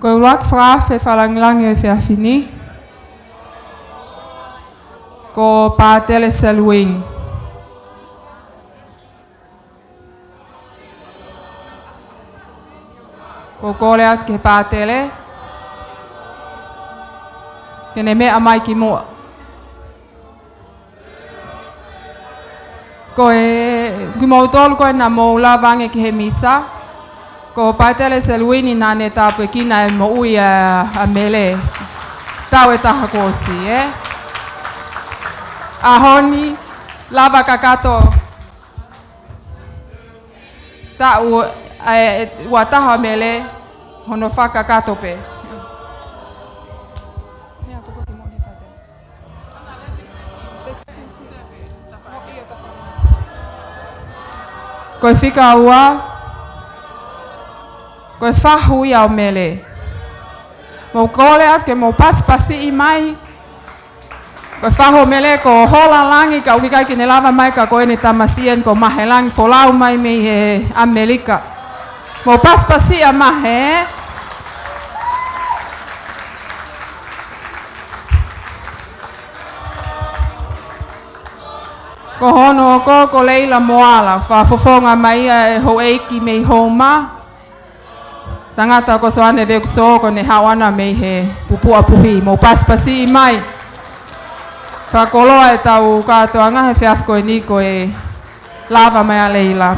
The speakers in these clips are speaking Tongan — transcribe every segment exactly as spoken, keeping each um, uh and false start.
Ko e ʻuluaki fakaafe fakalāngilangi ʻo e efiafi ni, ko Pātele Selwini. ʻOku ou kole atu ki he Pātele ke ne meʻa mai ki muʻa. Ko e, kimoutolu ko ē naʻa mou lava ange ki he misa, ko Pātele Selwini naʻa ne tāpuekina e moʻui ʻa, ʻa Mele taʻu ʻe taha kuo ʻosi, ē? ʻAho ni, lava kakato taʻu, ē, ua taha ʻo Mele, hono fakakakato pē. Ko e fika ua, ko e fahu ia ʻo Mele. Mou kole atu ke mou pasipasiʻi mai. Ko e fahu ʻo Mele ko Hola Langi, ka ʻoku ʻikai ke ne lava mai ka ko ʻene tamasiʻi eni ko Mahe Langi, folau mai mei he ʻAmelika. Mou pasipasiʻi ʻa Mahe. Ko hono hoko ko Leila Moala, fakafofonga mai ia ʻe houʻeiki mei Houma. Tangata ko Soane Veuki Sō, ko ʻene haʻu ʻana mei he Pupuʻa Puhi. Mou pasipasiʻi mai. Fakakoloa ʻetau kātoanga he efiafi ko eni ko e lava mai ʻa Leila.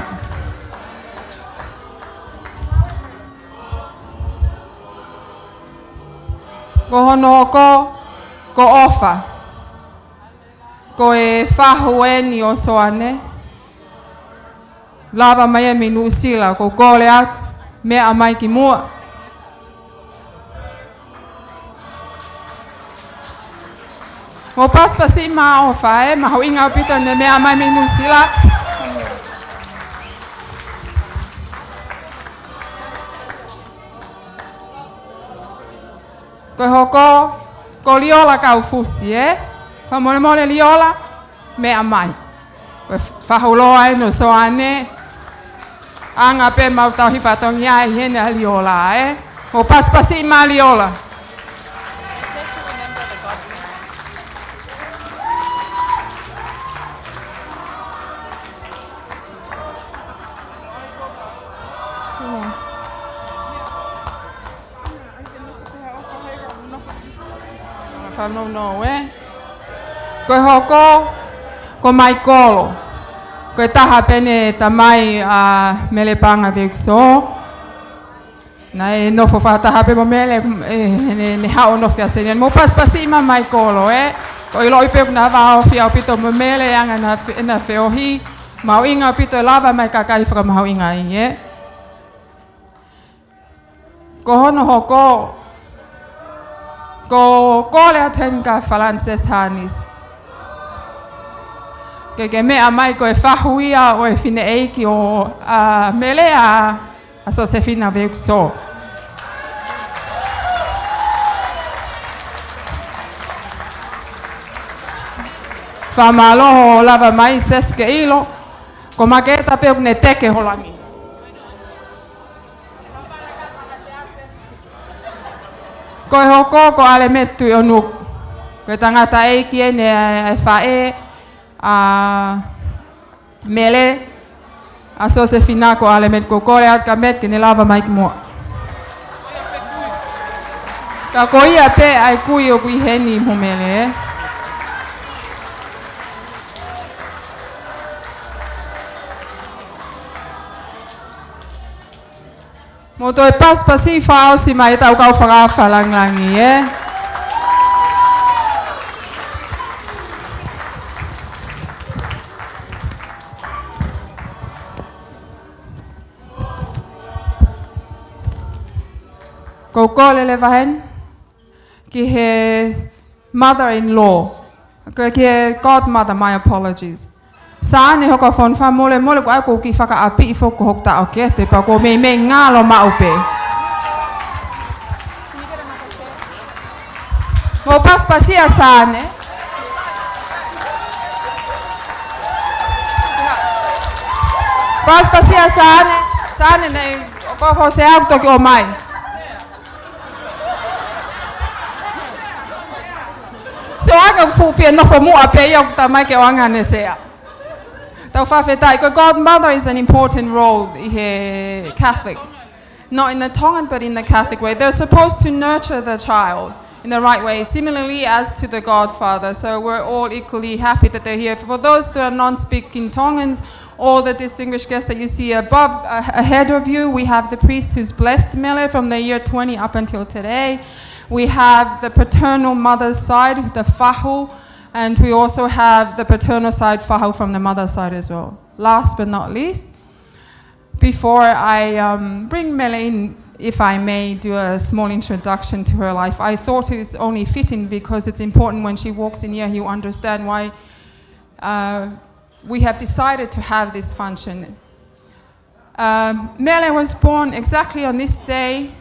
Ko hono hoko ko ʻOfa. Ko e fahu eni ʻo Soane. Lava mai ia mei Nuʻusila, ʻoku ou kole atu, meʻa mai ki muʻa. Mou pasipasiʻi mai ʻa ʻOfa, ē, mahuʻinga ʻaupito ʻene meʻa mai mei Nuʻusila. Ko e hoko, ko Liola Kaufusi, ē? Fakamolemole Liola, meʻa mai. Ko e fahu loa eni ʻo Soane. Anga pē mau tauhi fatongia ʻi heni ʻa Liola, ē? Mou pasipasiʻi mai ʻa Liola. Fanongo, ē? Ko e hoko, ko Maikolo. Ko e taha pē eni e tamai ʻa Mele Paʻanga Veuki Sō. Naʻe nofo fakataha pē mo Mele, ē, ne, ne haʻu ʻo nofo kia Senia. Mou pasipasiʻi mai ʻa Maikolo, ē? ʻOku ou ʻiloʻi pē ʻoku na vāofi ʻaupito mo Mele, ʻa ʻena fe-, ʻena feohi. Mahuʻinga ʻaupito e lava mai e kakai fakamahuʻinga ai, ē? Ko hono hoko, ʻoku ou kole atu heni kia Falanses Hanis. Ke ke meʻa mai, ko e fahu ia ʻo e fineʻeiki ʻo, ʻa, Mele, ʻa, ʻa Sosefina Veuki Sō. Fakamālō hoʻo lava mai, Ses, ke ʻilo. Ko Maketa pē ʻoku ne teke Holangi. Ko e hoko ko ʻAlemeti Tuʻionuku. Ko e tangataʻeiki eni ʻa e faʻē ʻa Mele, ʻa Sosefina, ko ʻAlemeti. ʻOku ou kole atu kia Meti ke ne lava mai ki muʻa. Ka ko ia pē ʻa e kui ʻoku ʻi heni mo Mele, ē? Mou toe pasipasi fakaʻosi mai ʻetau kau fakaafe fakalāngilangi, ē? ʻOku ou kole leva heni ki he mother-in-law. Ko e, ki he godmother, my apologies. Sāne Hokofonua, fakamolemole, ko au ʻoku ou kiʻi fakaʻapiʻi foki ko hoku taʻokete, pea ʻoku ou meimei ngalo maʻu pē. Mou pasipasi ʻa Sāne. Pasipasi ʻa Sāne. Sāne, naʻe, ko Hosea ʻoku toki ʻomai. ʻOange ʻoku fuʻu fie nofo muʻa pē ia ʻoku talamai ke ʻoange ʻene sea. Tau fakafetaʻi, ko e godmother is an important role ʻi he Catholic. Not in the Tongan, but in the Catholic way. They're supposed to nurture the child in the right way, similarly as to the godfather. So we're all equally happy that they're here. For those that are non-speaking Tongans, all the distinguished guests that you see above, uh, ahead of you, we have the priest who's blessed Mele from the year twenty up until today. We have the paternal mother's side, the fahu, and we also have the paternal side fahu from the mother's side as well. Last but not least, before I, um, bring Mele in, if I may do a small introduction to her life, I thought it is only fitting because it's important when she walks in here, you understand why, uh, we have decided to have this function. Um, Mele was born exactly on this day,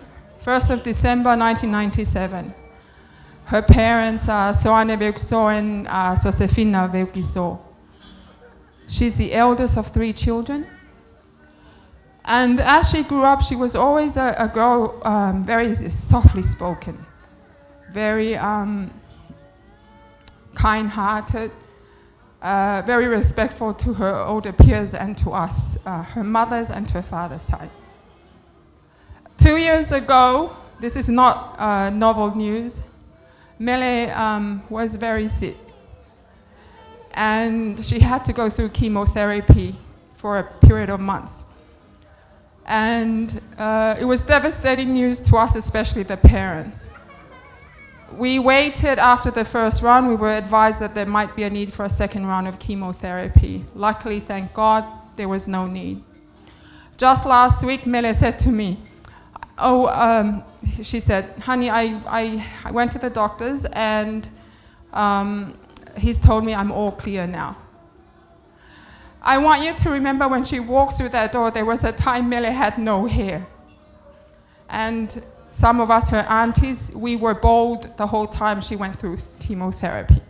first of December nineteen ninety-seven. Her parents are Soane Veukiso and, uh, Josefina Veukiso. She's the eldest of three children. And as she grew up, she was always a, a girl, um, very softly spoken, very, um, kind-hearted, uh, very respectful to her older peers and to us, uh, her mother's and her father's side. Two years ago, this is not, uh, novel news, Mele, um, was very sick. And she had to go through chemotherapy for a period of months. And, uh, it was devastating news to us, especially the parents. We waited after the first round. We were advised that there might be a need for a second round of chemotherapy. Luckily, thank God, there was no need. Just last week, Mele said to me, "Oh," um, she said, "Honey, I, I, I went to the doctors and, um, he's told me I'm all clear now." I want you to remember when she walked through that door, there was a time Mele had no hair. And some of us, her aunties, we were bald the whole time she went through chemotherapy.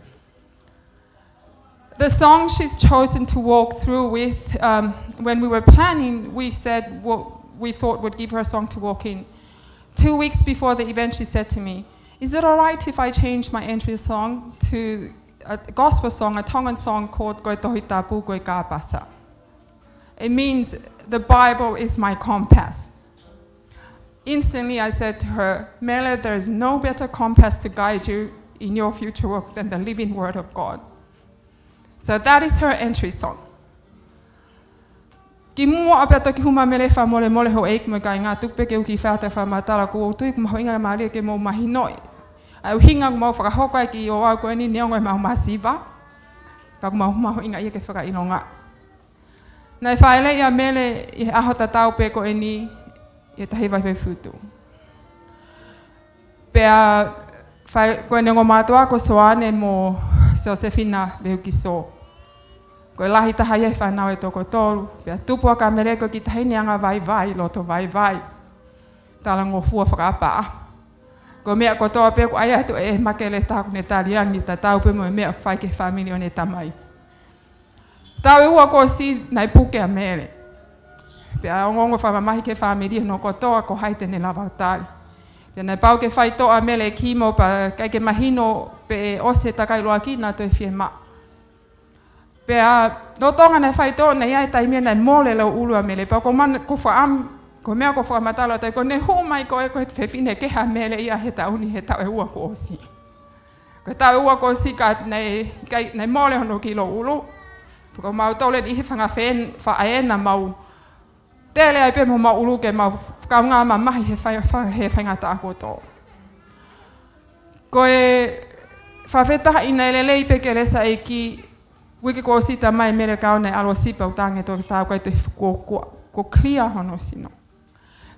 The song she's chosen to walk through with, um, when we were planning, we said what we thought would give her a song to walk in. Two weeks before the event, she said to me, "Is it all right if I change my entry song to a gospel song, a Tongan song called Ko e Tohi Tapu, Ko e Kāpasa? It means the Bible is my compass." Instantly, I said to her, "Mele, there is no better compass to guide you in your future walk than the living word of God." So that is her entry song. Kimuʻa pea toki hū mai Mele, fakamolemole houʻeiki mo e kāinga, tuku pē ke u kiʻi fai ha fakamatala. ʻOku ou tui ʻoku mahuʻinga mālie ke mou mahinoʻi ʻa e ʻuhinga ʻoku mau fakahoko ai e kiʻi ouau ko eni neongo ʻemau masiva, ka ʻoku mau mahuʻingaʻia ke fakaʻilonga. Naʻe fāʻeleʻi ʻa Mele ʻi he ʻaho tatau pē ko eni ʻi he tahi Vaifefutu. Pea fai, ko ʻene ongo mātuʻa ko Soane mo Josefina Veukiso. Ko e lahi taha ia he fānau ʻe toko tolu. Pea tupu ʻa Mele ko e kiʻi taʻahine angavaivai, loto vaivai, talangofua fakaʻapaʻapa. Ko e meʻa kotoa pē ʻoku ʻai atu ʻe he makeleta ʻoku ne tali ange, tatau pē mo e meʻa ʻoku fai ki he fāmili ʻo ʻene tamai. Taʻu ʻe ua kuo ʻosi naʻe puke ʻa Mele. Pea ongoongo fakamamahi ki he fāmili hono kotoa ko hai te ne lava ʻo tali. Pea naʻe pau ke faitoʻo ʻa Mele e kimo pea ʻikai ke mahino pe ʻe ʻosi e takai ʻuluaki naʻa toe fiemaʻu. Pea lolotonga naʻe faitoʻo, naʻe ʻi ai e taimi ia naʻe mole lau ʻulu ʻa Mele. Pea ko mana, ko fakaʻam-, ko e meʻa ko e fakamatala ʻo taimi ko ē naʻe hū mai ko e, ko e fefine kehe ʻa Mele ia he taʻu ni, he taʻu ʻe ua kuo ʻosi. Ko e taʻu ʻe ua kuo ʻosi ka naʻe, kai, naʻe mole hono kiʻi lau ʻulu. Pea ko mautolu eni ʻi he fanga fen-, faʻē naʻa mau tele ai pē mo mau ʻulu ke mau fakaʻaonga mamahi he fai-, fa-, he faingataʻa kotoa. Ko e fakafetaʻi naʻe lelei pē kelesi ʻa e ʻEiki, uike kuo ʻosi talamai ʻe Mele ka ʻoku ne ʻalu ʻo sipa, ʻo tangi ʻe he toketā ʻoku ʻikai toe, kuo, kuo, kuo clear hono sino.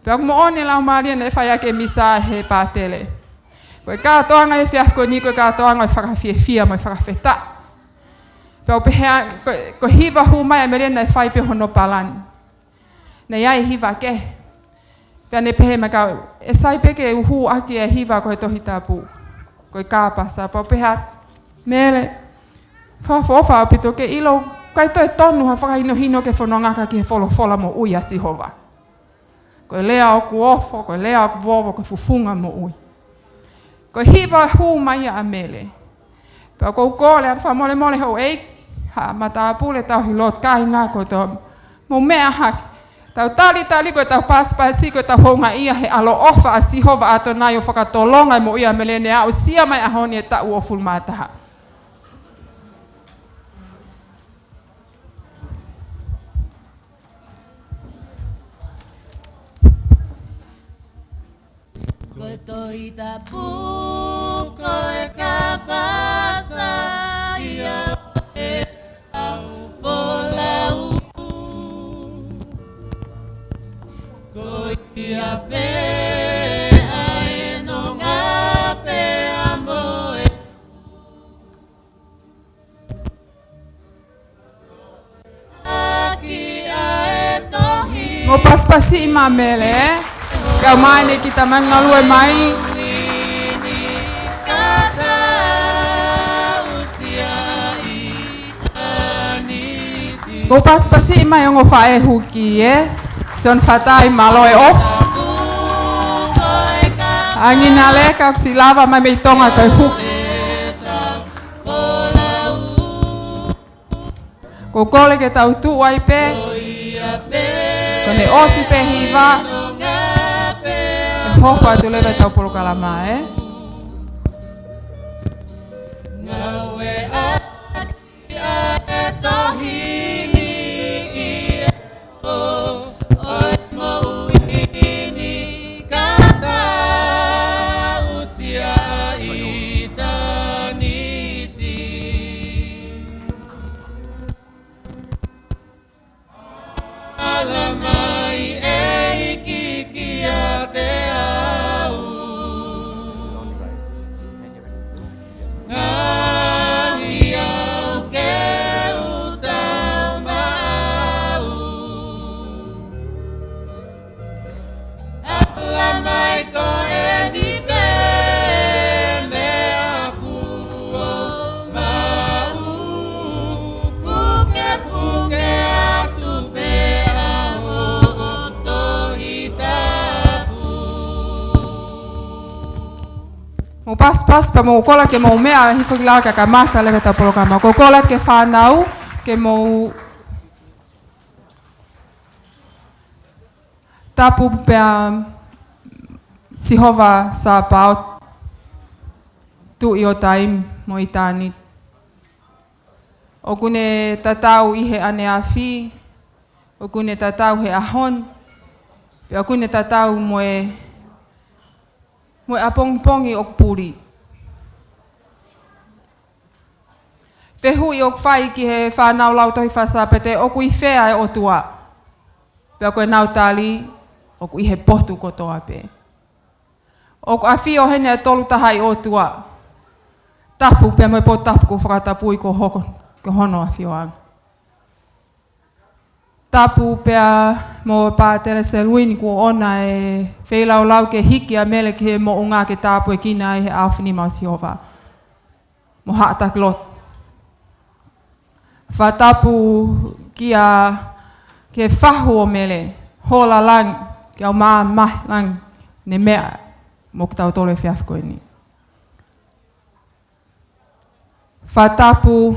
Pea ʻoku moʻoni e lau mālie naʻe fai ʻaki e misa ʻe he pātele. Ko e kātoanga ʻo e efiafi ko eni ko e kātoanga ʻo e fakafiefia mo e fakafetaʻi. Pea u pehē, ko, ko e hiva hū mai ʻa Mele naʻe fai pē hono palani. Naʻe ʻi ai e hiva kehe. Pea ne pehē mai, "ʻE sai pē ke u hū ʻaki e hiva ko e Tohi Tapu, ko e kāpasa." Pea u pehē, "Mele, fakaʻofoʻofa ʻaupito ke ʻilo, ʻikai toe tonu ha fakahinohino ke fononga ki he folofola moʻui ʻa Sihova. Ko e lea ʻoku ofo, ko e lea ʻoku vovo, ko e fufunga moʻui." Ko e hiva hū mai ʻa Mele. Pea ʻoku ou kole atu fakamolemole houʻeiki, haʻa matāpule, tauhi lotu, kāinga kotoa. Mou meʻa hake. Tau talitali ko ʻetau pasipasi, ko ʻetau houngaʻia he ʻaloʻofa ʻa Sihova ʻAtonai ʻo fakatolonga e moʻui ʻa Melene, aʻusia mai ʻa e ʻaho ni e taʻu hongofulu mā taha. Ko e Tohi Tapu ko e kapasa ia ʻo ʻetau folau. Ko ia pē ʻa e nonga pea mo e Mou pasipasiʻi mai Mele, ē? Kau mai ni ki tamai ngalue mai. Mou pasipasiʻi mai ongo faʻē huki, ē? Sione Fatai, mālō e ʻofa. Anginaleka, ʻoku siʻi lava mai mei Tonga ko e huki. Ko e kole ke tau tuʻu ai pē. Ko ʻene ʻosi pē hiva, ʻe hoko atu leva ʻetau polokalama, ē? Ala mai ʻEiki kiate au. Ngaahi au ke u tau maʻau. Ala mai ko eni pē meʻa kuo maʻu, pukepuke atu pē ʻa hoʻo Tohi Tapu. Mou pasipasi pea mou kole ke mou meʻa hifo ki lalo kae kamata leva ʻetau polokalama. Ko e kole ke fānau, ke mou tapu pea Sihova Sāpaoti, Tuʻi ʻo taimi mo ʻitāniti. ʻOku ne tatau ʻi he ʻaneafi, ʻoku ne tatau he ʻaho ni, pea ʻoku ne tatau mo e, mo e ʻapongipongi ʻoku puli. Fehuʻi ʻoku fai ki he fānau lautohi faka-Sāpate, ʻoku ʻi fē ʻa e ʻOtua? Pea ko ʻenau tali, ʻoku ʻi he potu kotoa pē. ʻOku ʻafio heni ʻa e Tolu Tahaʻi ʻOtua. Tapu pea mo e Potu Tapu kuo fakatapui kuo hoko ko hono ʻafioʻanga. Tapu pea mo Pātele Seluini kuo ʻoange e feilaulau ke hiki ʻa Mele ki he moʻunga ke tāpuekina ai he ʻAofinima ʻo Sihova mo haʻa taki lotu. Fakatapu kia, ki he fahu ʻo Mele, hola langi, ki he ʻau mamahi langi, ne meʻa mo kitautolu he efiafi ko eni. Fakatapu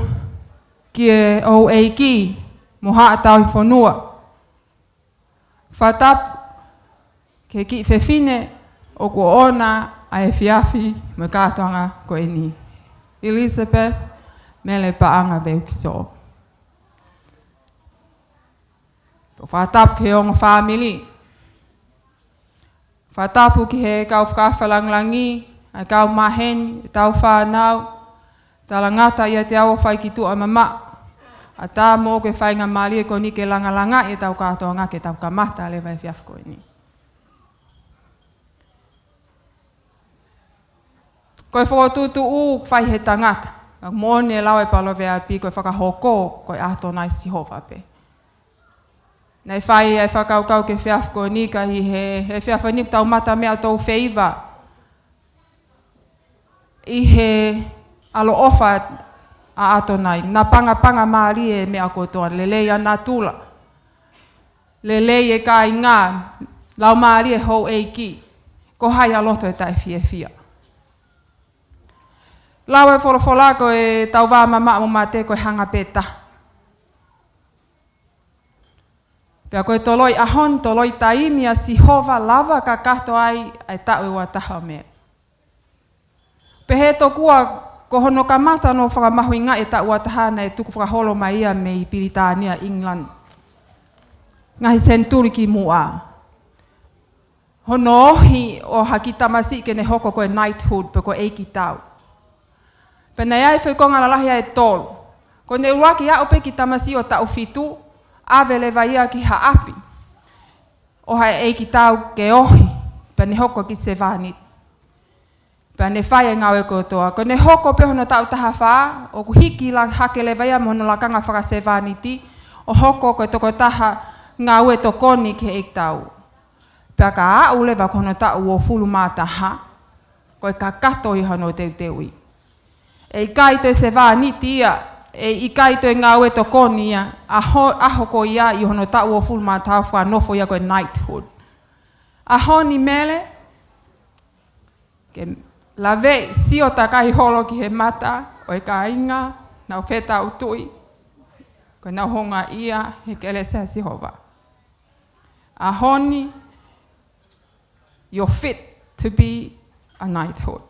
ki he houʻeiki mo haʻa tauhi fonua. Fakatapu ki he kiʻi fefine ʻoku ʻoange ʻa e efiafi mo e kātoanga ko eni, Elizabeth Mele Paʻanga Veukiso. Fakatapu ki he ongo fāmili. Fakatapu ki he kau fakaafe langilangi, ʻa e kau maheni, ʻetau fānau, talangata ʻiate au ʻo fai ki tuʻa mamaʻo, ʻatā moʻoku e faingamālie ko eni ke langalangaʻi ʻetau kātoanga ke tau kamata leva e efiafi ko eni. Ko e fokotuʻutuʻu ʻoku fai he tangata, ka moʻoni e lau e paloveape ko e fakahoko, ko e ʻAtonai Sihova pē. Naʻe fai ʻa e fakakaukau ki he efiafi ko eni ka ʻi he, he efiafi ni ʻoku tau mata meʻa ʻo tau feiva ʻi he ʻaloʻofa ʻa ʻAtonai. Naʻe pangapanga mālie e meʻa kotoa, lelei ʻa natula, lelei e kāinga, laumālie houʻeiki, ko hai ʻa loto ʻe taʻefiefia. Lau e folofola ko e tauvā mamaʻo mo mate ko e hanga pē taha. Pea ko e toloi ʻaho ni, toloi taimi ʻa Sihova lava kakato ai ʻa e taʻu ʻe ua taha ʻo Mele. Pehē tokua ko hono kamata hono fakamahuʻingaʻi e taʻu ua taha naʻe tukufakaholo mai ia mei Pilitānia, England, ngaahi senituli kimuʻa. Hono ohi ʻo ha kiʻi tamasiʻi ke ne hoko ko e knighthood pe ko e ʻeikitau. Pea naʻe ʻi ai e foʻi konga lalahi ʻe tolu. Ko ʻene ʻuluaki aʻu pē kiʻi tamasiʻi ʻo taʻu fitu, ʻave leva ia ki ha ʻapi ʻo ha ʻeikitau ke ohi, pea ne hoko ko e kiʻi sevāniti. Pea ne fai e ngāue kotoa. Ko ʻene hoko pē hono taʻu taha fā, ʻoku hiki la-, hake leva ia mo hono lakanga fakasevāniti, ʻo hoko ko e tokotaha ngāue tokoni ki he ʻeikitau. Pea ka aʻu leva ko hono taʻu uofulu mā taha, ko e kakato ia hono teuteuʻi. ʻE ʻikai toe sevāniti ia, ʻe ʻikai toe ngāue tokoni ia, ʻaho, ʻaho ko ia ʻi hono taʻu uofulu mā taha fakanofo ia ko e knighthood. ʻAho ni Mele, ke laveʻi sio takai holo ki he mata ʻo e kāinga, nau fetaʻutuʻi, ko ʻenau houngaʻia he kelesi ʻa Sihova. ʻAho ni, you're fit to be a knighthood.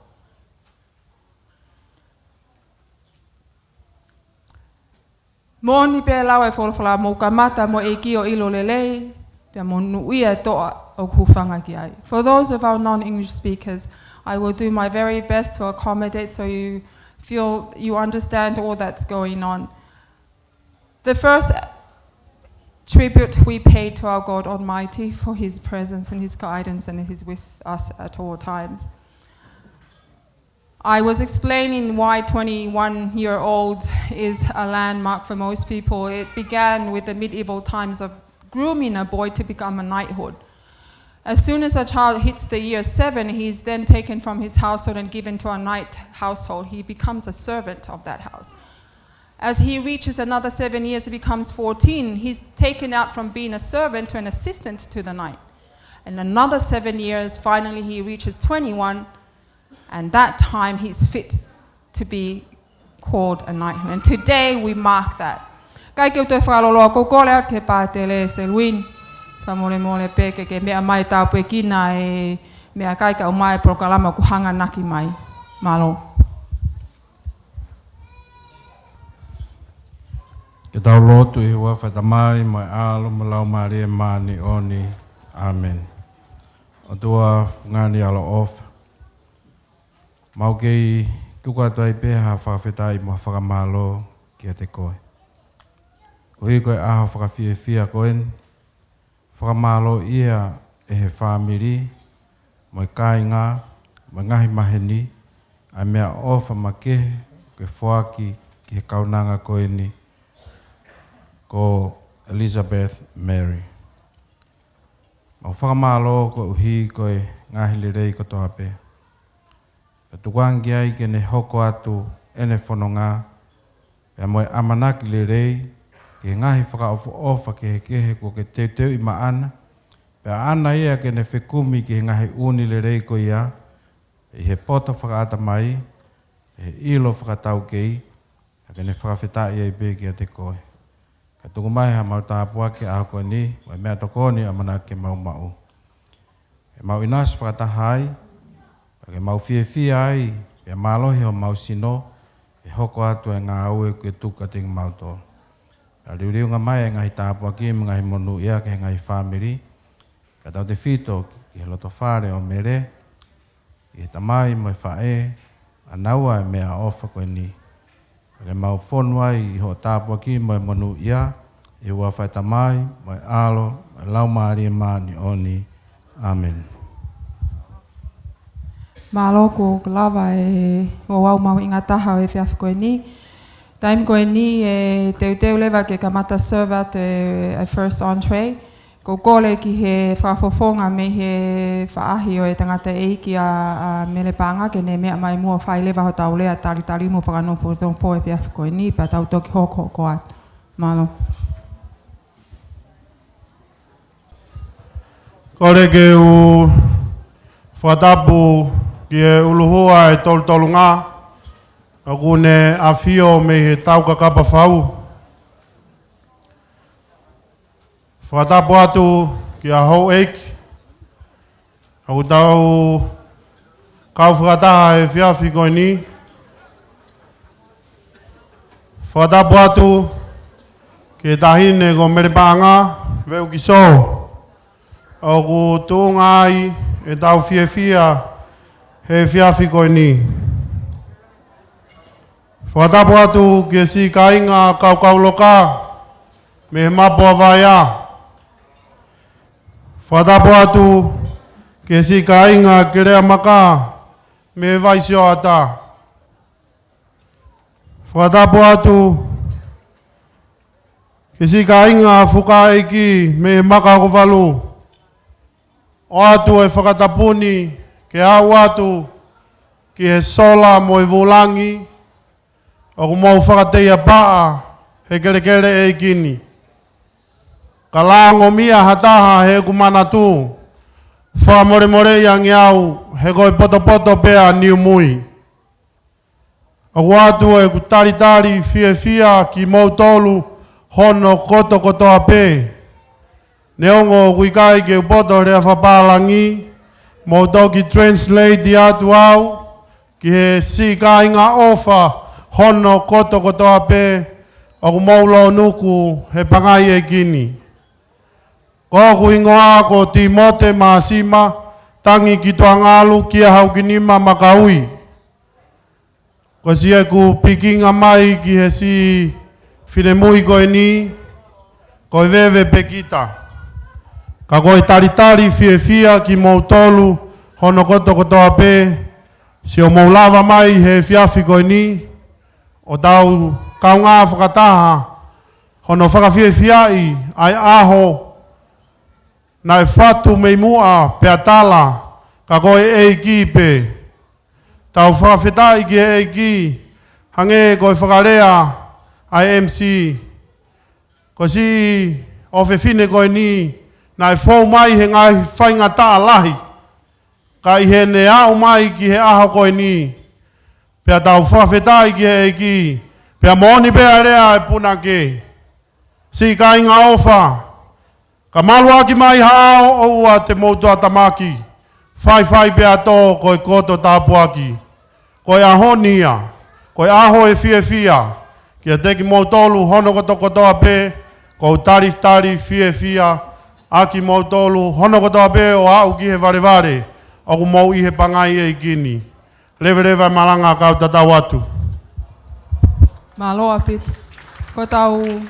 Moʻoni pē lau e folofola, mou kamata mo e ʻEiki ʻo ʻilo lelei, pea monūʻia e toʻa ʻoku hūfanga ki ai. For those of our non-English speakers, I will do my very best to accommodate so you feel you understand all that's going on. The first tribute we pay to our God Almighty for his presence and his guidance and he's with us at all times. I was explaining why twenty-one-year-old is a landmark for most people. It began with the medieval times of grooming a boy to become a knighthood. As soon as a child hits the year seven, he is then taken from his household and given to a knight household. He becomes a servant of that house. As he reaches another seven years, he becomes fourteen. He's taken out from being a servant to an assistant to the knight. And another seven years, finally he reaches twenty-one, and that time he's fit to be called a knighthood. And today we mark that. Kae ke u toe fakaloloa, ʻoku ou kole atu ki he pātele Selwyn, fakamolemole pē ke ke meʻa mai tāpuekina e meʻakai kae ʻumaʻā e polokalama ʻoku hanganaki mai. Mālō. Ke tau lotu. ʻI he huafa ʻo e Tamai, mo e ʻAlo, mo e Laumālie Māʻoniʻoni. ʻĀmeni. ʻOtua fungani ʻaloʻofa, mau kei tuku atu ai pē ha fakafetaʻi mo ha fakamālō kiate koe. Koeʻuhi ko e ʻaho fakafiefia ko eni, fakamālōʻia ʻe he fāmili, mo e kāinga, mo e ngaahi maheni, ʻa e meʻaʻofa makehe kuo ke foaki ki he kaunanga ko eni ko Elizabeth Mary. Mau fakamālō koeʻuhi ko e ngaahi lelei kotoa pē. Ka tukuange ki ai ke ne hoko atu ʻene fononga, pea mo e ʻamanaki lelei ki he ngaahi fakaʻofoʻofa kehekehe kuo ke teuteuʻi maʻana, pea ʻaʻana ia ke ne fekumi ki he ngaahi ʻū lelei ko ia, ʻi he poto fakaʻatamai, ʻi he ʻilo fakataukei, ka ke ne fakafetaʻi ai pē kiate koe. Ka tuku mai haʻamau tāpuaki ʻaho ko eni, mo e meʻatokoni ʻamanaki ke mau maʻu. Ke mau ʻinasi fakataha ai, ka ke mau fiefia ai, pea mālohi homau sino, ʻi he hoko atu e ngāue kuo ke tuku kiate kimautolu. Ka liuliunga mai e ngaahi tāpuaki mo e ngaahi monūʻia ki he ngaahi fāmili, kae tautefito ki he lotofale ʻo Mele, ki he tamai mo e faʻē, ʻa naua e meʻaʻofa ko eni. Ka ke mau fonu ai ʻi hoʻo tāpuaki mo e monūʻia, ʻi he huafa ʻo e Tamai, mo e ʻAlo, mo e Laumālie Māʻoniʻoni. ʻĀmeni. Mālō, kuo lava e ouau mahuʻinga taha ʻo e efiafi ko eni. Taimi ko eni ʻe teuteu leva ke kamata serve atu e, e first entree. ʻOku ou kole ki he fakafofonga mei he faʻahi ʻo e tangataʻeiki ʻa, ʻa Mele Paʻanga ke ne meʻa mai muʻa ʻo fai leva hotau lea talitali mo fakanofo, nofo e efiafi ko eni, pea tau toki hokohoko atu. Mālō. Kole ke u fakatapu ki he ʻuluhua ʻe tolutolu ngā, ʻOku ne ʻafio mei he taukakapa fau. Fakatapu atu ki he houʻeiki ʻoku tau kau fakataha he efiafi ko eni. Fakatapu atu ki he taʻahine ko Mele Paʻanga Veukiso, ʻoku tuʻunga ai ʻetau fiefia he efiafi ko eni. Fakatapu atu ki he siʻi kāinga Kaukauloka mei he Mapu ʻa Vaea. Fakatapu atu ki he siʻi kāinga Keleamaka mei he Vaisioata. Fakatapu atu ki he siʻi kāinga Fukaʻeiki mei he Makaokovalu. ʻOatu e fakatapu ni ke aʻu atu ki he sola mo e vūlangi ʻoku mou fakateiapaʻa he kelekele ʻeiki ni. Ka langomia ha taha heʻeku manatu, fakamolemoleʻi ange au he ko e potopoto pē ʻa Niumui. ʻOku ʻoatu ʻeku talitali fiefia kimoutolu hono kotokotoa pē. Neongo ʻoku ʻikai ke u poto he lea fakapālangi, mou toki translate atu au ki he siʻi kāinga ʻofa hono kotokotoa pē ʻoku mou lōnuku he pangai ʻeiki ni. Ko hoku hingoa ko Timote Māsima Tangikituangalu Kiahaukinima Makaui. Ko siʻeku pikinga mai ki he siʻi finemui ko eni, ko e veve pē kita. Ka ko e talitali fiefia kimoutolu hono kotokotoa pē, siʻo mou lava mai he efiafi ko eni, ʻo tau kaungā fakataha hono fakafiefiaʻi ʻa e ʻaho naʻe fatu mei muʻa pea tala, ka ko e ʻEiki pē. Tau fakafetaʻi ki he ʻEiki, hangē ko e fakalea ʻa e M C. Ko siʻi ʻofefine ko eni, naʻe fou mai he ngaahi faingataʻa lahi, ka ʻi heʻene aʻu mai ki he ʻaho ko eni, pea tau fakafetaʻi ki he ʻEiki, pea moʻoni pē ʻa e lea ʻa e punake. Siʻi kāinga ʻofa, ka maluʻaki mai ha ʻao ʻoua te mou toʻatamaki, faifai pea tō ko e koto tāpuaki. Ko e ʻaho ni ia, ko e ʻaho ʻe fiefia, kiate kimoutolu hono kotokotoa pē, ʻoku ou talitali fiefia ʻa kimoutolu hono kotoa pē ʻo aʻu ki he valevale, ʻoku mou ʻi he pangai ʻeiki ni. Leveleva e malanga kau tatau atu. Mālō ʻaupito. Ko ʻetau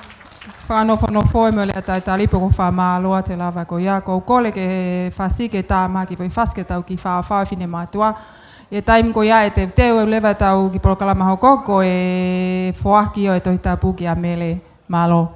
fakanofonofo ē mo e lea talitali pē ko e fakamālō atu e lava ko ia. Ko u kole ke fasi ke tāmaki, foʻi fasi ke tau kiʻi fāfā finemātuʻa. ʻI he taimi ko ia ʻe teuteu leva ʻetau kiʻi polokalama hoko ko e foaki ʻo e Tohi Tapu kia Mele. Mālō.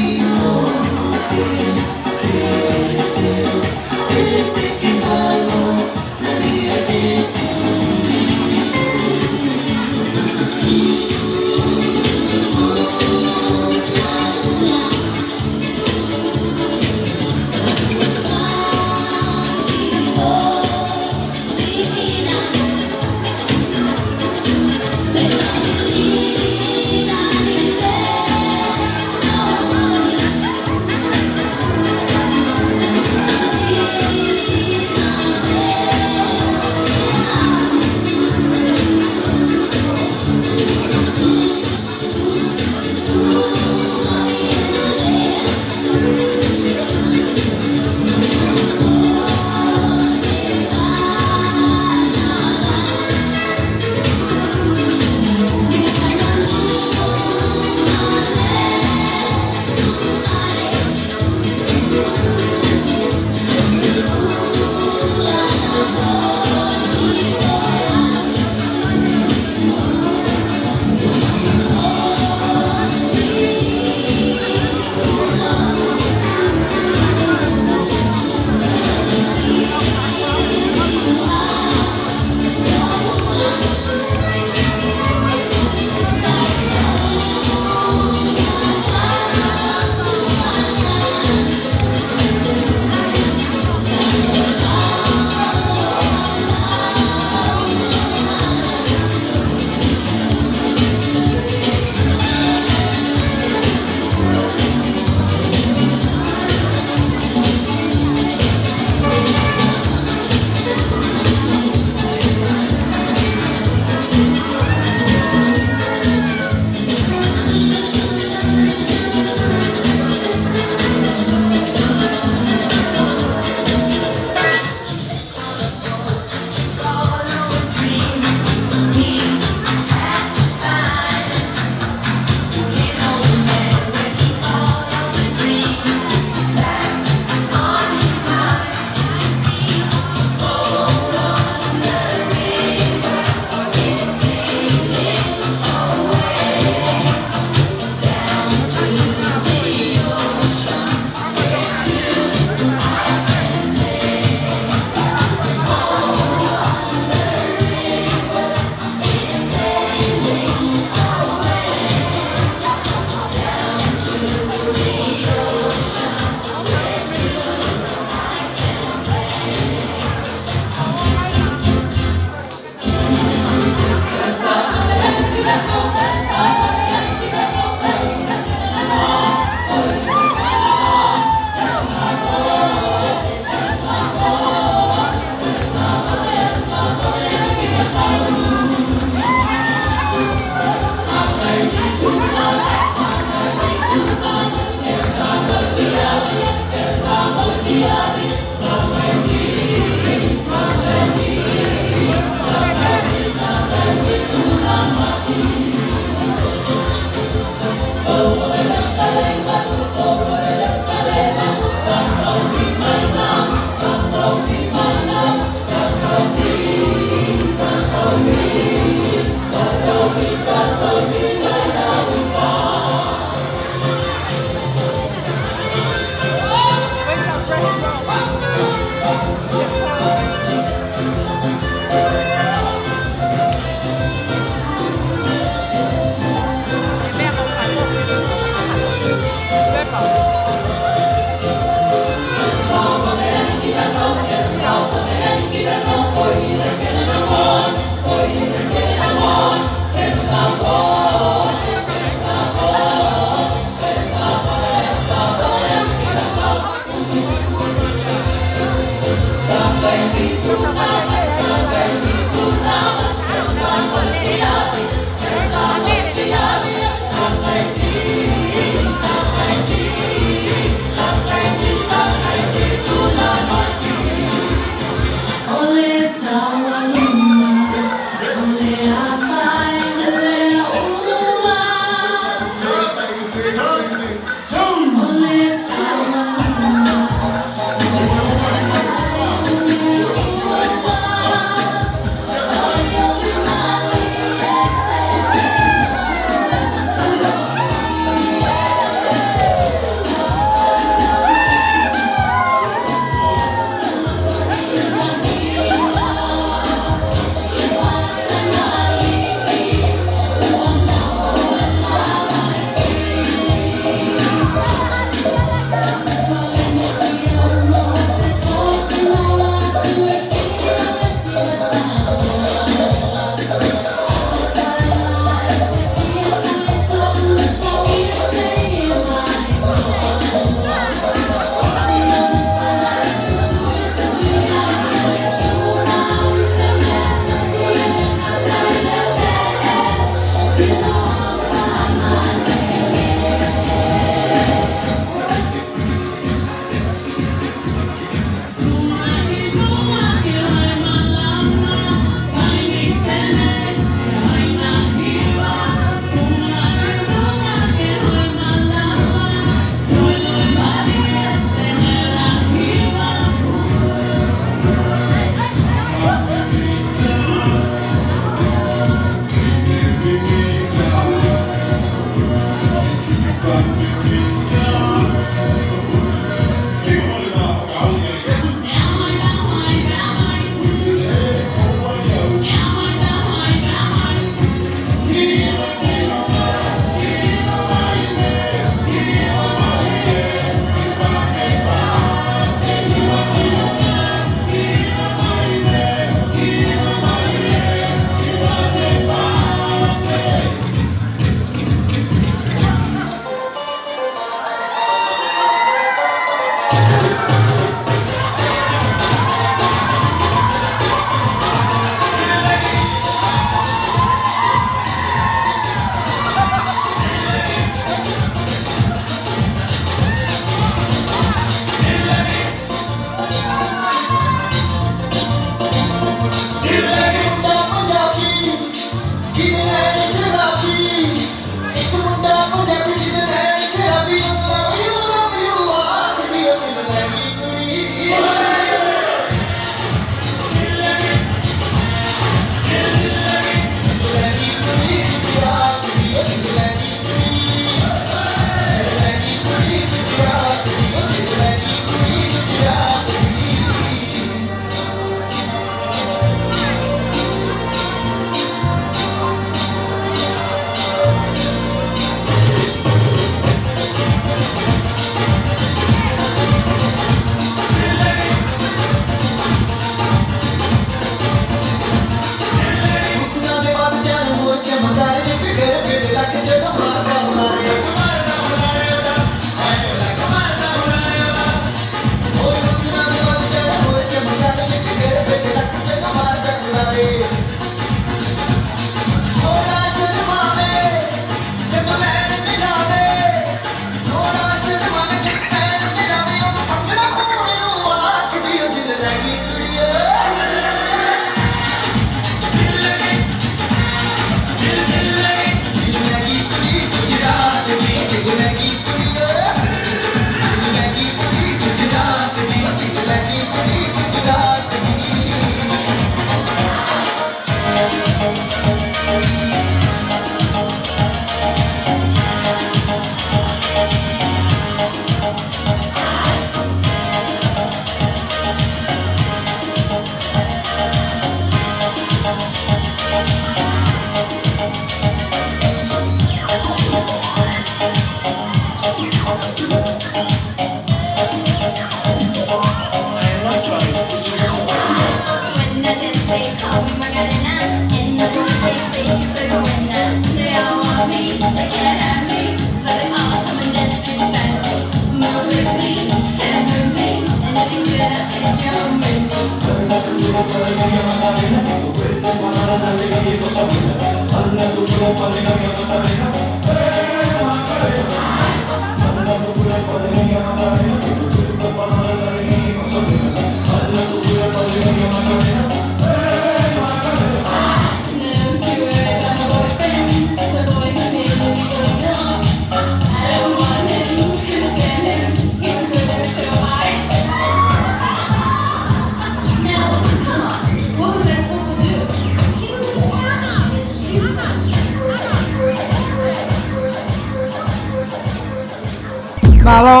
Mālō.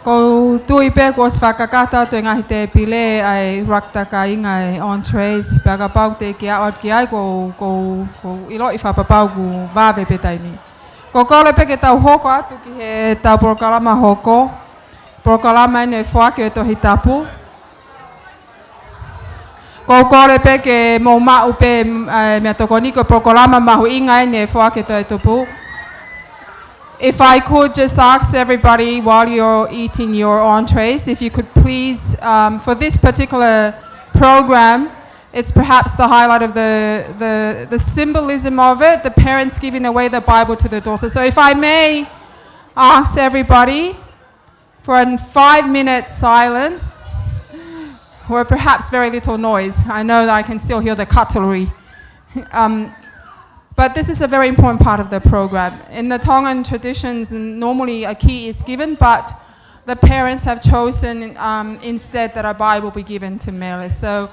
ʻOku ou tui pē kuo ʻosi fakakakato atu e ngaahi tēpile ʻa e rakita kāinga e entrees, pea kapau te ke aʻu atu ki ai, ʻoku ou, ʻoku ou, ʻoku ou ʻiloʻi fakapapau kuo vave pē taimi. ʻOku ou kole pē ke tau hoko atu ki heʻetau polokalama hoko. Polokalama eni ʻoku foaki ʻe he Tohi Tapu. ʻOku ou kole pē ke mou maʻu pē, eh, meʻatokoni, ko e polokalama mahuʻinga eni ʻoku foaki ʻe he Tohi Tapu. If I could just ask everybody, while you're eating your entrees, if you could please, um, for this particular program, it's perhaps the highlight of the, the, the symbolism of it, the parents giving away the Bible to the daughter. So if I may ask everybody, for a five-minute silence, or perhaps very little noise. I know that I can still hear the cutlery. Um, but this is a very important part of the program. In the Tongan traditions, normally a key is given, but the parents have chosen, um, instead that a Bible be given to Mele. So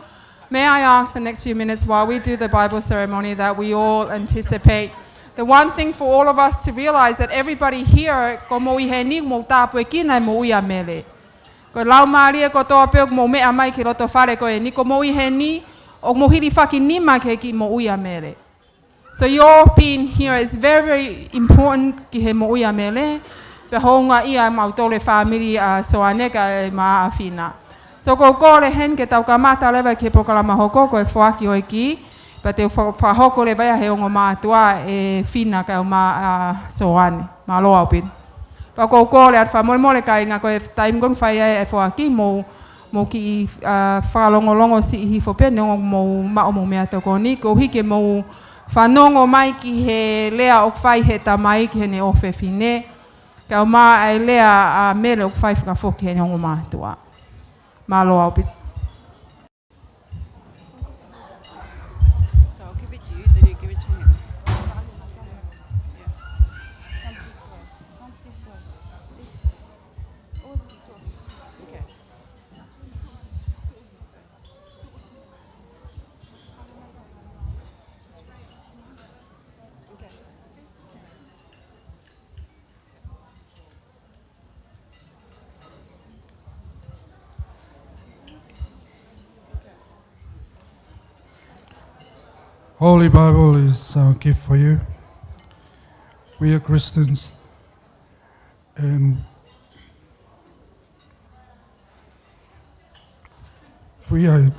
may I ask the next few minutes while we do the Bible ceremony that we all anticipate. The one thing for all of us to realize that everybody here, ko mou ʻi heni, mou tāpuekina e moʻui ʻa Mele. Ko e laumālie kotoa pē ʻoku mou meʻa mai ki loto fale ko eni, ko mou ʻi heni, ʻoku mou hilifaki nima ki he kiʻi moʻui ʻa Mele. So your being here is very, very important ki he moʻui ʻa Mele. Pea houngaʻia ʻa mautolu e fāmili ʻa Soane kae ʻumaʻā ʻAfina. So ʻoku ou kole heni ke tau kamata leva ki he polokalama hoko, ko e foaki ʻo e kī, pea te u fa-, fakahoko leva ia he ongo mātuʻa ʻe Fina kae ʻumaʻā Soane. Mālō ʻaupito. Pea ʻoku ou kole atu fakamolemole kāinga, ko e taimi ko eni ʻoku fai ai e foaki, mou, mou kiʻi, ah, fakalongolongo siʻi hifo pē, neongo ʻoku mou maʻu homou meʻatokoni, koeʻuhi ke mou fanongo mai ki he lea ʻoku fai ʻe he tamai ki heʻene ʻofefine, kae ʻumaʻā e lea ʻa Mele ʻoku fai fakafoki heʻene ongo mātuʻa. Mālō ʻaupito. So I'll give it to you, then you give it to him. Yeah. Come this way. Come this way. This way. Okay. Okay. Holy Bible is our gift for you. We are Christians, and we are,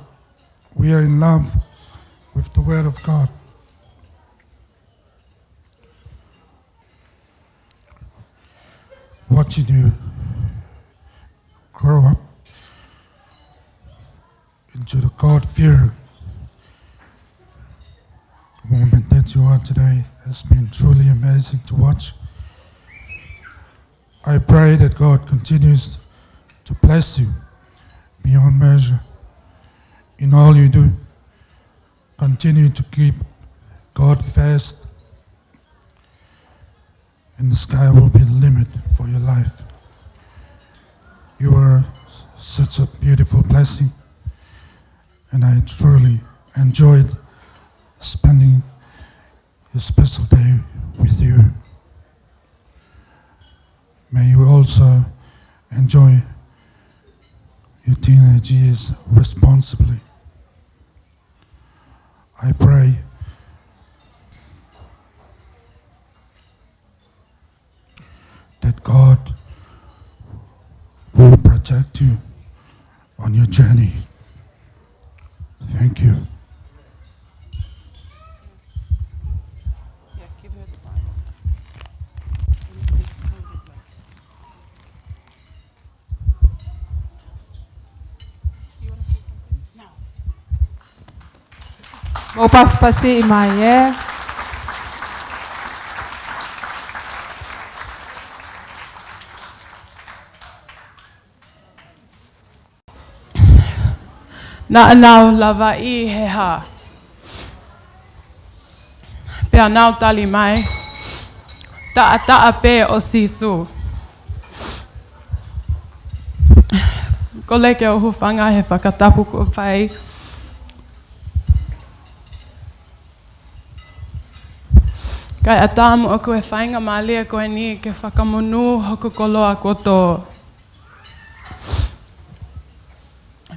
we are in love with the Word of God. Watching you grow up into the God-fearing woman that you are today has been truly amazing to watch. I pray that God continues to bless you beyond measure in all you do. Continue to keep God first, and the sky will be the limit for your life. You are s-, such a beautiful blessing, and I truly enjoyed spending this special day with you. May you also enjoy your teenage years responsibly. I pray that God will protect you on your journey. Thank you. Mou pasipasiʻi mai, ē. Naʻa nau lavaʻi he hā? Pea nau tali mai, Taʻataʻa pē ʻo Sīsū. Kole ke u hūfanga he fakatapu kuo fai. Kae ʻatā moʻoku e faingamālie ko eni ke fakamonū hoku koloa kuo tō.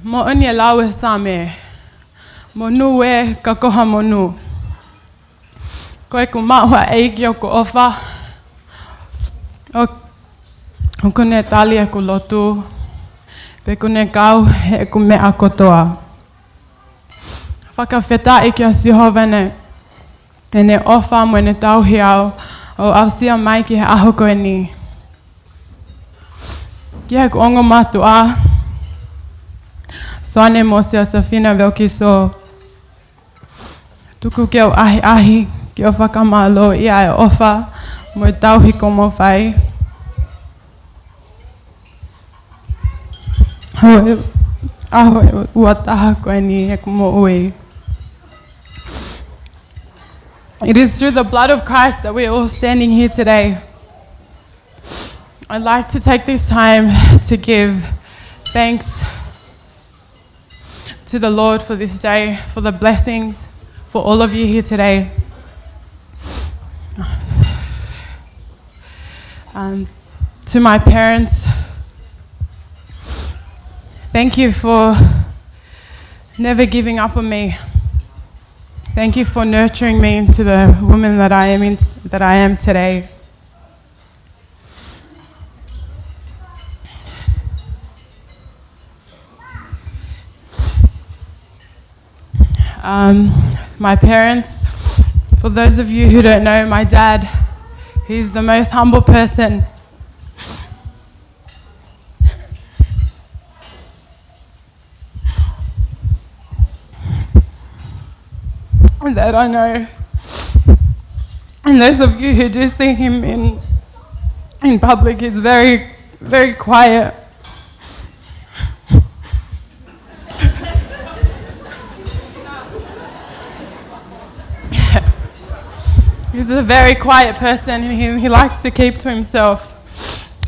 Moʻoni e lau ʻa e Saame, monū ē ka ko ha monū. Ko ʻeku maʻu ʻa e ʻEiki ʻoku ʻofa, ʻo, ʻoku ne tali ʻeku lotu, pea ʻoku ne kau heʻeku meʻa kotoa. Fakafetaʻi kia Sihova ʻene, ʻene ʻofa mo ʻene tauhi au ʻo aʻusia mai ki he ʻaho ko eni. Ki heʻeku ongo mātuʻa, Soane mo Siosefina Veokiso, tuku ke u ʻahiʻahi ke u fakamālōʻia e ʻofa mo e tauhi kuo mou fai. Hoi, ʻaho ʻe ua taha ko eni ʻeku moʻui. It is through the blood of Christ that we are all standing here today. I'd like to take this time to give thanks to the Lord for this day, for the blessings, for all of you here today. Um, to my parents, thank you for never giving up on me. Thank you for nurturing me into the woman that I am in, that I am today. Um, my parents, for those of you who don't know, my dad, he's the most humble person that I know. And those of you who do see him in, in public, he's very, very quiet. He's a very quiet person. He, he likes to keep to himself.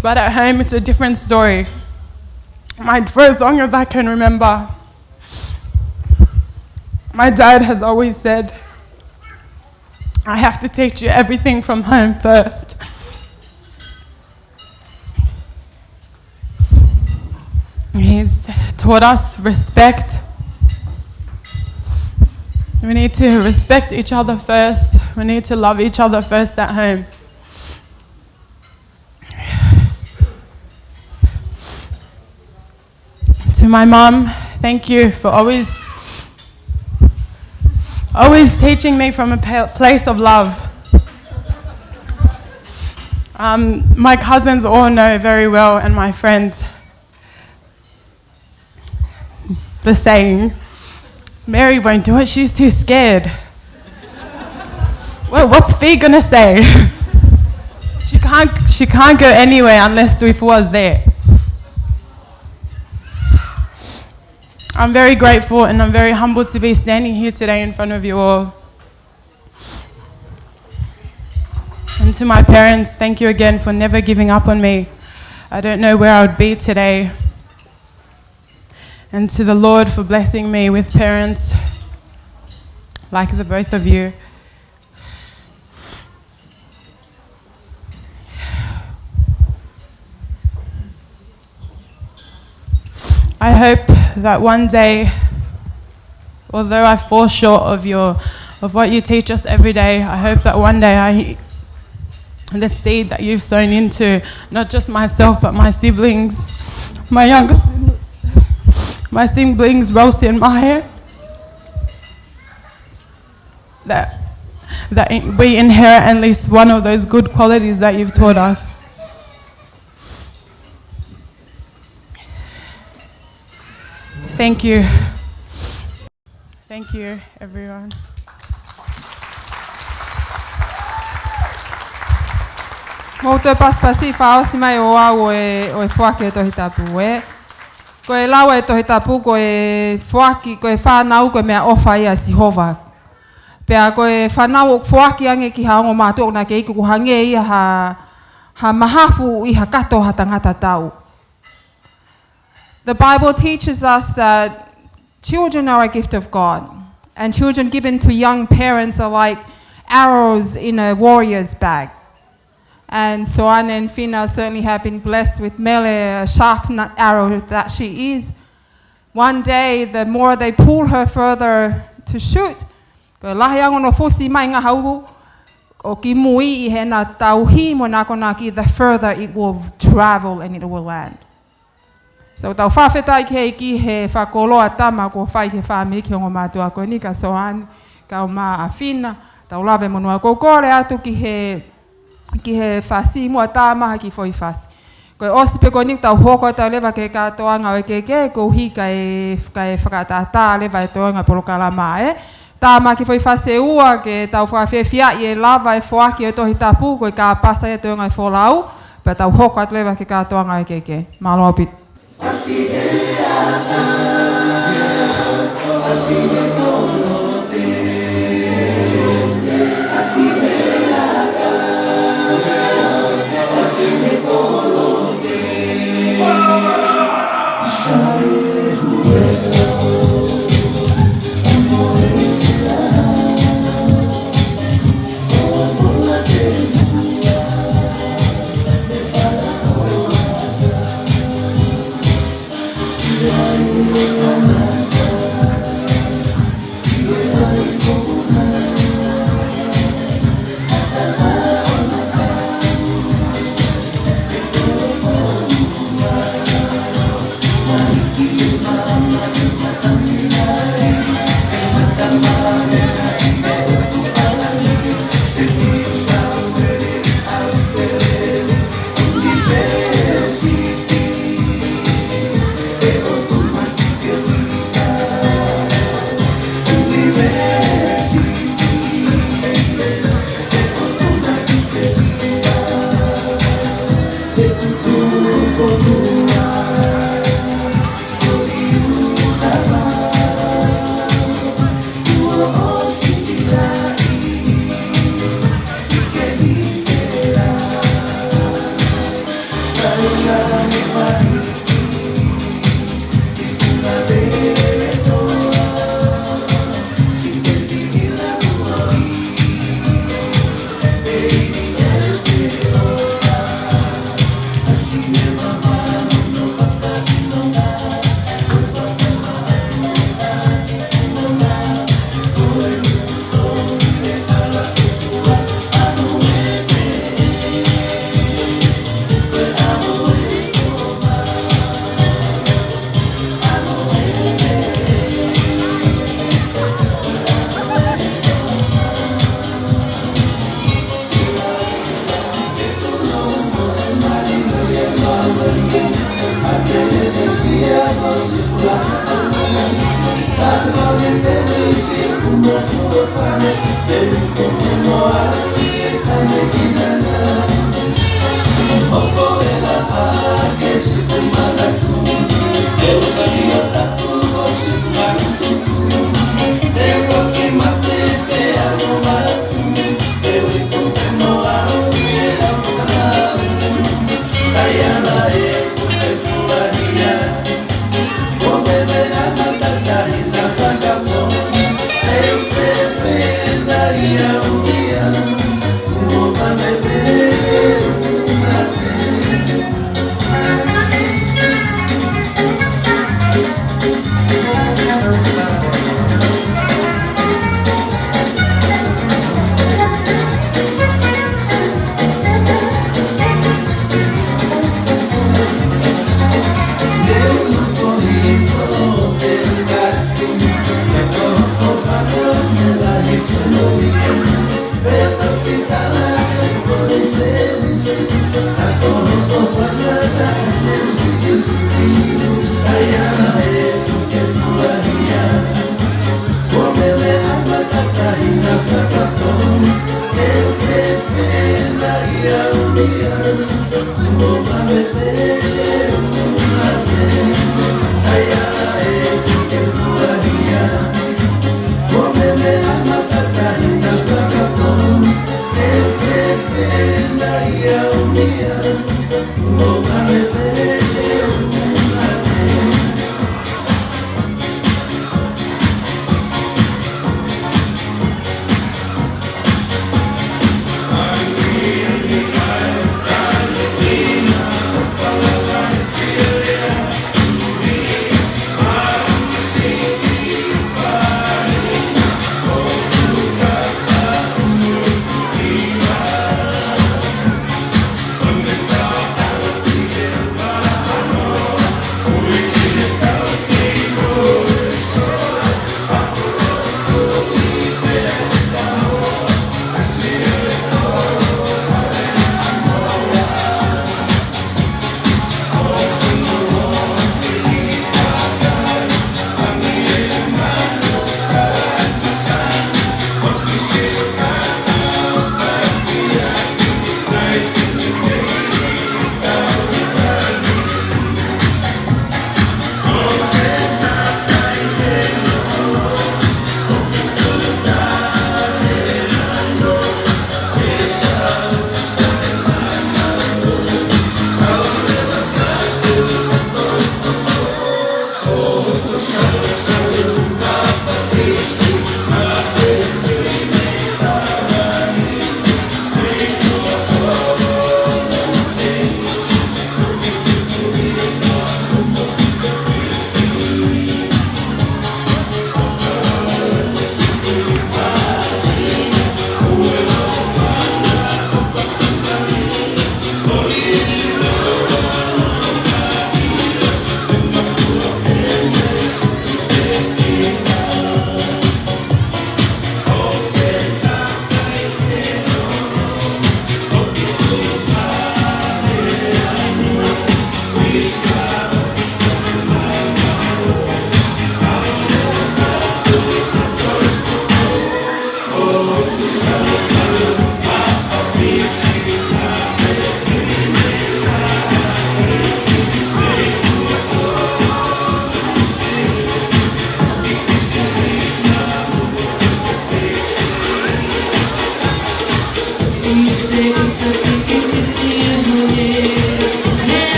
But at home, it's a different story. My, for as long as I can remember, my dad has always said, "I have to teach you everything from home first." He's taught us respect. We need to respect each other first. We need to love each other first at home. To my mum, thank you for always, always teaching me from a pa-, place of love. Um, my cousins all know very well, and my friends, the saying, "Mary won't do it, she's too scared." Well, what's Fee gonna say? She can't, she can't go anywhere unless Tuifua's there. I'm very grateful and I'm very humbled to be standing here today in front of you all. And to my parents, thank you again for never giving up on me. I don't know where I would be today. And to the Lord for blessing me with parents like the both of you. I hope that one day, although I fall short of your, of what you teach us every day, I hope that one day I, the seed that you've sown into not just myself but my siblings, my younger, my siblings Rosie and Maya, that, that we inherit at least one of those good qualities that you've taught us. Thank you. Thank you, everyone. Mou toe pasipasi fakaʻosi mai ʻo au ʻo e, ʻo e foaki ʻo e Tohi Tapu, ē. Ko e lau ʻa e Tohi Tapu, ko e foaki, ko e fānau, ko e meʻaʻofa ia ʻa Sihova. Pea ko e fānau ʻoku foaki ange ki ha ongo mātuʻa ʻoku na kei iku, ʻoku hangē ia ha, ha mahafu ʻi ha kato ha tangata tau. The Bible teaches us that children are a gift of God, and children given to young parents are like arrows in a warrior's bag. And Soane and Fina certainly have been blessed with Mele, a sharp n-, arrow that she is. One day, the more they pull her further to shoot, ko e lahi ange hono fusi mai ngaahi uku ʻo kimui ʻi heʻena tauhi mo ʻena akonaki, the further it will travel and it will land. So, tau fakafetaʻi ki he ʻEiki he fakakoloa tama kuo fai ki he fāmili, ki he ongo mātuʻa ko eni, kia Soane, kaeʻumaʻā Fina, tau lave monū. ʻOku ou kole atu ki he, ki he fasi, muʻa tā mai ha kiʻi foʻi fasi. Ko e ʻosi pē ko eni tau hoko atu leva ki he kātoanga ʻo e kehekehe, koeʻuhi kae, kae fakatātā leva e toenga polokalama, ē. Tā mai ha kiʻi foʻi fasi ʻe ua ke tau fakafiefiaʻi e lava e foaki ʻo e Tohi Tapu, ko e kāpasa ia e toenga e folau, pea tau hoko atu leva ki he kātoanga ʻo e kehekehe. Mālō ʻaupito.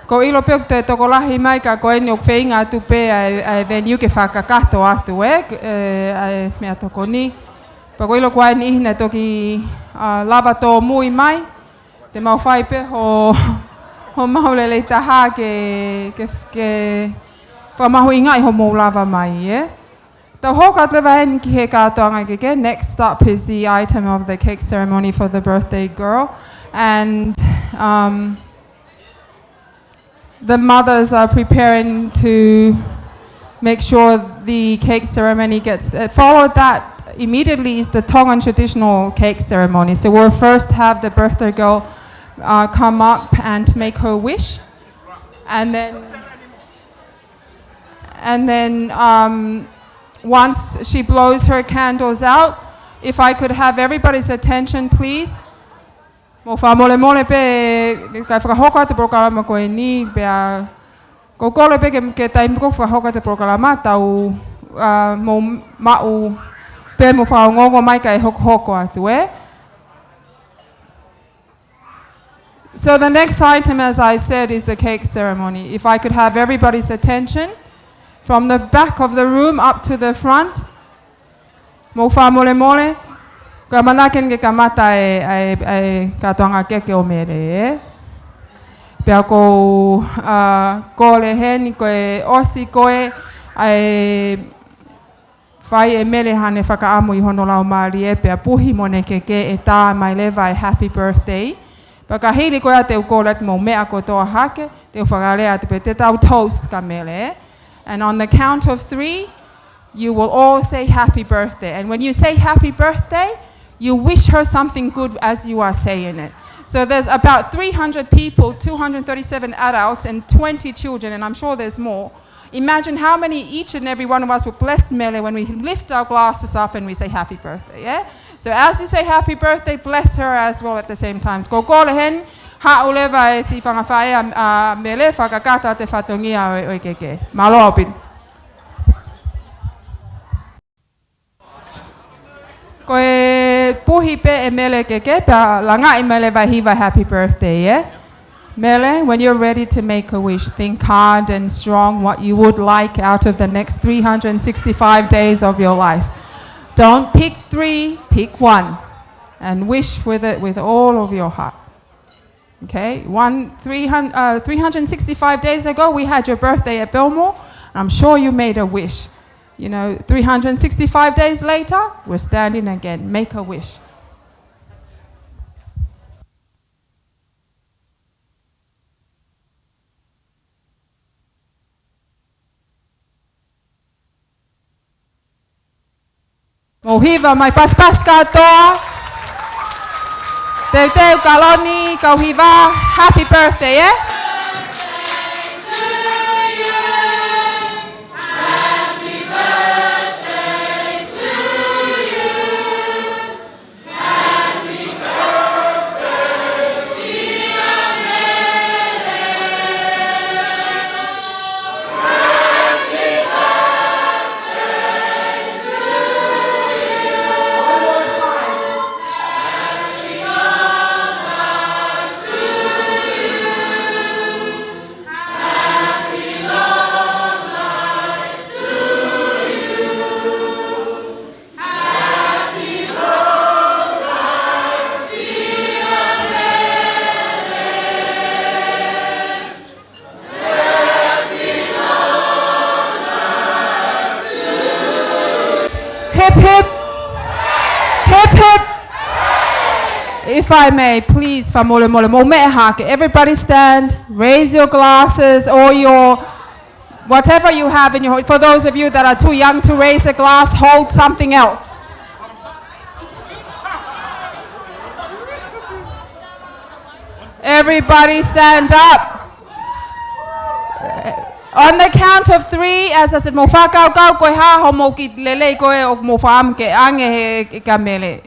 Ko e ʻilo pē ʻoku toe tokolahi mai ka ko eni ʻoku feinga atu pē ʻa e, ʻa e venue ke fakakakato atu, ē, ē, ʻa e meʻatokoni. Pea ko e ʻilo ko eni ʻi he naʻe toki, ā, lava tōmui mai. Te mau fai pē ho, homau lelei taha ke, ke, ke fakamahuʻingaʻi hoʻomou lava mai, ē. Tau hoko atu leva eni ki he kātoanga keke. Next up is the item of the cake ceremony for the birthday girl. And, um, the mothers are preparing to make sure the cake ceremony gets, uh, followed that immediately is the Tongan traditional cake ceremony. So we'll first have the birthday girl, uh, come up and make her wish. And then And then, um, once she blows her candles out, if I could have everybody's attention, please. Mou fakamolemole pē, kae fakahoko atu e polokalama ko eni, pea ʻoku ou kole pē ke, ke taimi ko ē ʻoku fakahoko atu e polokalama, tau, ā, mou maʻu pē mo fakaongoongo mai kae hokohoko atu, ē? So the next item, as I said, is the cake ceremony. If I could have everybody's attention, from the back of the room up to the front. Mou fakamolemole, ko e ʻamanaki eni ke kamata e, e, e kātoanga keke ʻo Mele, ē? Pea ʻoku ou, ā, kole heni ko e ʻosi ko ē, ʻa e fai ʻe Mele haʻane fakaʻamu ʻi hono laumālie pea puhi mo ʻene keke ʻe tā mai leva e happy birthday. Pea ka hili ko ia te u kole atu mou meʻa kotoa hake, te u fakalea atu pē te tau toast kia Mele. And on the count of three, you will all say happy birthday. And when you say happy birthday, you wish her something good as you are saying it. So there's about three hundred people, two hundred thirty-seven adults and twenty children, and I'm sure there's more. Imagine how many each and every one of us would bless Mele when we lift our glasses up and we say happy birthday, yeah? So as you say happy birthday, bless her as well at the same time. Ko e kole heni, haʻu leva e siʻi fanga faʻē ʻa, ʻa Mele, fakakakato atu e fatongia ʻo e, ʻo e keke. Mālō ʻaupito. Ko e puhi pē ʻe Mele e keke, pea langaʻi mai leva e hiva happy birthday, ē? Mele, when you're ready to make a wish, think hard and strong what you would like out of the next three hundred sixty-five days of your life. Don't pick three, pick one. And wish with it with all of your heart. Okay, one, three hundred, uh, three hundred sixty-five days ago, we had your birthday at Belmore. I'm sure you made a wish. You know, three hundred sixty-five days later, we're standing again. Make a wish. Mou hiva mai, pasipasi kātoa. Teuteu, kaloni, kau hiva. Happy birthday, ē? Hip, hip. Hip, hip. If I may, please, fakamolemole, mou meʻa hake. Everybody stand, raise your glasses or your, whatever you have in your, for those of you that are too young to raise a glass, hold something else. Everybody stand up. On the count of three, as I said, mou fakakaukau ko e hā hoʻomou kiʻi lelei ko ē ʻoku mou fakaʻamu ke ʻange he, he kia Mele.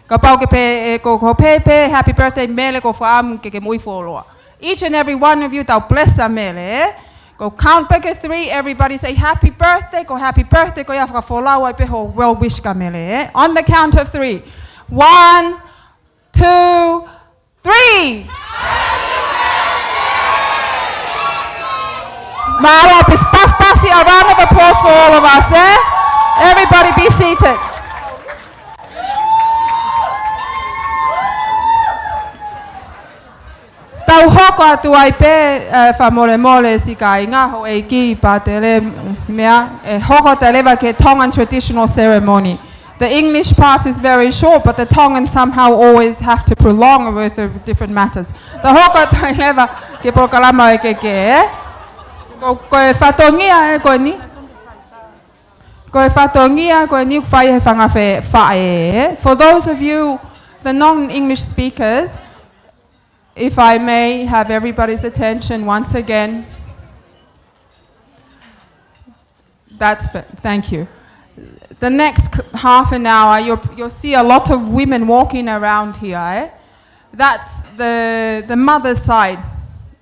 Kapau ʻoku pehē, ē, ko, ko pehē pē, happy birthday Mele, ʻoku ou fakaʻamu ke, ke mui fuoloa. Each and every one of you, tau bless ʻa Mele, ē? Ko e count pē ki he three, everybody say, "Happy birthday," ko e happy birthday ko ia fakafolau ai pē hoʻo well wish kia Mele, ē? On the count of three. One, two, three. Mālō, pasi, pasi, pasi, a round of applause for all of us, eh? Everybody be seated. Tau hoko atu ai pē, eh, fakamolemole siʻi kāinga, houʻeiki, pātele, meʻa, ʻe hoko atu leva ki he Tongan traditional ceremony. The English part is very short, but the Tongan somehow always have to prolong with the different matters. Tau hoko atu ai leva ki he polokalama ʻo e keke, eh? Ko, ko e fatongia, eh, ko eni. Ko e fatongia, ko eni ʻoku fai ʻe he fanga fe-, faʻē, eh? For those of you, the non-English speakers, if I may have everybody's attention once again. That's be-, thank you. The next c-, half an hour, you'll, you'll see a lot of women walking around here, eh? That's the, the mother's side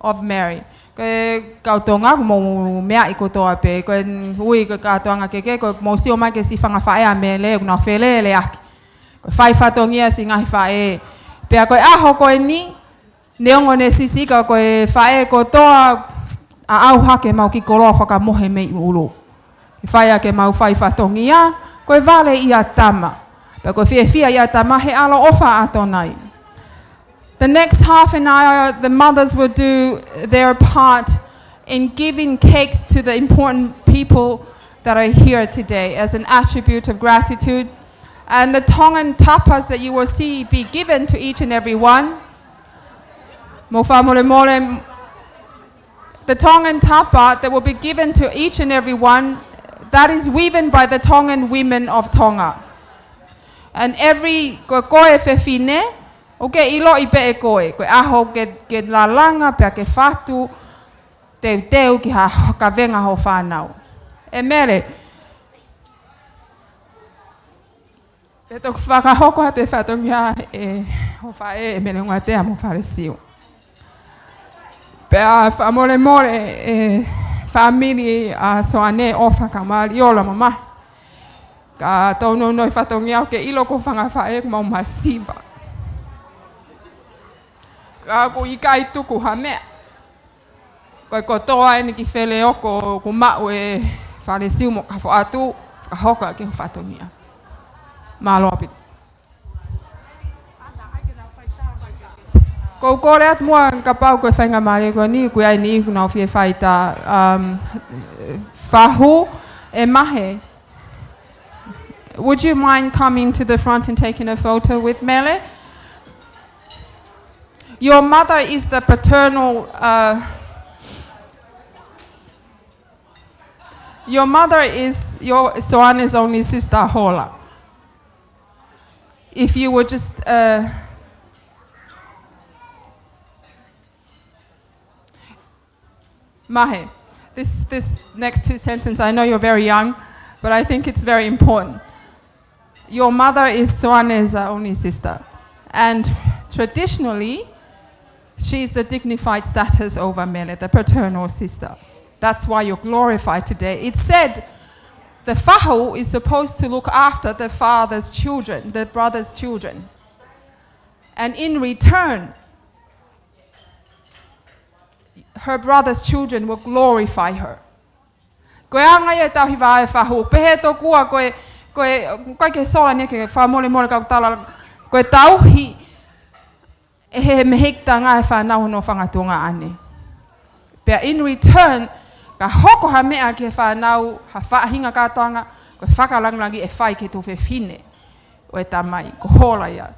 of Mary. Ko e kau Tonga, ʻoku mou meaʻi kotoa pē, ko e ui ko e kātoanga keke, ko e mou sio mai ki he siʻi fanga faʻē ʻa Mele, ʻoku nau feleleʻaki. Ko e fai fatongia siʻi ngaahi faʻē. Pea ko e ʻaho ko eni, neongo ne siʻisiʻi ka ko e faʻē kotoa, ʻa ʻauha ke mau kiʻi koloa fakamohe mei ʻulu. Ke fai ʻa ke mau fai fatongia, ko e vale ia tama. Pea ko e fiefia ia tama he ʻaloʻofa ʻa Tonga. The next half an hour, the mothers will do their part in giving cakes to the important people that are here today as an attribute of gratitude. And the Tongan tapas that you will see be given to each and every one. Mou fakamolemole, the Tongan tapa that will be given to each and every one, that is woven by the Tongan women of Tonga. And every, ko, ko e fefine, ʻoku ke ʻiloʻi pē ʻe koe, ko e ʻaho ke, ke lalanga, pea ke fatu, teuteu ki ha kavenga ho fānau. ʻE Mele, ʻe toki fakahoko atu e fatongia ʻe ho faʻē ʻe Mele Ngaatea mo Falesiu. Pea fakamolemole ʻe fāmili ʻa Soane ʻofa ka mali ola mamahi. Ka tau nounou e fatongia ʻoku ke ʻilo ko e fanga faʻē ʻoku mau masiva. Ka ʻoku ʻikai tuku ha meʻa. Ko e kotoa eni kiʻi feleoko ʻoku maʻu ʻe Falesiu mo ka foʻatu, fakahoko ki he fatongia. Mālō ʻaupito. Ko u kole atu muʻa kapau ko e faingamālie ko eni, ʻoku ʻi ai e niʻihi ʻoku nau fie fai ʻeta, um, fahu, ʻe Mahe. Would you mind coming to the front and taking a photo with Mele? Your mother is the paternal, uh, your mother is your Soane's only sister, Hola. If you would just, uh, Mahe, this, this next two sentence, I know you're very young, but I think it's very important. Your mother is Soane's only sister. And traditionally, she's the dignified status over Mele, the paternal sister. That's why you're glorified today. It's said the fahu is supposed to look after the father's children, the brother's children. And in return, her brother's children will glorify her. Ko e anga ia e tauhi vahaʻa e fahu, pehē tokua ko e, ko e, ko e ke sola ni ke fakamolemole kau tala, ko e tauhi ʻe he mehekitanga e fānau hono fanga tuongaʻane. Pea in return, ka hoko ha meʻa ki he fānau, ha faʻahinga kātoanga, ko e fakalāngilangi ʻe fai ki he tuofefine ʻo e tamai, ko Hola ia.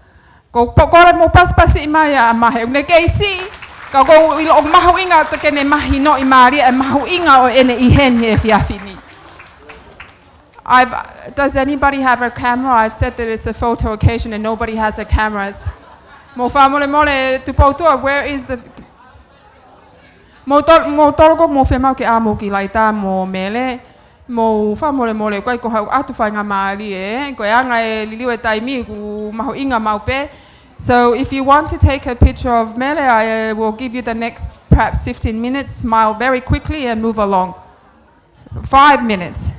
Ko, ko, ko le mo pasipasi mai ʻa Mahe, ʻoku ne kei siʻi, ka ʻoku ou ʻilo ʻoku mahuʻinga atu ke ne mahinoʻi mālie e mahuʻinga ʻo ʻene ʻi heni he efiafi ni. I've, does anybody have a camera? I've said that it's a photo occasion and nobody has a camera. Mou fakamolemole, Tupoutoʻa, where is the, mou tol-, mou toloko, mou fiemaʻu ke ʻamu ki laita mo Mele, mou fakamolemole, ʻoku ʻikai ko haʻaku ʻatu faingamālie, ko e anga e liliu e taimi ʻoku mahuʻinga maʻu pē. So if you want to take a picture of Mele, I, uh, will give you the next perhaps fifteen minutes. Smile very quickly and move along. Five minutes.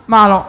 Mālō.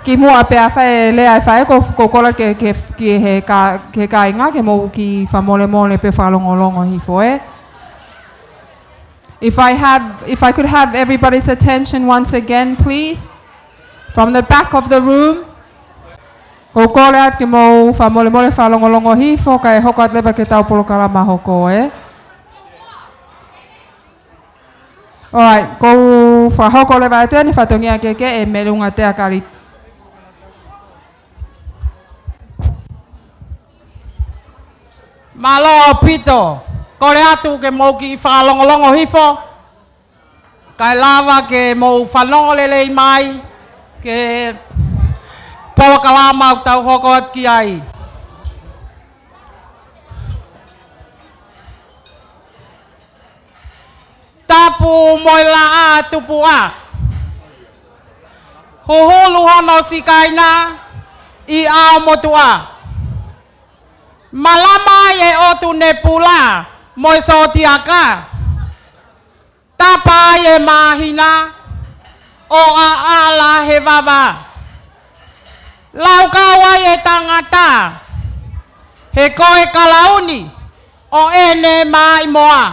Kimuʻa pea fai e lea ʻa e faʻē, ʻoku ou kole ke, ke, ki he ka-, ki he kāinga ke mou kiʻi fakamolemole pea fakalongolongo hifo, ē. If I have, if I could have everybody's attention once again, please. From the back of the room. ʻOku ou kole atu ke mou fakamolemole fakalongolongo hifo, kae hoko atu leva ki heʻetau polokalama hoko, ē. All right, ʻoku ou fakahoko leva atu eni e fatongia kehekehe ʻe Melunga Teakali. Mālō ʻaupito, kole atu ke mou kiʻi fakalongolongo hifo, kae lava ke mou fanongo lelei mai ki he polokalama ʻoku tau hoko atu ki ai. Tapu mo e laʻā tupuʻa. Huhulu hono sikaina ʻi ʻAomotuʻa. Malama ai e ʻotu nepula mo e sōtiaka. Tapa ai e māhina ʻo ʻaʻala he vava. Laukau ai e tangata he ko e kalauni ʻo ʻene maʻimoa.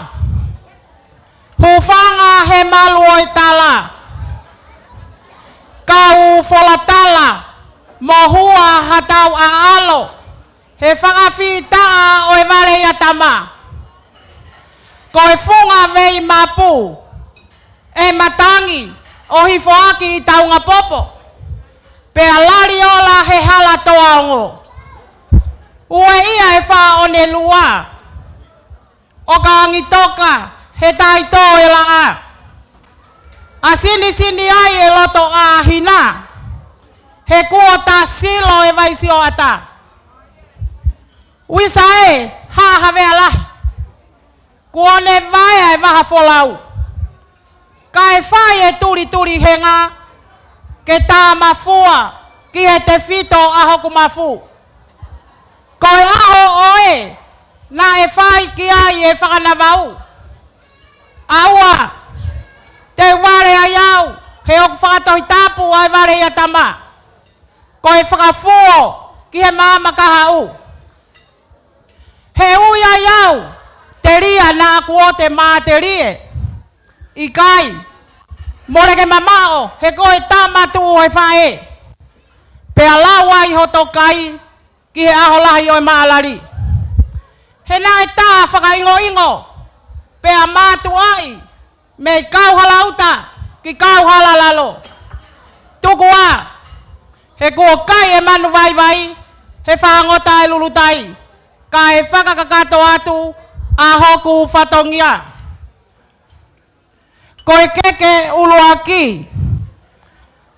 Hūfanga he malu ʻo e tala. Kau folatala mo hua ha tau ʻaʻalo he fakafitaʻa ʻo e vale ʻia Tama. Ko e funga vei mapu ʻe matangi ʻo hifoaki ʻi Taungapopo. Pea lali ola he hala toa ongo. Ueʻia e fā ʻo ne lua ʻo ka angitoka he taitō e laʻā. ʻA sinisini ai e loto ʻa hina he kuo tā silo e vai sioʻata. Uisa ē, hahavea lahi. Kuo ne vaea e vaha folau. Kae fai e tulituli henga ke tā mafua ki he tefito ʻa hoku mafu. Ko e ʻaho ʻo ē naʻe fai ki ai e fakanavau. ʻAua, te u vale ai au, he ʻoku fakatohitapu ʻa e vale ʻia Tama. Ko e fakafuo ki he maama kahaʻu. He ui ai au, telia naʻa kuo te matelie. ʻIkai, mole ke mamaʻo, he ko e tama tuʻu he faʻē. Pea lau ai hoto kai ki he ʻaho lahi ʻo e maʻalali. He naʻe tā fakaʻingoʻingo, pea mātuʻaʻi, mei Kauhalauta ki Kauhalalalo. Tuku ā, he kuo kai e manu vaivai he fāngota e lulutai, kae fakakakato atu ʻa hoku fatongia. Ko e keke ʻuluaki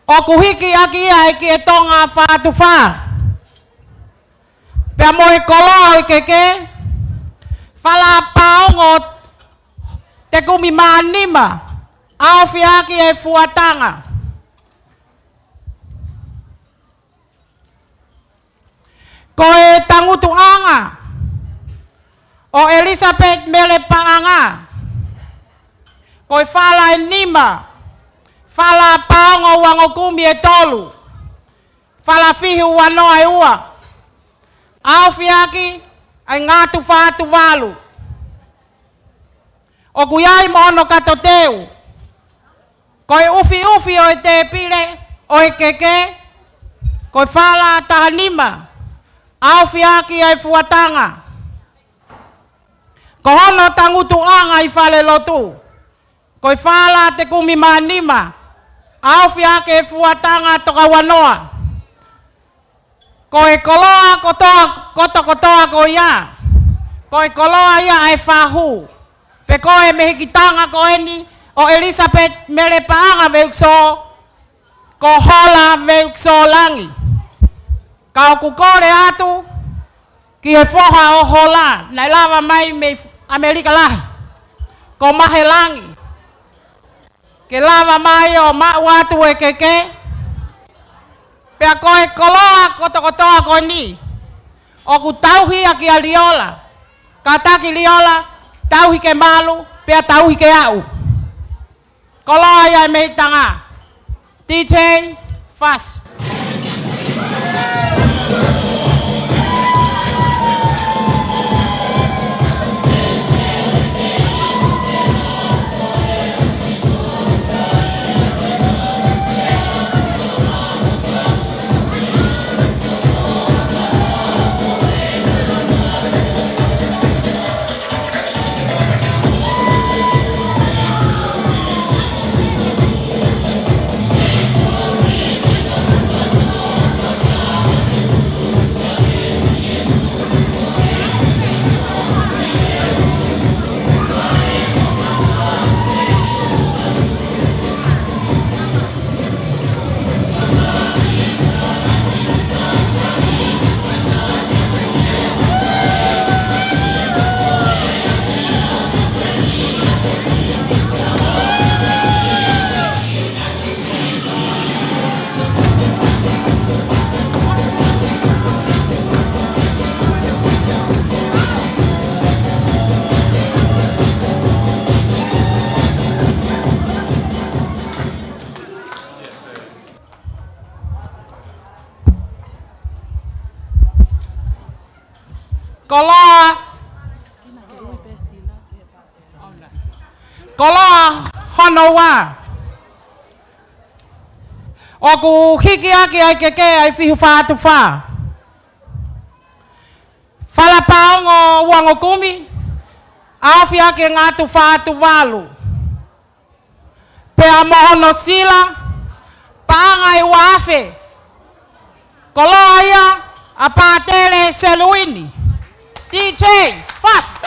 ʻoku hiki ʻaki ia ʻe Kiʻetonga Fātufā. Pea mo e koloa ʻo e keke, Falapaongo Te Kumi Mā Nima, ʻaofi ʻaki e fuatanga. Ko e tangutuʻanga ʻo Elizabeth Mele Paʻanga, ko e fala ʻe nima, Falapaongo Uangokumi ʻe tolu, Falafihi Uanoa ʻe ua, ʻaofi ʻaki ʻa e Ngātufā Tuvalu. ʻOku ʻi ai mo hono kato teu. Ko e ʻufiʻufi ʻo e tēpile ʻo e keke, ko e fala taha nima, ʻaofi ʻaki ʻa e fuatanga. Ko hono tangutuʻanga ʻi fale lotu, ko e fala Te Kumi Mā Nima, ʻaofi ʻaki e fuatanga tokauanoa. Ko e koloa kotoa, kotokotoa ko ia, ko e koloa ia ʻa e fahu, pe ko e mehikitanga ko eni ʻo Elizabeth Mele Paʻanga Veukiso, ko Hola Veukiso Langi. Ka ʻoku kole atu ki he foha ʻo Hola, naʻe lava mai mei ʻAmelika Lahi, ko Mahe Langi, ke lava mai ʻo maʻu atu e keke. Pea ko e koloa kotokotoa ko eni ʻoku tauhi ʻaki ʻa Liola, kātaki Liola, tauhi ke malu, pea tauhi ke aʻu. Koloa ia ʻe Meitanga. DJ, fast. Koloa. Koloa hono ua. ʻOku hiki ʻaki ʻa e keke ʻa e Fihi Fā Atu Fā. Fala Paongo Uangokumi, ʻaofi ʻaki e Ngatu Fā Atu Valu. Pea mo hono sila, paʻanga ʻe ua afe. Koloa ia ʻa Pātele Seluini. DJ, fast.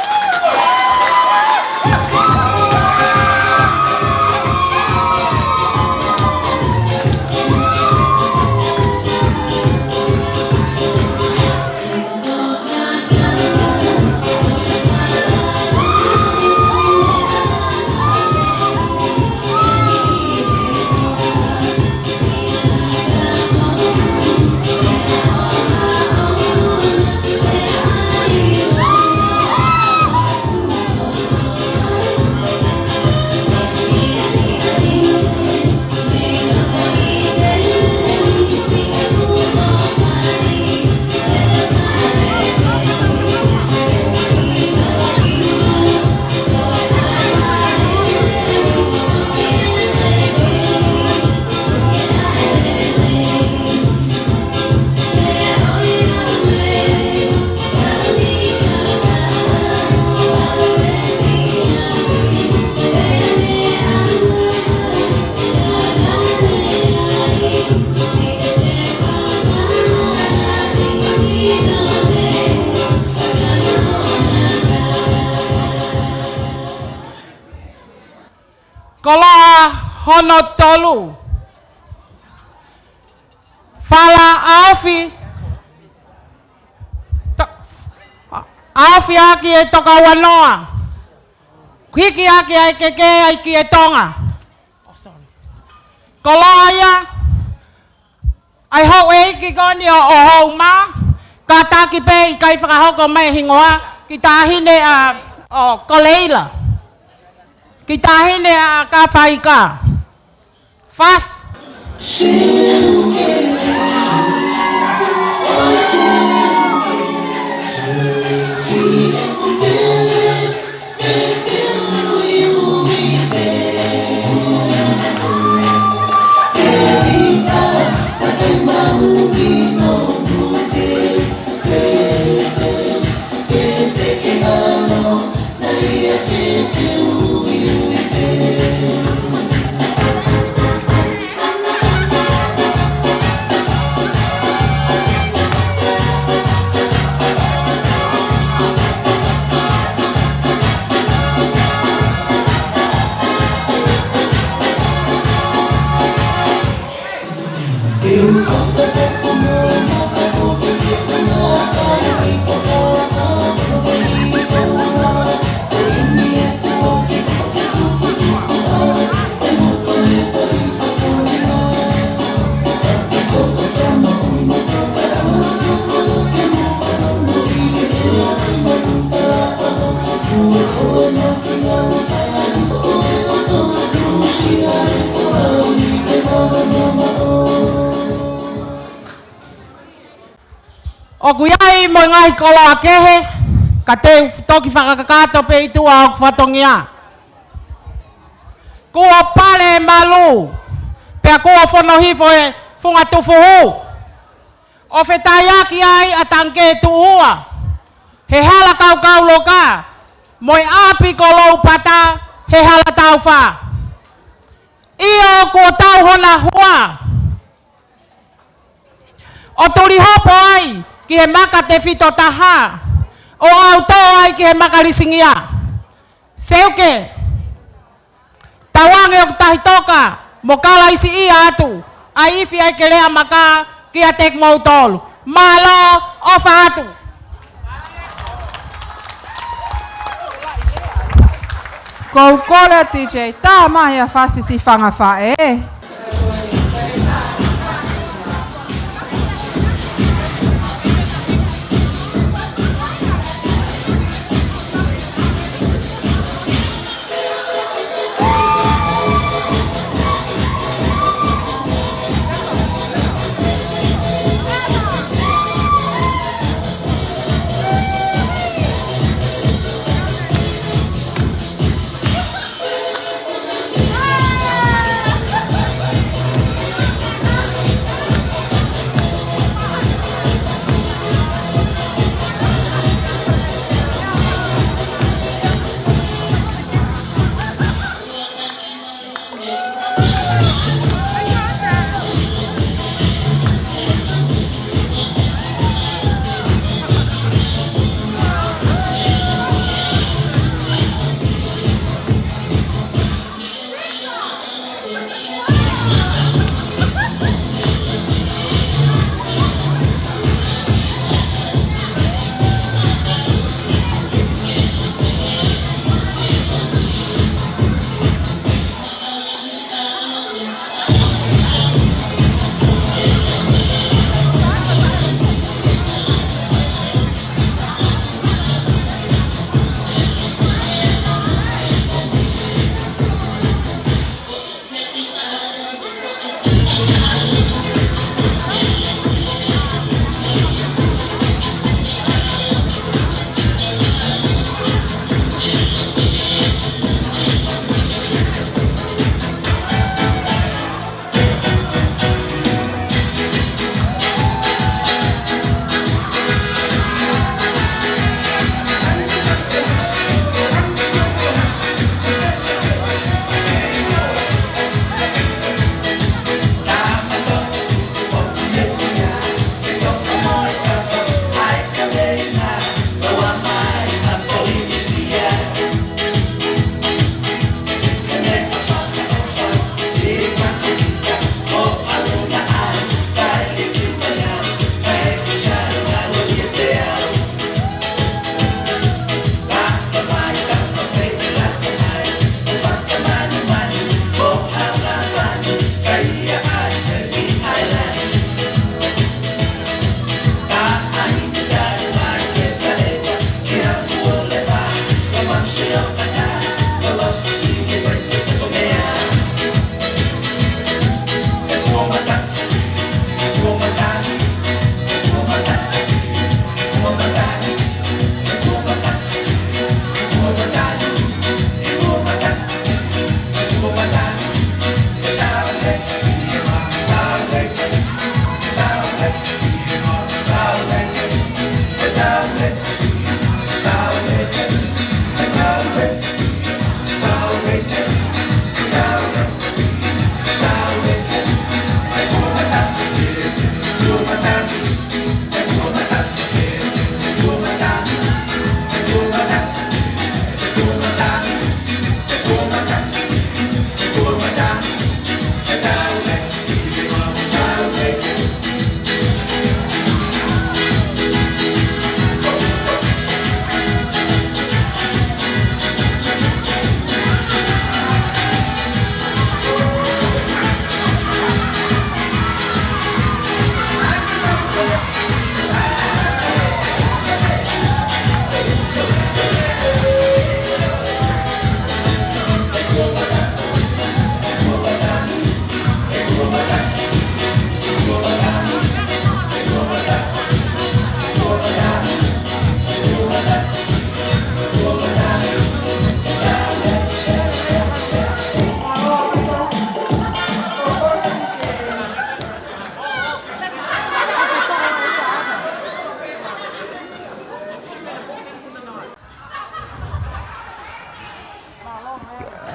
Koloa hono tolu. Fala ʻaofi. To-, ʻaofi ʻaki e Toka Uanoa. Hiki ʻaki ʻa e keke ʻa e Kiʻi Tonga. Koloa ia ʻa e houʻeiki ko eni ʻo, ʻo Houma, kātaki pē ʻikai fakahoko mai hingoa, ki he taʻahine ʻa, ʻo Koleila. Ki he taʻahine ʻa Kafaika. Fast. ʻOku ʻi ai mo e ngaahi koloa kehe, ka te u toki fakakakato pē ʻi tuʻa ʻo e fatongia. Kuo pale e malu, pea kuo fono hifo e funga tufuhu. ʻO fetaiaki ai ʻa Tangikē Tuʻua, he hala kaukau loka, mo e ʻapi ko Loupata, he hala taufa. ʻIo, kuo tau hona hua. ʻO tuli hopo ai ki he maka tefito taha, ʻo ʻautō ai ki he maka lisingia. Seuke, tauange ʻoku tahi toka, mo kalaisiʻia atu, ʻa e ifi ʻa e kelea maka kiate kimoutolu. Mālō, ʻofa atu. Ko u kole atu, DJ, tā mai ʻa Fasi Sifangafaʻē.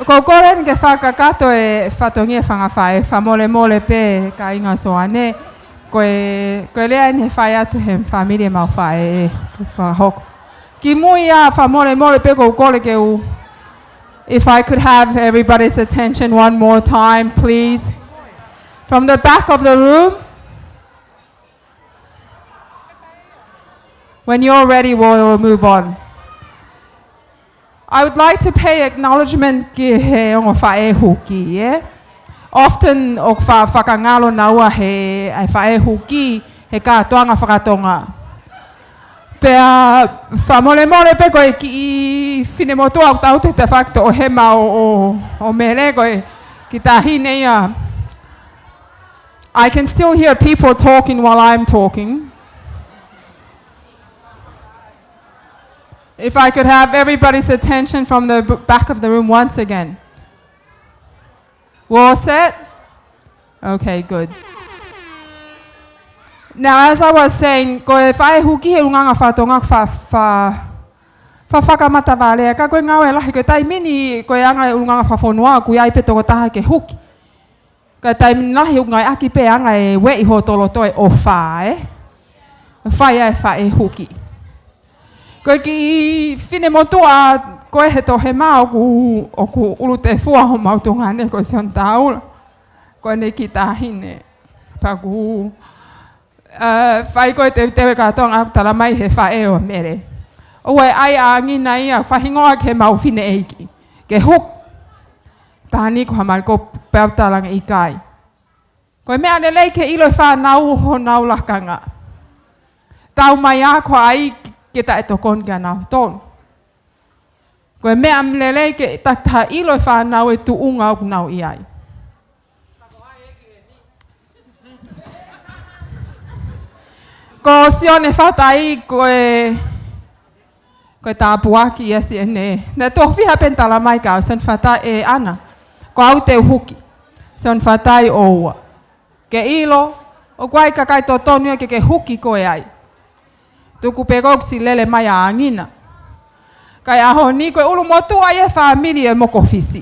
Ko e kole eni ke fakakakato e fatongia fanga faʻē, fakamolemole pē kāinga ʻo Soane. Ko e, ko e lea eni ʻe fai atu he fāmili ʻemau faʻē, ke fakahoko. Kimui ia, fakamolemole pē, ko e kole ke u, if I could have everybody's attention one more time, please. From the back of the room. When you're ready, we'll move on. I would like to pay acknowledgement ki he ongo faʻē huki, ē? Often ʻoku fa-, fakangalo naua he, ʻa e faʻē huki he kātoanga fakatonga. Pea fakamolemole pē ko e kiʻi finemotuʻa ʻoku tau te tafaki toʻohema ʻo, ʻo, ʻo Mele, ko e kiʻi taʻahine ia. I can still hear people talking while I'm talking. If I could have everybody's attention from the b-, back of the room once again. We're all set? Okay, good. Now, as I was saying, ko e faʻē huki he ʻulungaanga fakatonga fa-, fa-, fa-, fakamatavalea, ka ko e ngāue lahi, ko e taimi ni, ko e anga e ʻulungaanga fakafonua, ʻoku ʻi ai pē tokotaha ke huki. Ka taimi lahi ʻoku ngāueʻaki pē anga e ueʻi hoto loto e ʻofa, ē? Fai ʻa e faʻē huki. Ko e kiʻi finemotuʻa ko ē he toʻohema ʻoku, ʻoku ʻulu tefua homau tuongaʻane ko Sione Taula. Ko ʻene kiʻi taʻahine. Pea ʻoku ʻA, fai ko e teuteu e kātoanga ʻoku talamai he faʻē ʻo Mele. ʻOua ʻe ʻai ʻa ʻAngina ia, fakahingoa ki heʻemau fineʻeiki. Ke huki. Taha ni ko Hamaliko pea u talaange ʻikai. Ko e meʻa lelei ke ʻilo e fānau honau lakanga. Taumaiā ko hai ke taʻetokoni kia nautolu. Ko e meʻa lelei ke takitaha ʻilo e fānau e tuʻunga ʻoku nau ʻi ai. Ko Sione Fatai, ko e, ko e tāpuaki ia siʻene. Naʻe tuʻo fiha pē ʻene talamai kia au, Sione Fatai ē ʻAna, ko au te u huki. Sione Fatai ʻoua. Ke ʻilo, ʻoku ʻi ai e kakai totonu ia ke ke huki koe ai. Tuku pē ko e kiʻi lele mai ʻa ʻAngina. Ka ʻi he ʻaho ni ko e ʻulumotuʻa ia he fāmili e mokofisi.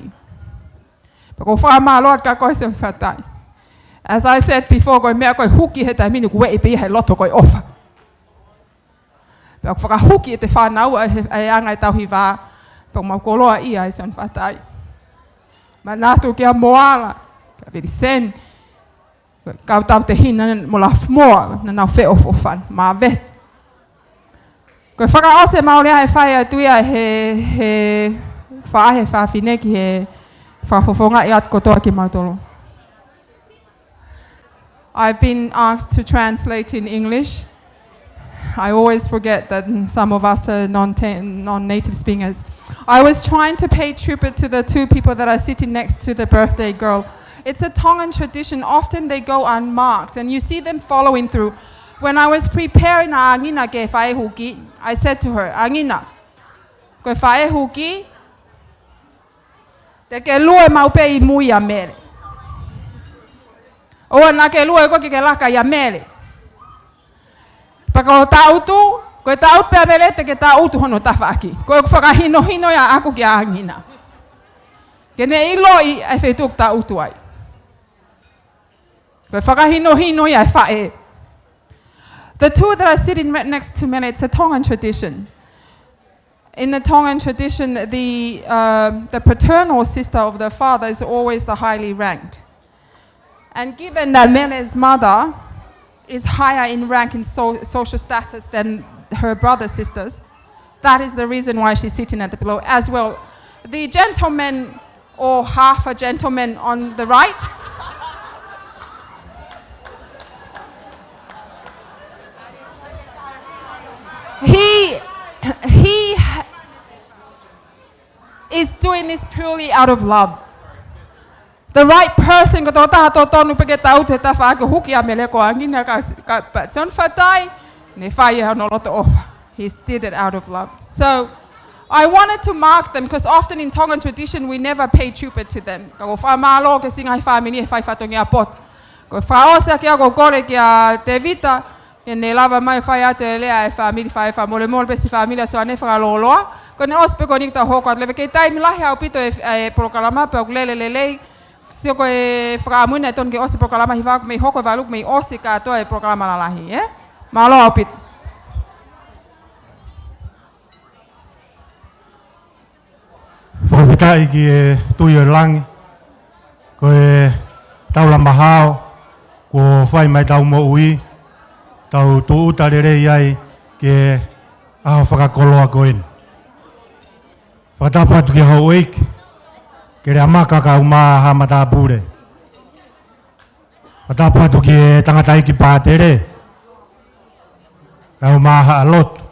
Pea ʻoku ou fakamālō atu kia koe Sione Fatai. As I said before, ko e meʻa ko e huki he taimi ni ʻoku ueʻi pē ia he loto ko e ʻofa. Pea ʻoku fakahuki ʻete fānau ʻa e, ʻa e anga e tauhi vā. Pea ʻoku mau koloaʻia ai Sione Fatai. Manatu kia Moala, kia Viliseni. Kau tau te hina mo Lafumoa, naʻa nau feʻofoʻofani, māvete. Ko e fakaʻosi ʻemau lea he fai atu ia he, he faʻē he fafine ki he fakafofongaʻi atu kotoa kimautolu. I've been asked to translate in English. I always forget that some of us are non-, non-native speakers. I was trying to pay tribute to the two people that are sitting next to the birthday girl. It's a Tongan tradition. Often they go unmarked, and you see them following through. When I was preparing ʻa ʻAngina ke faʻē huki, I said to her, ʻAngina, ko e faʻē huki, te ke lue maʻu pē ʻi mui ʻia Mele. ʻOua naʻa ke lue koe ke ke laka ʻia Mele. Pea ko e taʻutu, ko e taʻutu pē ʻa Mele te ke taʻutu hono tafaʻaki. Ko e fakahinohino ia ʻaʻaku kia ʻAngina. Ke ne ʻiloʻi ʻa e feituʻu ʻoku taʻutu ai. Ko e fakahinohino ia ʻa e faʻē. The two that are sitting right next to Mele, it's a Tongan tradition. In the Tongan tradition, the, um, the paternal sister of the father is always the highly ranked. And given that Mele's mother is higher in rank in so-, social status than her brother sisters, that is the reason why she's sitting at the pillow as well. The gentleman or half a gentleman on the right. He, he is doing this purely out of love. The right person, ko e tokotaha totonu pē ke taʻutu he tafaʻaki ʻo huki ʻia Mele ko ʻAngina ka, ka, but Sione Fatai, ne fai ʻe hono loto ʻofa. He did it out of love. So, I wanted to mark them, 'cause often in Tongan tradition, we never pay tribute to them. Ka ʻoku ou fakamālō ki he siʻi ngaahi fāmili he fai fatongia poto. Ko e fakaʻosi ʻaki ia ʻoku ou kole kia Tevita, ke ne lava mai fai atu e lea ʻa e fāmili, fai fakamolemole pē siʻi fāmili ʻa Soane fakalōloa, Ko ʻene ʻosi pē ko eni ʻoku tau hoko atu leva, kei taimi lahi ʻaupito e, e polokalama pea ʻoku lele lelei. Sio ko e fakaʻamu eni ʻe tonu ke ʻosi e polokalama hiva, ʻoku mei hoko e valu ʻoku mei ʻosi kātoa e polokalama lalahi, ē? Mālō ʻaupito. Fakafetaʻi ki he Tuʻi ʻo e langi, ko e taula maha kuo fai mai ʻetau moʻui, tau tūʻuta lelei ai ki he ʻaho fakakoloa ko eni. Fakatapu atu ki he houʻeiki, Keleamaka kae ʻumaʻā haʻa matāpule. Fakatapu atu ki he tangataʻeiki pātele, kae ʻumaʻā haʻa lotu.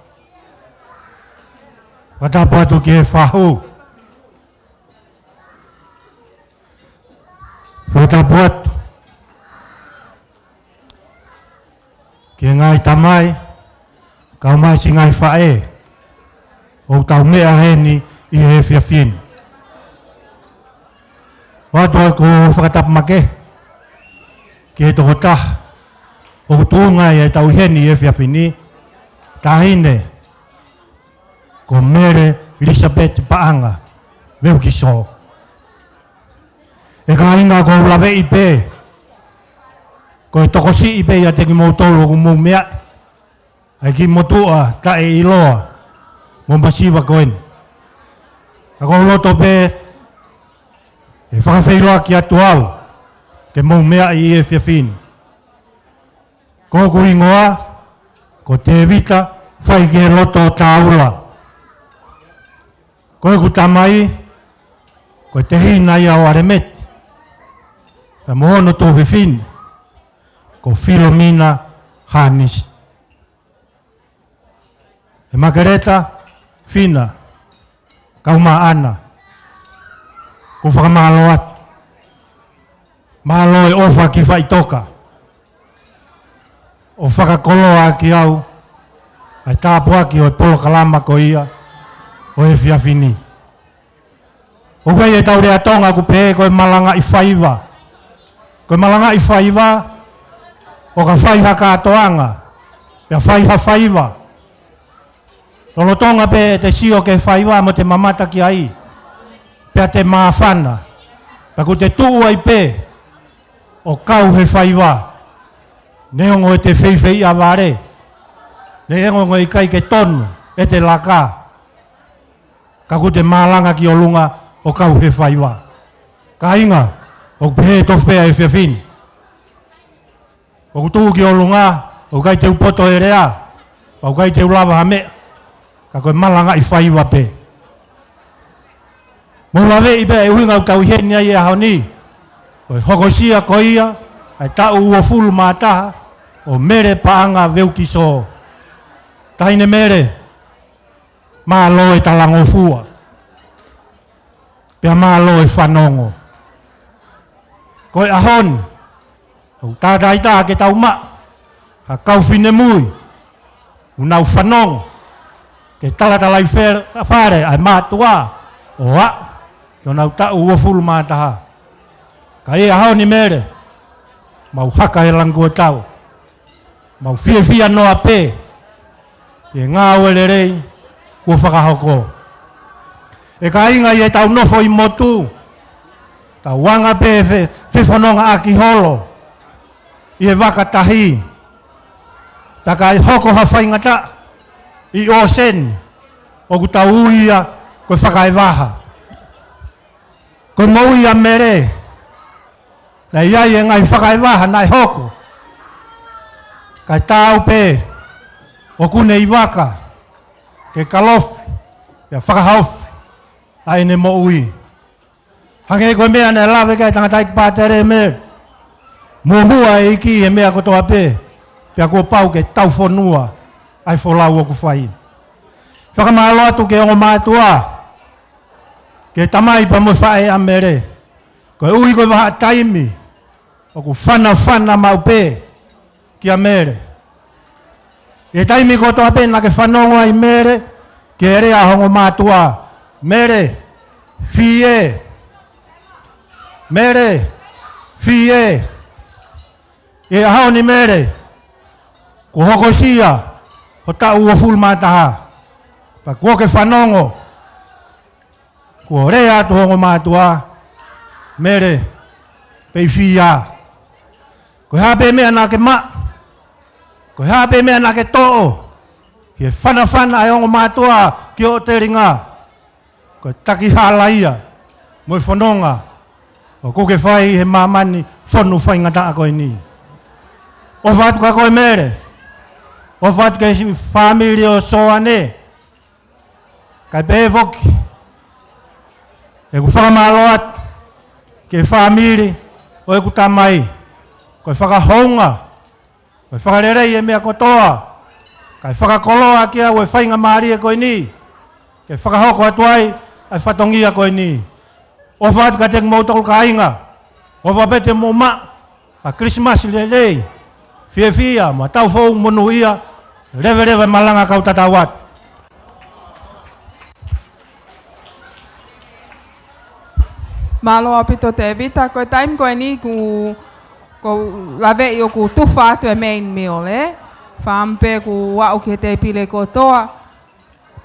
Fakatapu atu ki he fahu. Fakatapu atu ki he ngaahi tamai, kae ʻumaʻā siʻi ngaahi faʻē, ʻoku tau meʻa heni ʻi he efiafi ni. ʻOatu ʻeku fakatapu makehe ki he tokotaha ʻoku tuʻunga ai ʻetau ʻi heni ʻi he efiafi ni, taʻahine ko Mele Elisapeti Paʻanga Veukiso. ʻE kāinga, ʻoku ou laveʻi pē ko e tokosiʻi pē ʻiate kimoutolu ʻoku mou meʻa ai ki he motuʻa taʻeʻiloa mo masiva ko eni. Ka ʻoku ou loto pē ke fakafeʻiloaki atu au ke mou meʻa ʻi he efiafi ni. Ko hoku hingoa ko Tēvita Faikeloto Taula. Ko ʻeku tamai ko e tehina ia ʻo ʻAlemeti, pea mo hono tuofefine ko Filomina Hanisi. ʻE Makeleta, Fina, kae ʻumaʻā ʻAna, ʻoku ou fakamālō atu. Mālō e ʻofa ki faʻitoka ʻo fakakoloa ʻaki au ʻa e tāpuaki ʻo e polokalama ko ia ʻo e efiafi ni. ʻOku ʻi ai ʻetau lea Tonga ʻoku pehē ko e malangaʻi faiva. Ko e malangaʻi faiva, ʻo ka fai ha kātoanga, pea fai ha faiva, lolotonga pē ʻete sio ki he faiva mo te mamata ki ai, pea te māfana. Pea ʻoku te tuʻu ai pē ʻo kau he faiva, neongo ʻete feifeiʻa vale, neongo ʻe ʻikai ke tonu ʻete laka, ka ʻoku te malanga ki ʻolunga ʻo kau he faiva. Kāinga, ʻoku pehē tofu pē ʻa e efiafi ni. ʻOku tuʻu ki ʻolunga, ʻoku ʻikai te u poto he lea, pea ʻoku ʻikai te u lava ha meʻa, ka ko e malangaʻi faiva pē. Mou laveʻi pē ʻa e ʻuhinga ʻoku tau ʻi heni ai he ʻaho ni, ko e hokosia ko ia ʻa e taʻu uofulu mā taha ʻo Mele Paʻanga Veukiso. Taʻahine Mele, mālō e talangofua, pea mālō e fanongo. Ko e ʻaho ni, ʻoku tātāitaha ke tau maʻu ha kau finemui ʻoku nau fanongo ki he talatalaifale ʻa e mātuʻa ʻo aʻu ki honau taʻu uofulu mā taha. Ka ʻi he ʻaho ni, Mele, mau haka he langi kuo tau, mau fiefia noa pē ʻi he ngāue lelei kuo fakahoko. ʻE kāinga, ʻi heʻetau nofo ʻi motu, tau anga pē fe-, fefonongaʻaki holo ʻi he vaka tahi. Pea ka ʻi ai hoko ha faingataʻa ʻi ʻōseni, ʻoku tau ui ia ko e fakaevaha. Ko e moʻui ʻa Mele, naʻe ʻi ai e ngaahi fakaevaha naʻe hoko, kae taau pē ʻoku ne ʻi vaka ke kalofi pea fakahaofi ʻa ʻene moʻui. Hangē ko e meʻa naʻe lave ki ai e tangataʻeiki pātele, Mele, muʻomuʻa e ʻEiki he meʻa kotoa pē, pea kuo pau ke taufonua ʻa e folau ʻoku fai. Fakamālō atu ki he ongo mātuʻa, ki he tamai pea mo e faʻē ʻa Mele. Koeʻuhi ko e vahaʻa taimi ʻoku fanafana maʻu pē kia Mele. ʻI he taimi kotoa pē naʻa ke fanongo ai, Mele, ki he lea ʻa e ongo mātuʻa: Mele, fie. Mele, fie. ʻI he ʻaho ni, Mele, kuo hokosia ho taʻu uofulu mā taha, pea kuo ke fanongo Kuo lea atu ho ongo mātuʻa, Mele Peifia. Ko e hā pē meʻa naʻa ke maʻu, ko e hā pē meʻa naʻa ke toʻo, ʻi he fanafana ʻa e ongo mātuʻa ki hoʻo telinga, ko e taki hala ia mo e fononga ʻoku ke fai he māmani fonu faingataʻa ko eni. ʻOfa atu kia koe Mele, ʻofa atu ki he siʻi fāmili ʻo Soane, kae pehē foki ʻeku fakamālō atu ki he fāmili ʻo ʻeku tamai, ko e fakahounga, ko e fakalelei e meʻa kotoa, kae fakakoloa kiate au e faingamālie ko eni ke fakahoko atu ai ʻa e fatongia ko eni. ʻOfa atu kiate kimoutolu kāinga, ʻofa pē te mou maʻu ha Kilisimasi lelei, fiefia mo ha taʻu foʻou monūʻia, leveleva e malanga kau tatau atu. Mālō ʻaupito Tēvita, ko e taimi ko eni kuo, kuo u laveʻi ʻoku tufa atu e main meal, ē? Fakaʻamu pē kuo aʻu ki he tēpile kotoa.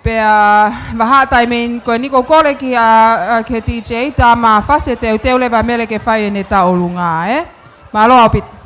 Pea vahaʻa taimi ko eni ʻoku ou kole ki he, ā, ki he D J, tā mai ha fasi ʻe teuteu leva ʻa Mele ke fai ʻene tauʻolunga, ē? Mālō ʻaupito.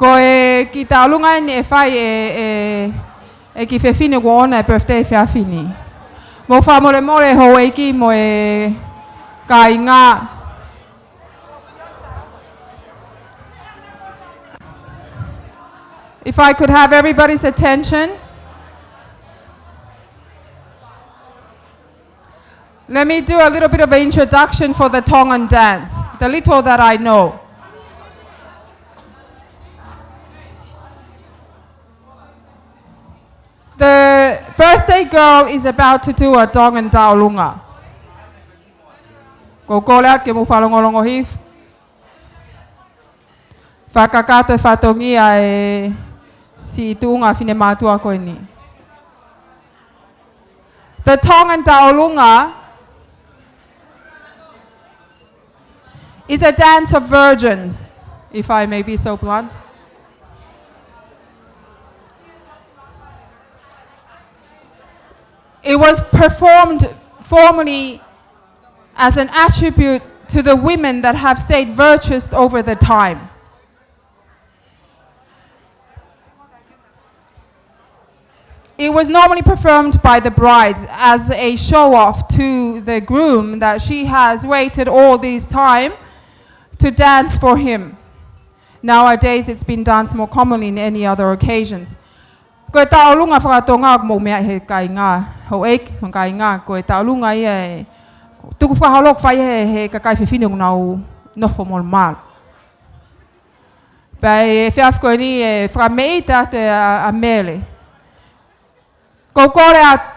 Ko e kiʻi tauʻolunga eni ʻe fai ʻe, ʻe, ʻe kiʻi fefine kuo ʻoʻona e birthday efiafi ni. Mou fakamolemole houʻeiki mo e kāinga. If I could have everybody's attention. Let me do a little bit of an introduction for the Tongan dance, the little that I know. The birthday girl is about to do a Tongan tauʻolunga. Ko e kole atu ke mou fakalongolongo hifo. Fakakakato e fatongia e siʻi tuʻunga finemātuʻa ko eni. The Tongan tauʻolunga is a dance of virgins, if I may be so blunt. It was performed formerly as an attribute to the women that have stayed virtuous over the time. It was normally performed by the bride as a show-off to the groom that she has waited all this time to dance for him. Nowadays, it's been danced more commonly in any other occasions. Ko e tauʻolunga fakatonga ʻoku mou meaʻi he kāinga, houʻeiki mo e kāinga, ko e tauʻolunga ia ʻe tuku fakaholo ʻoku fai he, he kakai fefine ʻoku nau nofo molumalu. Pea ʻi he efiafi ko eni ʻe fakameʻite atu ʻa, ʻa Mele. Ko u kole atu.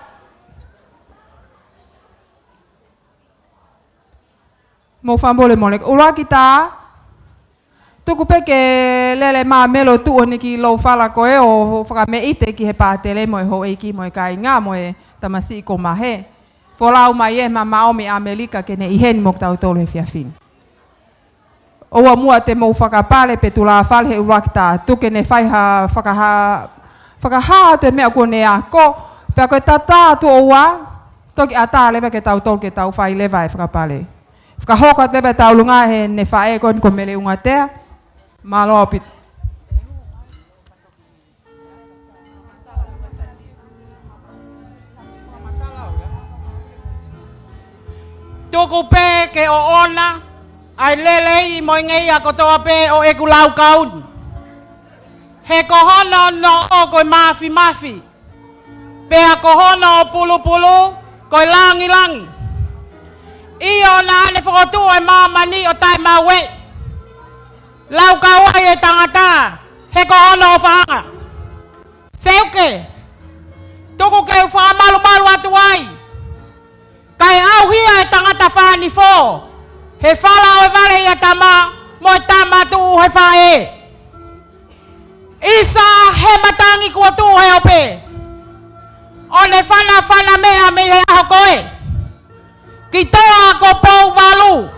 Mou fakamolemole. ʻUluaki tā, tuku pē ke lele mai Mele ʻo tuʻu ʻo ne ki lou fala ko ē ʻo fakameʻite ki he pātele mo e houʻeiki mo e kāinga mo e tamasiʻi ko Mahe. Folau mai ʻe he mamaʻo mei ʻAmelika ke ne ʻi heni mo kitautolu he efiafi ni. ʻOua muʻa te mou fakapale pe tulafale he ʻuluaki tā, tuku ke ne fai ha fakahā, fakahā atu e meʻa kuo ne ako, pea ko e tā atu ʻo ua, toki ʻatā leva ke tau tolu ke tau fai leva e fakapale. Fakahoko atu leva e tauʻolunga heʻene faʻē ko eni ko Mele Ungatea. Mālō ʻaupito. Tuku pē ke ʻoʻona ʻa e lelei mo e ngeia kotoa pē ʻo ʻeku laukau ni. He ko hono noʻo ko e mafimafi. Pea ko hono pulupulu ko e langilangi. ʻIo naʻa ne fokotuʻu e māmani ʻo taʻemaueʻi. Laukau ai e tangata, he ko hono ʻofaʻanga. Seuke, tuku ke u fakamalumalu atu ai. Kae ʻauhia e tangata fānifo, he fala ʻo e vale ʻia tama, mo e tama tuʻu he faʻē. ʻIsa he matangi kuo tuʻu he ope. ʻO ne fanafana meʻa mei he ʻaho ko ē. Ki toa ko Pouvalu.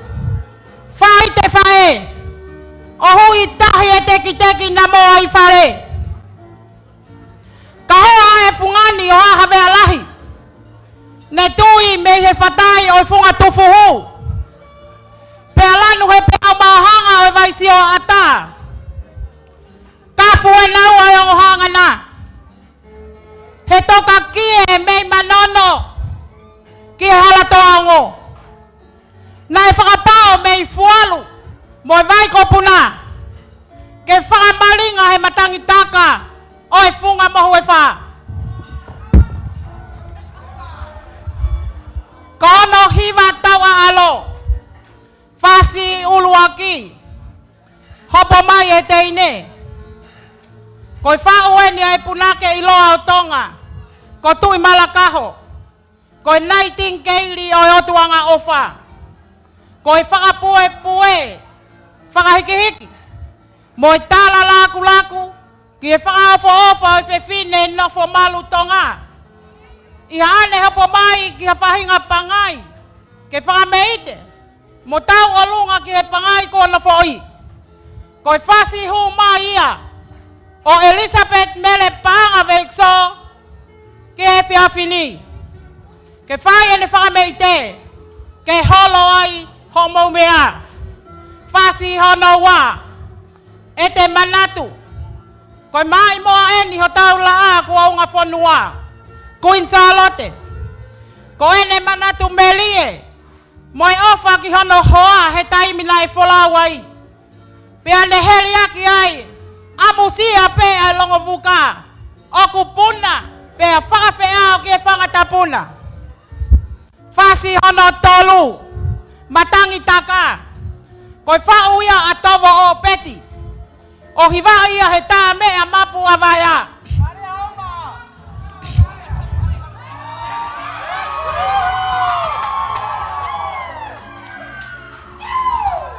Fai te faʻē. ʻO hui tahi e tekiteki na mo ai fale. Ka hoa e fungani ʻo Hahavea Lahi. Ne tui mei he fatai ʻo e funga tufuhu. Pea lanu he peau māhanga ʻo e vai sioʻata. Kafu e naua e ongo hangana. He toka kie mei Manono. Ki he hala toa ongo. Naʻe fakapao mei Fualu, mo e vai ko Puna, ke fakamalinga he matangi taka ʻo e funga mohu e fā. Ko hono hiva tauʻaʻalo, fasi ʻuluaki, hopo mai e teine. Ko e faʻu eni ʻa e punake ʻiloa ʻo Tonga, ko Tuʻimalakaho. Ko e naitingikeili ʻo e ʻOtu Angaʻofa. Ko e fakapuepue, fakahikihiki, mo e tala lakulaku, ki he fakaʻofoʻofa ʻo e fefine nofo malu Tonga. ʻI haʻane hopo mai ki ha faʻahinga pangai, ke fakameʻite, mo tauʻolunga ki he pangai kuo nofoʻi. Ko e fasi hū mai ia ʻo Elizabeth Mele Paʻanga Vekiso ki he efiafi ni. Ke fai ʻene fakameʻite, ke holo ai hoʻomou meʻa. Fasi hono ua, ʻEte Manatu. Ko e maʻimoa eni hotau laʻā kuo unga fonua, Kuini Sālote. Ko ʻene manatu melie, mo e ʻofa ki hono hoa he taimi naʻe folau ai. Pea ne heliaki ai, ʻamusia pē ʻa e longovuka, ʻoku puna, pea fakafeʻao ki he fanga tapuna. Fasi hono tolu, Matangi Taka, ko e faʻu ia ʻa Tovo ʻo Peti, ʻo hivaʻi ia he tā meʻa mapu ʻa Vaea.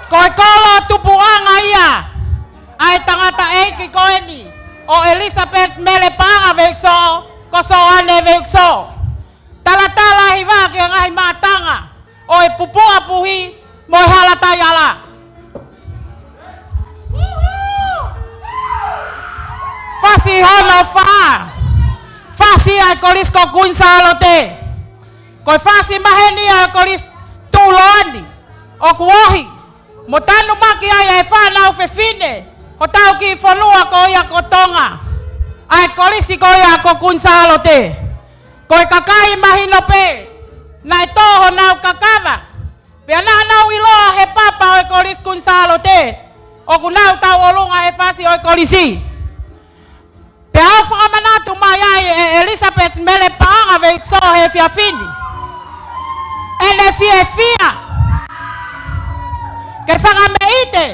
Ko e kolo tupuʻanga ia ʻa e tangataʻeiki ko eni ʻo Elizabeth Mele Paʻanga Vekiso, ko Soane Vekiso. Talatala hiva ki he ngaahi mātanga ʻo e Pupuʻa Puhi mo e Hala Taiala. Fasi hono fā, fasi ʻa e Kolisi ko Kuini Sālote. Ko e fasi maheni ʻa e Kolisi Tuʻuloa ni, ʻoku ohi mo tanumaki ai e fānau fefine hotau kiʻi fonua ko ia ko Tonga. ʻa e kolisi ko ia ko Kuini Sālote. Ko e kakai mahino pē naʻe tō honau kakava, pea naʻa nau ʻiloa he papa ʻo e Kolisi Kuini Sālote ʻoku nau tauʻolunga he fasi ʻo e kolisi. Pea ʻoku fakamanatu mai ai ʻe ʻElisapesi Mele Paʻanga Veikisō he efiafi ni ʻene fiefia ke fakameʻite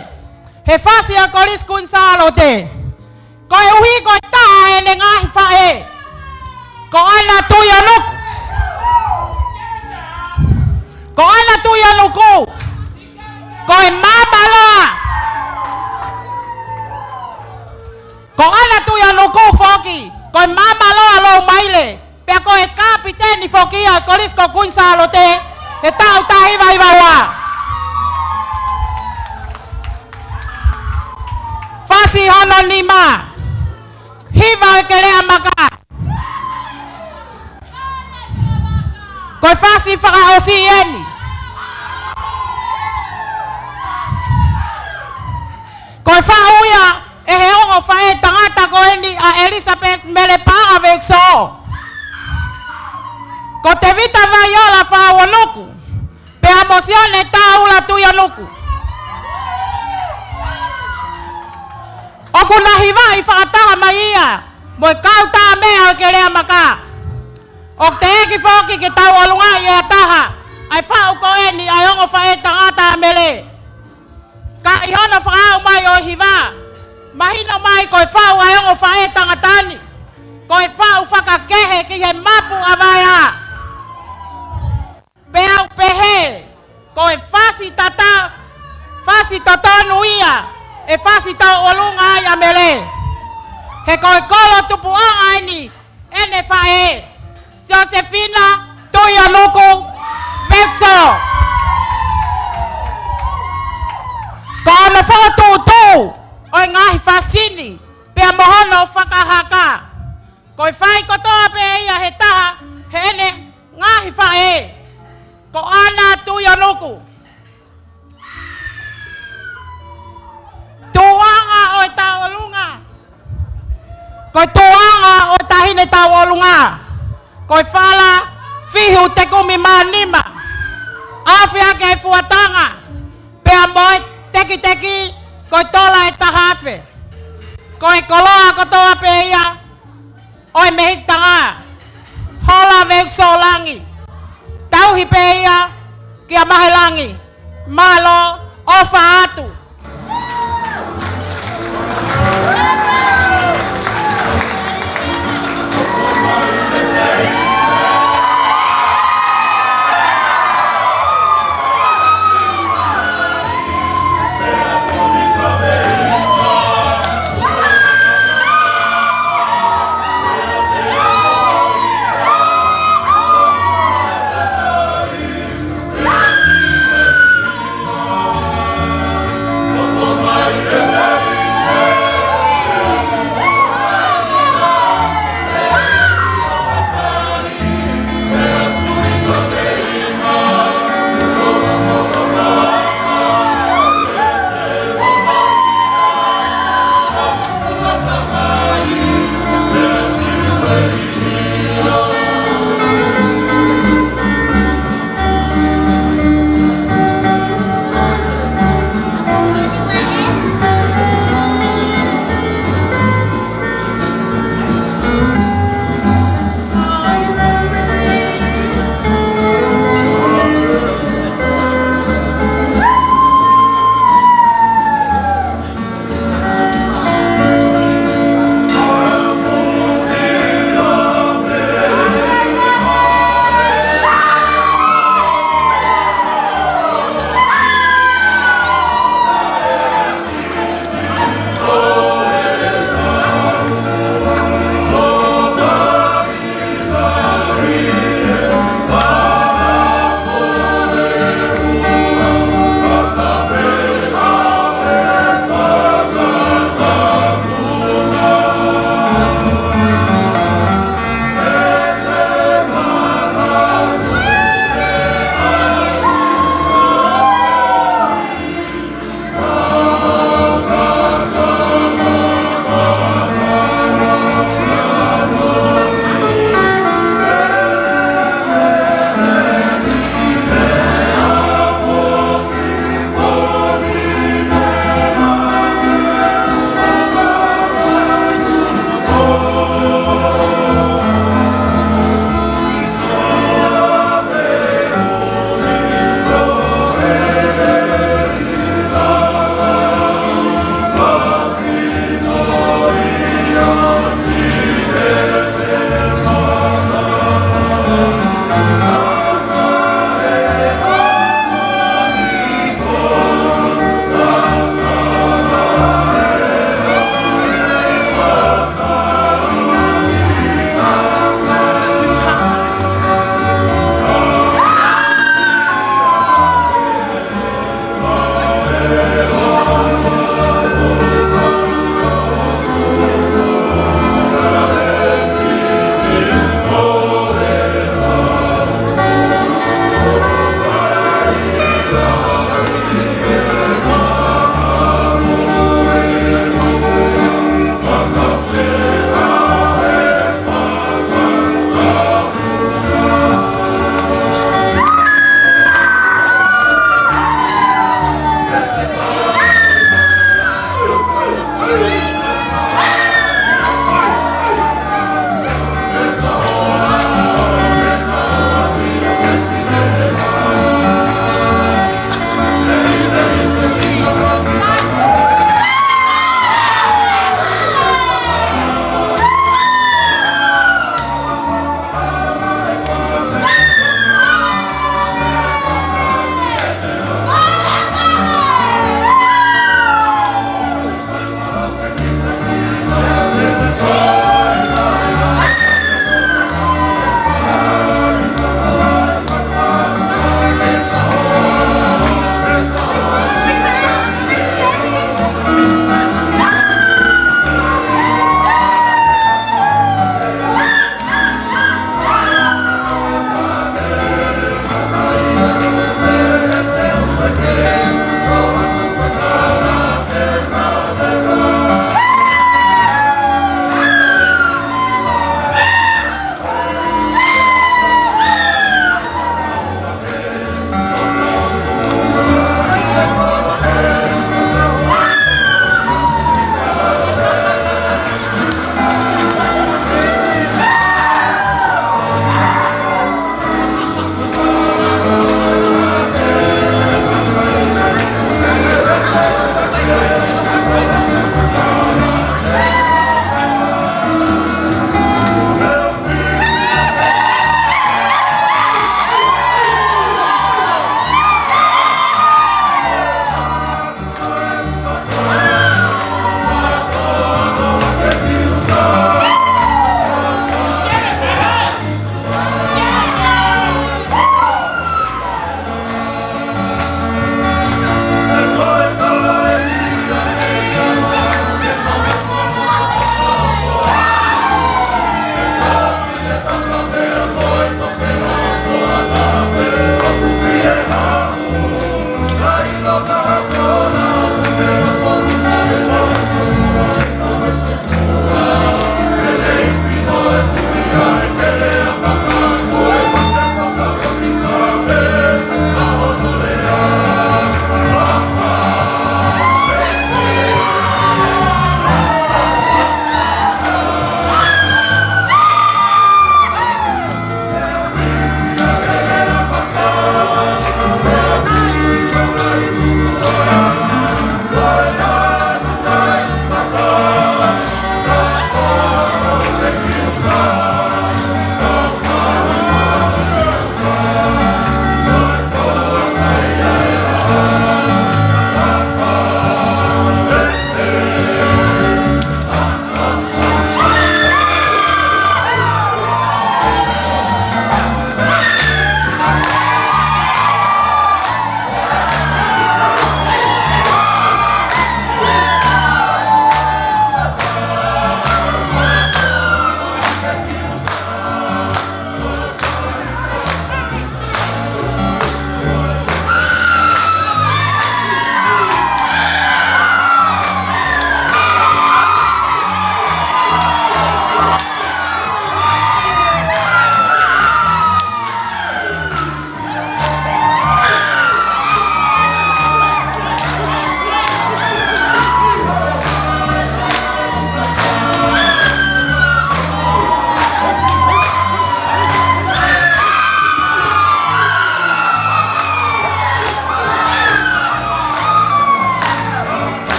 he fasi ʻo e Kolisi Kuini Sālote, koeʻuhi ko e taha ʻene ngaahi faʻē, ko ʻAna Tuʻionuku. Ko ʻAna Tuʻionuku, ko e maama loa. Ko ʻAna Tuʻionuku foki, ko e maama loa Loumaile, pea ko e kapiteni foki ia ʻo e Kolisi ko Kuini Sālote he taʻu taha hiva hiva ua. Fasi hono nima, Hiva ʻo e Keleʻamaka. Ko e fasi fakaʻosi eni. Ko e faʻu ia ʻe he ongo faʻē tangata ko eni ʻa ʻElisapesi Mele Paʻanga Veikisō, ko Tevita Vaiola Fauonuku, pea mo Sione Taula Tuʻionuku. ʻOku na hivaʻi fakataha mai ia mo e kau tāmeʻa ʻo e Keleʻamaka. ʻOku teʻeki foki ke tauʻolungaʻi ʻe ha taha ʻa e faʻu ko eni ʻa e ongo faʻē tangata ʻa Mele. Ka ʻi hono fakaʻau mai ʻo e hiva, mahino mai ko e faʻu ʻa e ongo faʻē tangata ni, ko e faʻu fakakehe ki he mapu ʻa Vaea. Pea u pehē, ko e fasi tata, fasi totonu ia ʻe fasi tauʻolunga ai ʻa Mele. He ko e kolo tupuʻanga eni ʻene faʻē, Siosefina Tuʻionuku Veikisō. Ko hono fokotuʻutuʻu ʻo e ngaahi fasi ni, pea mo hono fakahaka, ko e fai kotoa pē ia ʻe he taha heʻene ngaahi faʻē, ko ʻAna Tuʻionuku. Tuʻuʻanga ʻo e tauʻolunga. Ko e tuʻuʻanga ʻo e taʻahine tauʻolunga, ko e fala Fihu Tekumi Manima, ʻAfiake Fuatanga, pea mo e tekiteki ko e tola ʻe taha afe. Ko e koloa kotoa pē ia ʻo e mehikitanga, Hola Veikisōlangi. Tauhi pē ia kia Mahelangi. Mālō, ʻofa atu.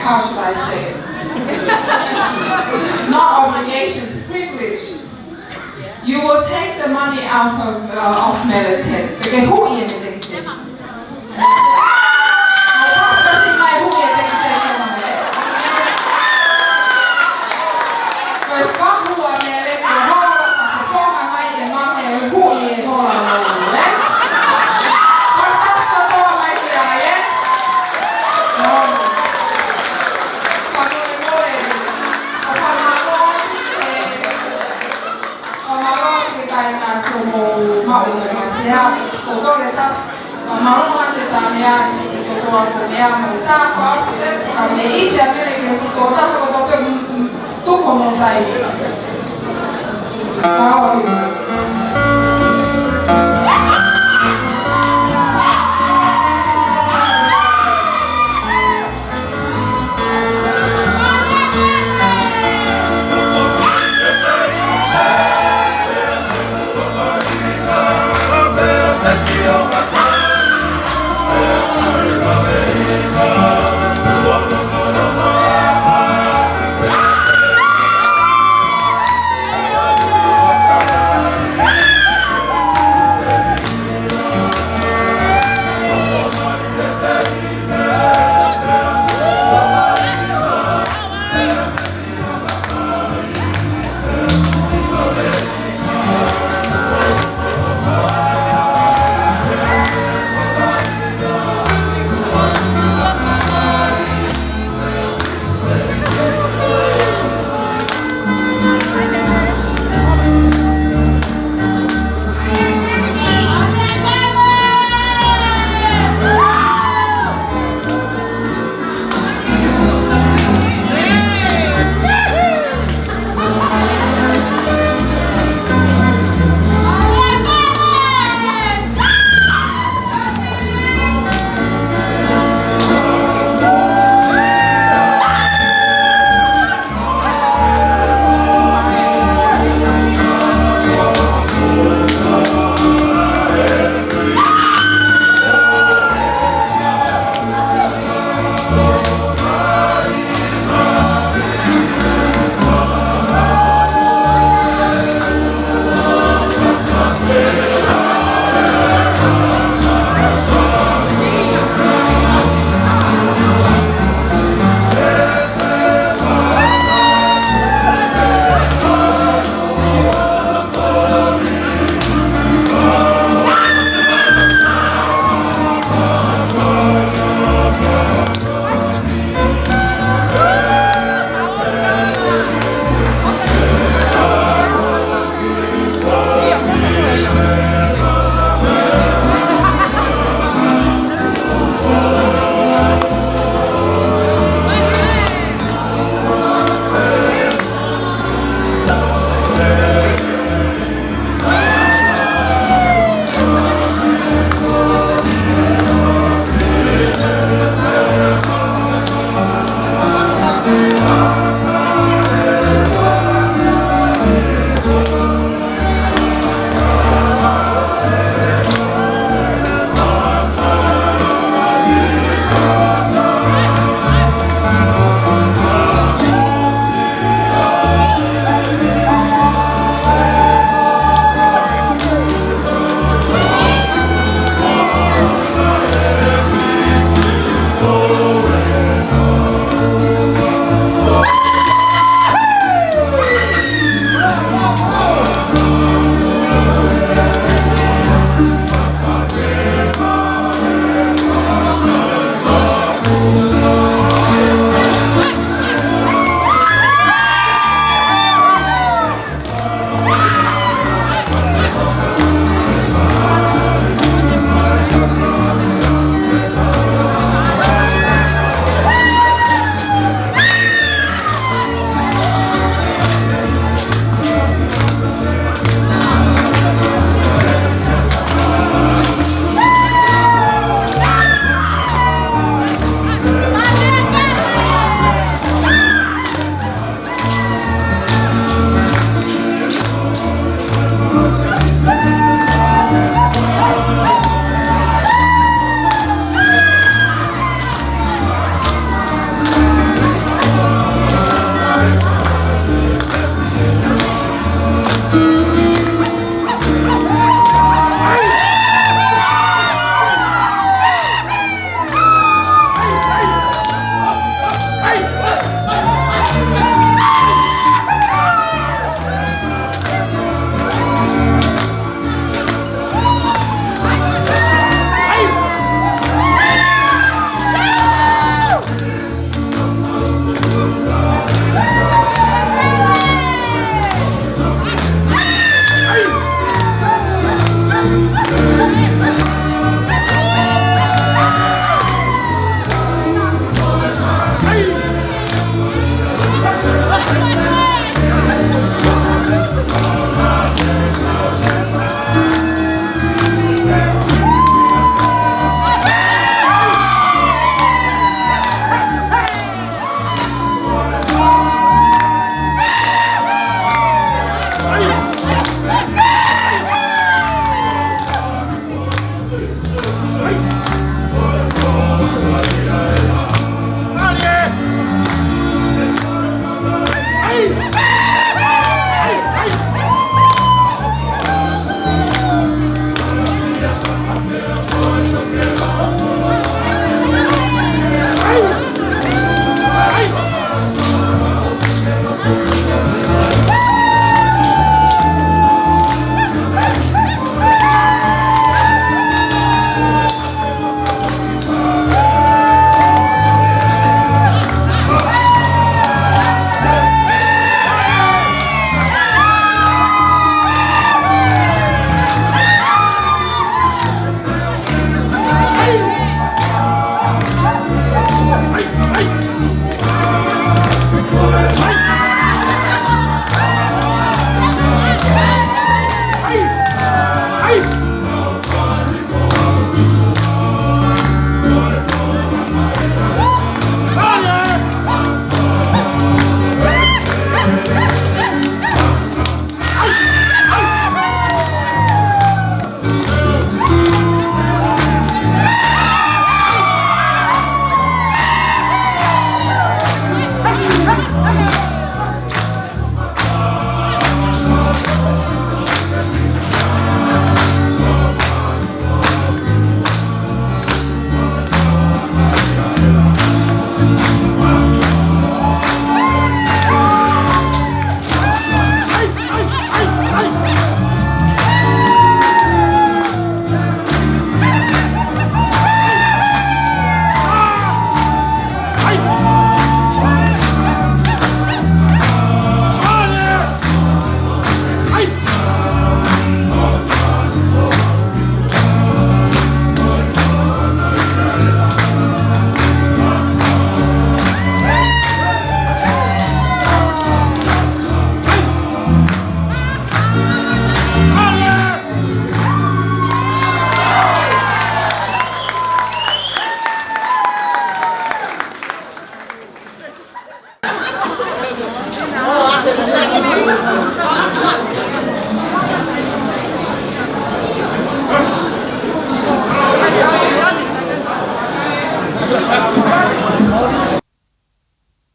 How should I say it? Not obligation, privilege. You will take the money out of, uh, of Mele's head. Ke ke huʻi e meʻa ko ē. Ko e pastor siʻi mai huʻi e meʻa ko ē. Ko e fakahū ʻa Mele ko e hola, ka ko e konga mai e mame e huʻi e hola mo e, ē? Ko e pastor kotoa mai ki ai, ē? Fakamolemole, ʻoku ou fakamālō, ē, ʻoku ou fakamālō ki he kāinga ʻoku mou maʻu ʻa e masea, ko Koleta, fakamālō ki he tamasiʻi kotoa ko e meʻa mo tā ko ʻasi, ka mei te Amerika si ko tā ko tō pe tuko mo tai. Ka ʻoku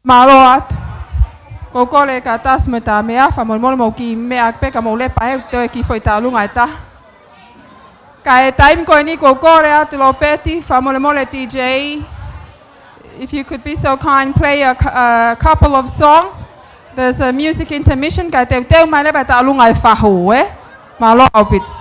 Mālō atu. Ko e kole ka tasi mo e tā meʻa, fakamolemole mou kiʻi meʻa pē ka mou lepa he ʻoku toe kiʻi foʻi tauʻolunga ʻe taha. Ka ʻi he taimi ko eni ʻoku ou kole atu Lopeti, fakamolemole D J, if you could be so kind, play a cou-, a couple of songs. There's a music intermission, kae teuteu mai leva e tauʻolunga ʻe fahu, ē? Mālō ʻaupito.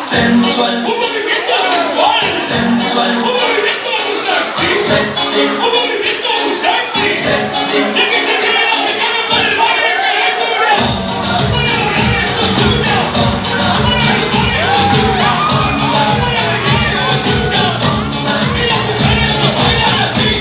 Sensual. Un movimiento sensual. Sensual. Un movimiento muy sexy. Sexy. Un movimiento muy sexy. Sexy. Y aquí se viene la mexicana con el baile que es una. Una mujer es una. Una mujer es una. Una mujer es una. Y las mujeres no bailan así.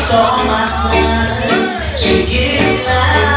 So much love, she give life.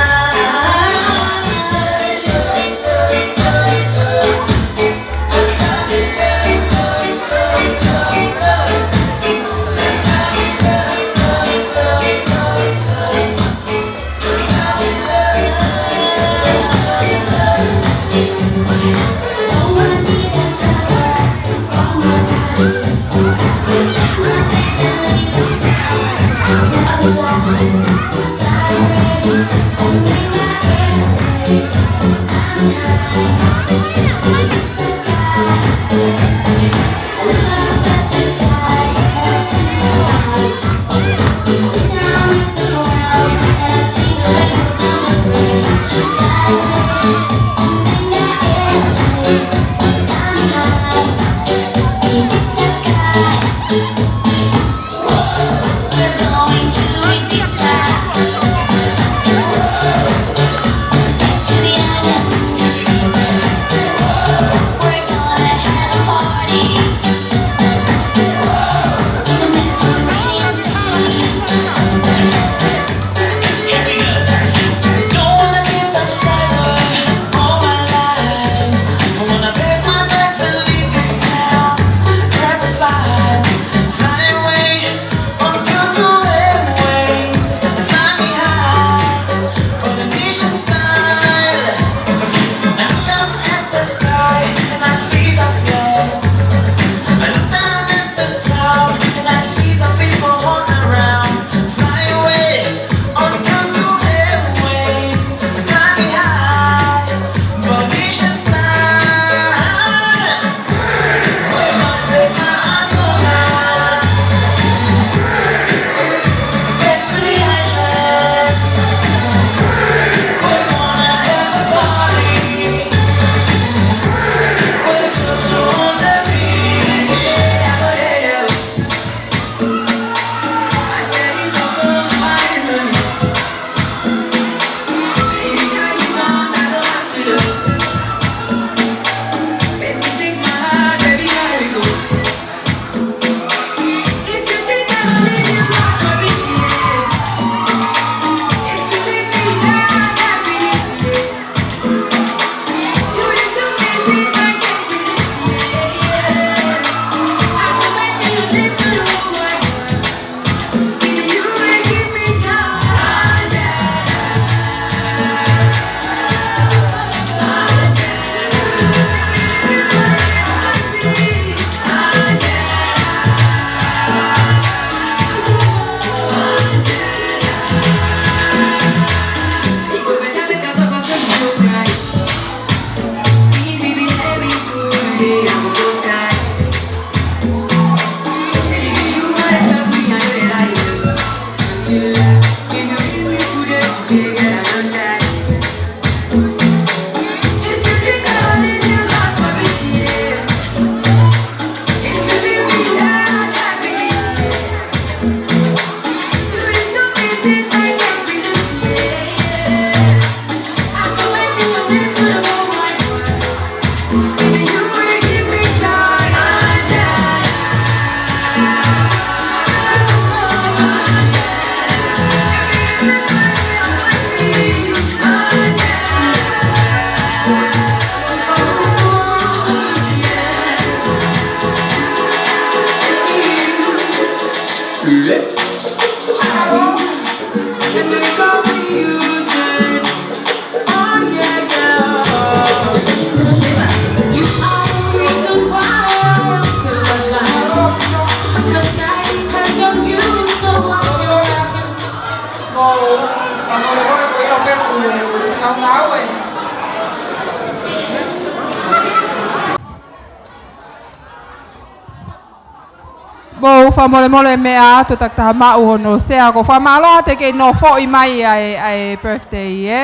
Mou fakamolemole meʻa atu takitaha maʻu hono sea, ko e fakamālō atu e kei nofoʻi mai ʻa e, ʻa e birthday, ē.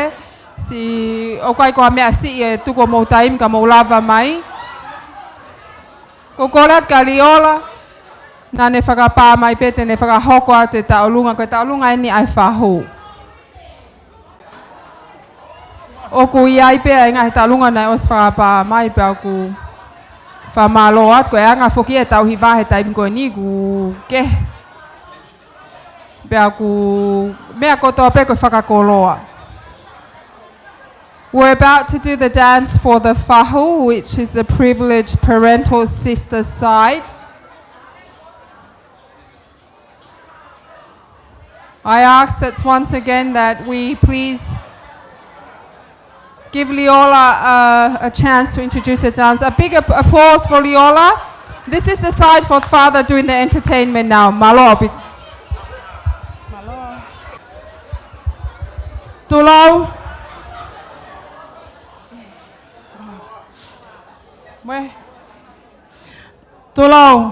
Siʻi ʻoku ʻikai ko ha meʻa siʻi e tuku homou taimi ka mou lava mai. Ko e kole atu kia Liola, naʻa ne fakapā mai pē te ne fakahoko atu e tauʻolunga, ko e tauʻolunga eni ʻa e fahu. ʻOku ʻi ai pē ʻa e ngaahi tauʻolunga naʻe ʻosi fakapā mai pea ʻoku fakamālō atu, ko e anga foki e tauhi vahe taimi ko eni ʻoku kehe. Pea ko e meʻa kotoa pē ko e fakakoloa. We're about to do the dance for the fahu, which is the privileged parental sister side. I ask that once again that we please give Liola a, a chance to introduce the dance. A big ap-, applause for Liola. This is the side for father doing the entertainment now. Mālō ʻaupito. Mālō. Tulou. Mue. Tulou.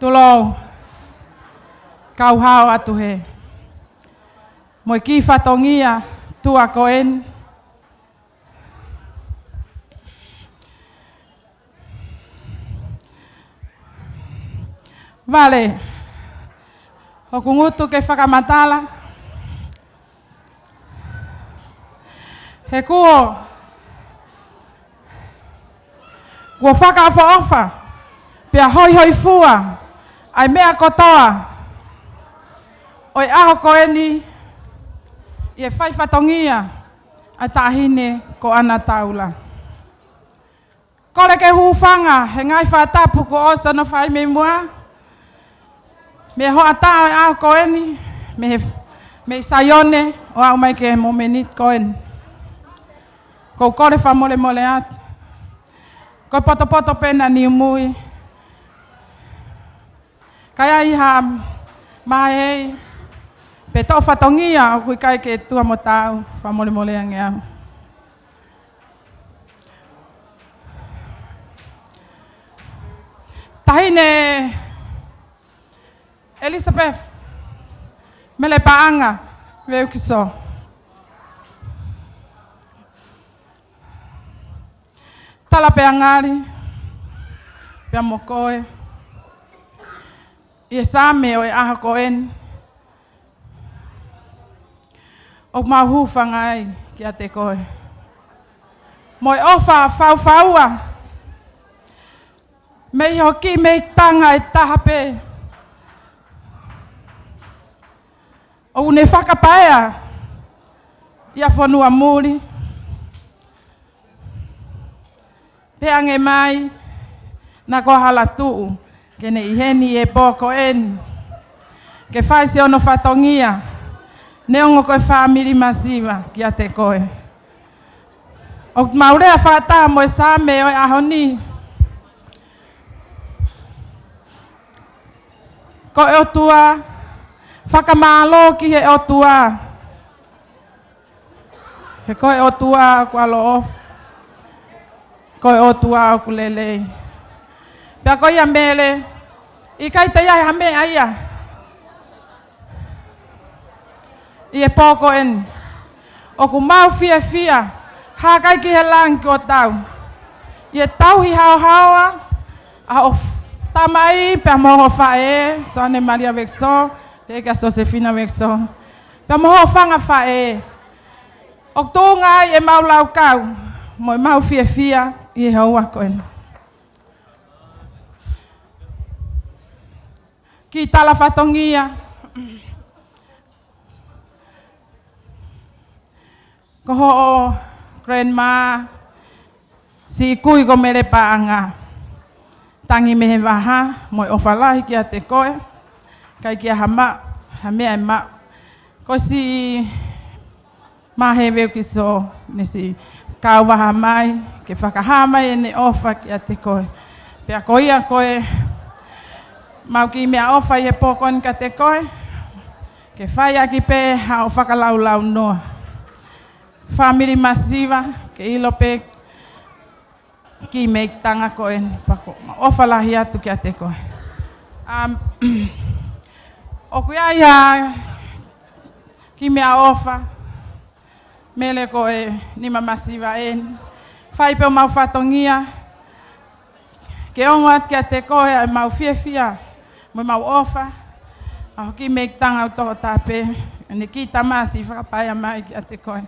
Tulou. Kau hao atu hē. Mo e kiʻi fatongia tuʻa ko eni. Vale, ʻoku ou ngutu ke fakamatala. He kuo, kuo fakaʻofoʻofa, pea hoihoifua ʻa e meʻa kotoa ʻo e ʻaho ko eni, ʻi he fai fatongia ʻa e taʻahine ko ʻAna Taula. Kole ke u hūfanga he ngaahi fakatapu kuo ʻosi hono fai mei muʻa, mei he hoʻatā ʻo e ʻaho ko eni, mei he, mei Saione, ʻo aʻu mai ki he momeniti ko eni. ʻOku ou kole fakamolemole atu. Ko e potopoto pē naʻa ne ʻi mui. Ka ʻi ai ha mahei pe toʻo fatongia ʻoku ʻikai ke tuʻa mo taau, fakamolemole ange au. Taʻahine Elizabeth Mele Paʻanga Veukiso. Tala pea ngali pea mo koe ʻi he Saame ʻo e ʻaho ko eni. ʻOku mau hūfanga ai kiate koe mo e ʻofa faufaua mei ho kiʻi meʻitanga ʻe taha pē ʻoku ne fakapaea ʻi he fonua muli. Pea hangē mai naʻa ko e hala tuʻu ke ne ʻi heni ʻi he pō ko eni ke fai siʻono fatongia, neongo ko e fāmili masiva kiate koe. ʻOku mau lea fakataha mo e Saame ʻo e ʻaho ni. Ko e ʻOtua, fakamālō ki he ʻOtua. He ko e ʻOtua ʻoku ʻaloʻofa. Ko e ʻOtua ʻoku lelei. Pea ko ia Mele, ʻikai toe ʻi ai ha meʻa ia ʻi he pō ko eni ʻoku mau fiefia hake ai ki he langi kuo tau ʻi he tauhi haohaoa ʻa hoʻo f-, tamai pea mo hoʻo faʻē, Soane Malia Veukiso, pea kia Sosefina Veukiso, pea mo hoʻo fanga faʻē. ʻOku tuʻunga ai ʻemau laukau mo ʻemau fiefia ʻi he houa ko eni. Kiʻi tala fatongia. Ko hoʻo grandma, siʻi kui ko Mele Paʻanga. Tangi mei he vaha, mo e ʻofa lahi kiate koe. ʻIkai ke ʻi ai ha maʻu, ha meʻa ʻe maʻu. Ko siʻi Mahe Veukiso, ne siʻi kau vaha mai, ke fakahā mai ʻene ʻofa kiate koe. Pea ko ia ko ʻemau kiʻi meʻaʻofa ʻi he pō ko eni kiate koe, ke fai ʻaki pē haʻo fakalaulaunoa. Fāmili masiva, ke ʻilo pē kiʻi meʻitanga ko eni, pea ʻoku mau ʻofa lahi atu kiate koe. Um, ʻoku ʻi ai ha kiʻi meʻaʻofa, Mele, ko e nima masiva eni. Fai pē homau fatongia ke ongo atu kiate koe ʻa ʻemau fiefia mo ʻemau ʻofa, ʻa hoʻo kiʻi meʻitanga ʻoku toho taha pē, ʻene kiʻi tamasiʻi fakapaea mai kiate koe.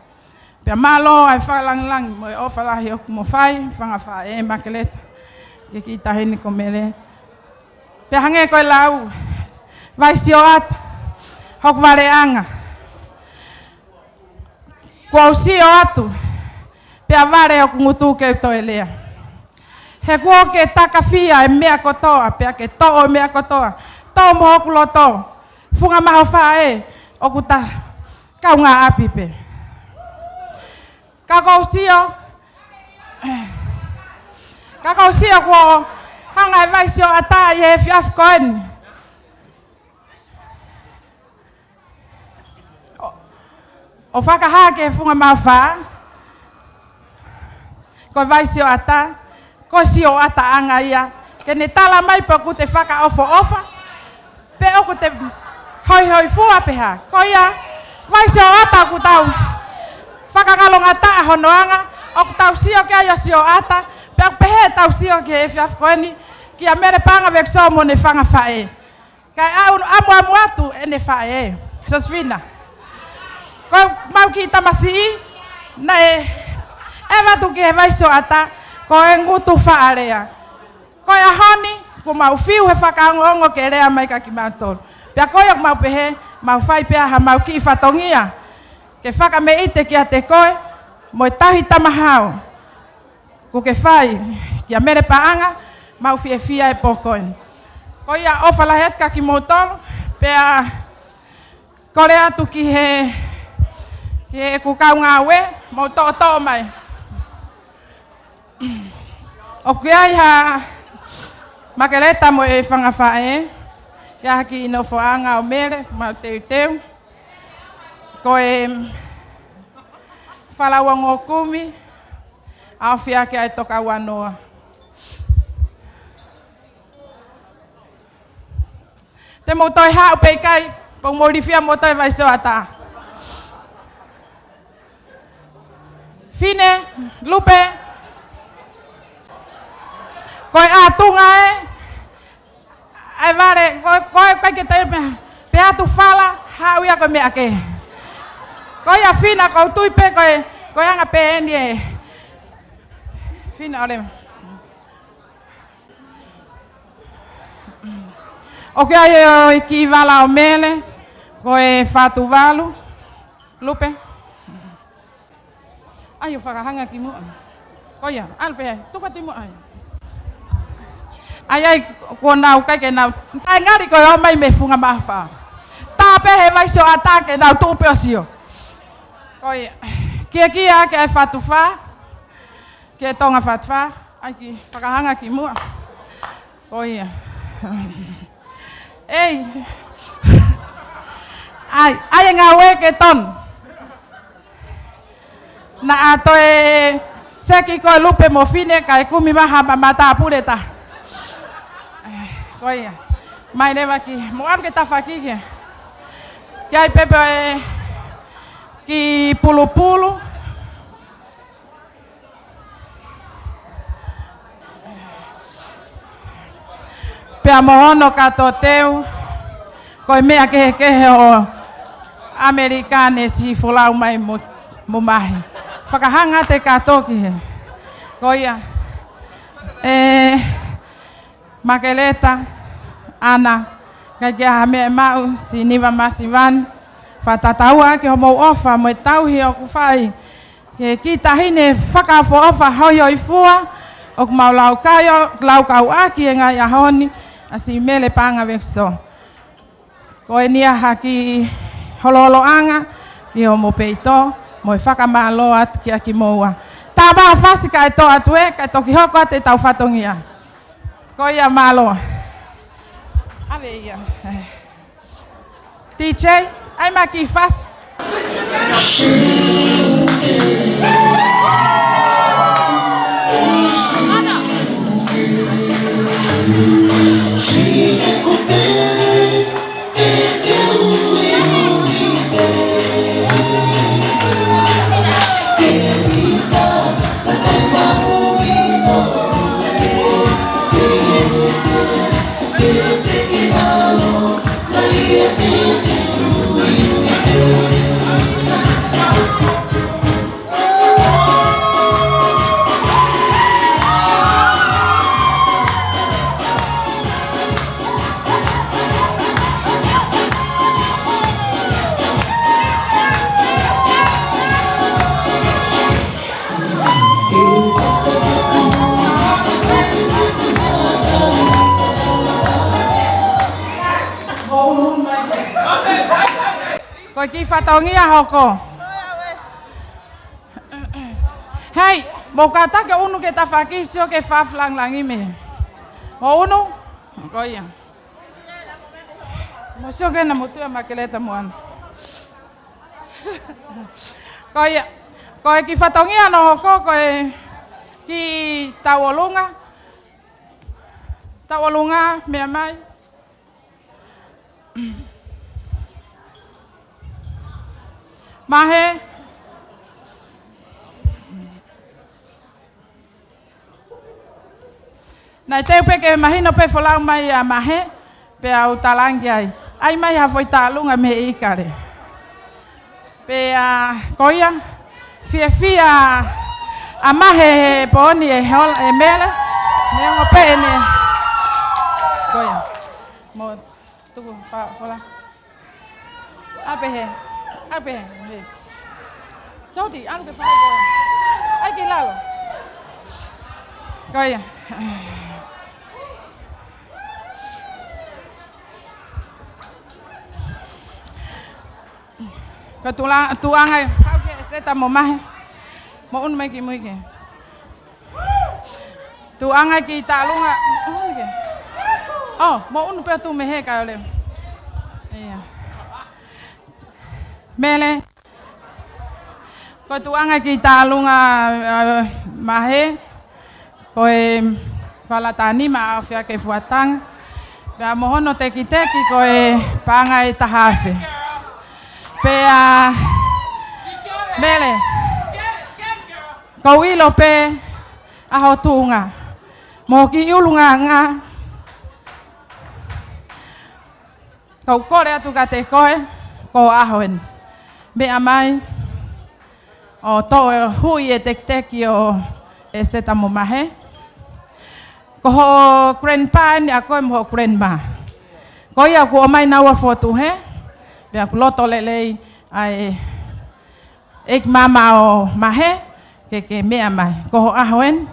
Pea mālō ʻa e fakalāngilangi mo e ʻofa lahi ʻoku mo fai, fanga faʻē Makeleta, ki he kiʻi taʻahine ko Mele. Pea hangē ko e lau, vai sio atu, hoku valeʻanga. Kuo u sio atu, pea vale hoku ngutu ke u toe lea. He kuo ke takafia e meʻa kotoa, pea ke toʻo e meʻa kotoa, toʻo mo hoku loto, funga mahofa ē, ʻoku ta kaungāʻapi pē. Ka ʻoku ou sio, ka ʻoku ou sio kuo hanga ʻe he vai sioʻata ʻi he efiafi ko eni ʻo, ʻo fakahā ki he funga mahofa, ko e vai sioʻata, ko e sioʻataʻanga ia, ke ne tala mai pe ʻoku te fakaʻofoʻofa, pe ʻoku te hoihoifua pe hā. Ko ia, vai sioʻata ʻoku tau fakangalongataʻa hono anga, ʻoku tau sio ki ai ʻo sioʻata, pea ʻoku pehē ʻetau sio ki he efiafi ko eni, kia Mele Paʻanga Vekisō mo ʻene fanga faʻē. Kae ʻamu, ʻamuʻamu atu ʻene faʻē, Sosefina. Ko ʻemau kiʻi tamasiʻi, naʻe ʻeva atu ki he vai sioʻata, ko e ngutu faʻa lea. Ko e ʻaho ni, kuo mau fiu he fakaongoongo ke lea mai kia kimautolu. Pea ko ia ʻoku mau pehē, mau fai pē ʻa haʻamau kiʻi fatongia ke fakameʻite kiate koe, mo e tauhi tamahao kuo ke fai kia Mele Paʻanga, mau fiefia he pō ko eni. Ko ia, ʻofa lahi atu kia kimoutolu, pea kole atu ki he, ki heʻeku kau ngāue, mou toʻotoʻo mai. ʻOku ʻi ai ʻa Makeleta mo e fanga faʻē, ʻi ai ha kiʻi nofoʻanga ʻo Mele, mau teuteu. Ko e falaongo kumi, ʻaofia ki ai e toka uanoa. Te mou toe haʻu pe ʻikai, pea mou ilifia mo toe vai sioʻata. Fine, Lupe. Ko e ʻatunga ē, ʻai vale, ko, ko e ʻikai ke toe pē, pea ʻatu fala, haʻu ia ko e meʻa kehe. Ko ia Fina, ʻoku ou tui pē ko e, ko e anga pē eni ē. Fina, ʻoleva. ʻOku ʻi ai ʻa e kiʻi vala ʻo Mele, ko e fā tuvalu, Lupe. ʻAi ʻo fakahanga ki muʻa. Ko ia, ʻalu pē ai, tuku atu ki muʻa ai. ʻAi, ʻai, kuo nau ʻikai ke nau, taʻengali ko e ō mai mei he funga mahofa. Tā pē he vai sioʻata ke nau tuʻu pē ʻo sio. Ko ia, kiakia ke ʻai fā tuvalu, ke tonga fā tuvalu, ʻai ke fakahanga ki muʻa. Ko ia. ʻEi. ʻAi, ʻai e ngāue ke tonu. Naʻa toe seki ko e Lupe mo Fine, kae kumi mai ha matāpule ʻe taha. Ko ia. Mai leva ki, mou ʻalu ki he tafaʻaki ki ai. Ki ai pē pē ē, kiʻi pulupulu. Pea mo hono kato teu, ko e meʻa kehekehe ʻo ʻAmelika ne siʻi folau mai mo, mo mahi. Fakahanga ʻa e kato ki he. Ko ia. ʻE, Makeleta, ʻAna, ʻikai ke ʻi ai ha meʻa ʻe maʻu, Siniva Masivani, fakatataua ʻaki hoʻomou ʻofa mo e tauhi ʻoku fai ki he kiʻi taʻahine fakaʻofoʻofa hoihoifua, ʻoku mau laukaio, laukau ʻaki he ngaahi ʻaho ni, ʻa Siʻi Mele Paʻanga Vekisō. Ko eni ʻa e kiʻi holoholoʻanga ki hoʻomou peito, mo e fakamālō atu kia kimoua. Tā maʻu ha fasi kae toʻo atu ē, kae toki hoko atu ʻetau fatongia. Ko ia mālō. ʻAve ia. D J, ʻai mai ha kiʻi fasi. Ko e kiʻi fatongia hoko. Hei, mou kātaki ʻo ʻunu ki he tafaʻaki, sio ki he fakalangilangi mei. Mou ʻunu? Ko ia. Mou sio ki hena, mou tui ʻa Makeleta mo ʻAna. Ko ia, ko e kiʻi fatongia hono hoko, ko e kiʻi tauʻolunga. Tauʻolunga, meʻa mai. Mahe. Naʻe teu pē ke mahino pē folau mai ʻa Mahe, pea u talaange ai. ʻAi mai ha foʻi tauʻolunga mei ʻIkale. Pea, ko ia, fiefia ʻa Mahe he pooni ʻe Hol-, ʻe Mele. Neongo pē ʻene. Ko ia. Mo tuku fa-, fola. ʻAlu pē hē. ʻAlu pē hē. Hē. Jody, ʻalu ke fai ko. ʻAi ki lalo. Ko ia. Ko e tula-, tuʻunga ia. Kau ki he ʻEseta mo Mahe. Mou ʻunu mai ki mui ke. Tuʻunga e kiʻi tauʻolunga. ʻO, mou ʻunu pē ʻo tuʻu mei hē kae ʻoua leva. Ia. Mele. Ko e tuʻunga e kiʻi tauʻolunga, ʻa, Mahe. Ko e fala taha nima ʻe afe ʻaki e fuataga. Pea mo hono tekiteki ko e paʻanga ʻe taha afe. Pea, Mele. Ko u ʻilo pē ʻa ho tuʻunga. Mo ho kiʻi ʻulungaanga. Kau kole atu kiate koe, ko e ʻaho eni. Meʻa mai, ʻo toʻo e hui e tekiteki ʻo ʻEseta mo Mahe. Ko ho grandpa eni ʻa koe mo ho grandma. Ko ia kuo ʻomai naua fotu hē, pea ʻoku loto lelei ʻa e ʻEiki mama ʻo Mahe, ke ke meʻa mai. Ko ho ʻaho eni,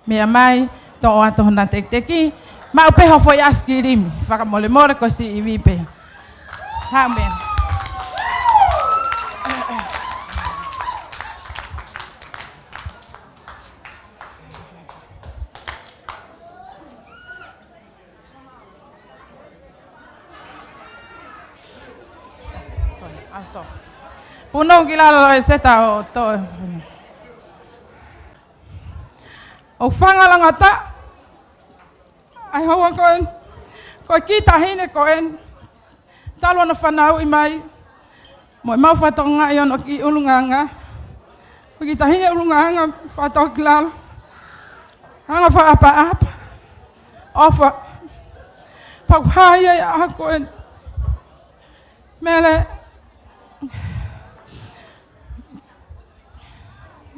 meʻa mai, toʻo atu hona tekiteki. Maʻu pē ho foʻi ʻaisikilimi, fakamolemole ko e siʻi ivi pē. Haʻu mei. Sorry, ʻalu toʻo. Punou ki lalo ʻEseta ʻo toʻo. ʻOku fakalangaʻi ʻa e houa ko eni. Ko e kiʻi taʻahine ko eni. Talu hono fanauʻi mai. Mo ʻemau fakatokangaʻi hono kiʻi ʻulungaanga. Ko e kiʻi taʻahine ʻulungaanga fakatōkilalo. Anga fakaʻapaʻapa. ʻOfa. Pea ʻoku hā ia ʻi he ʻaho ko eni. Mele.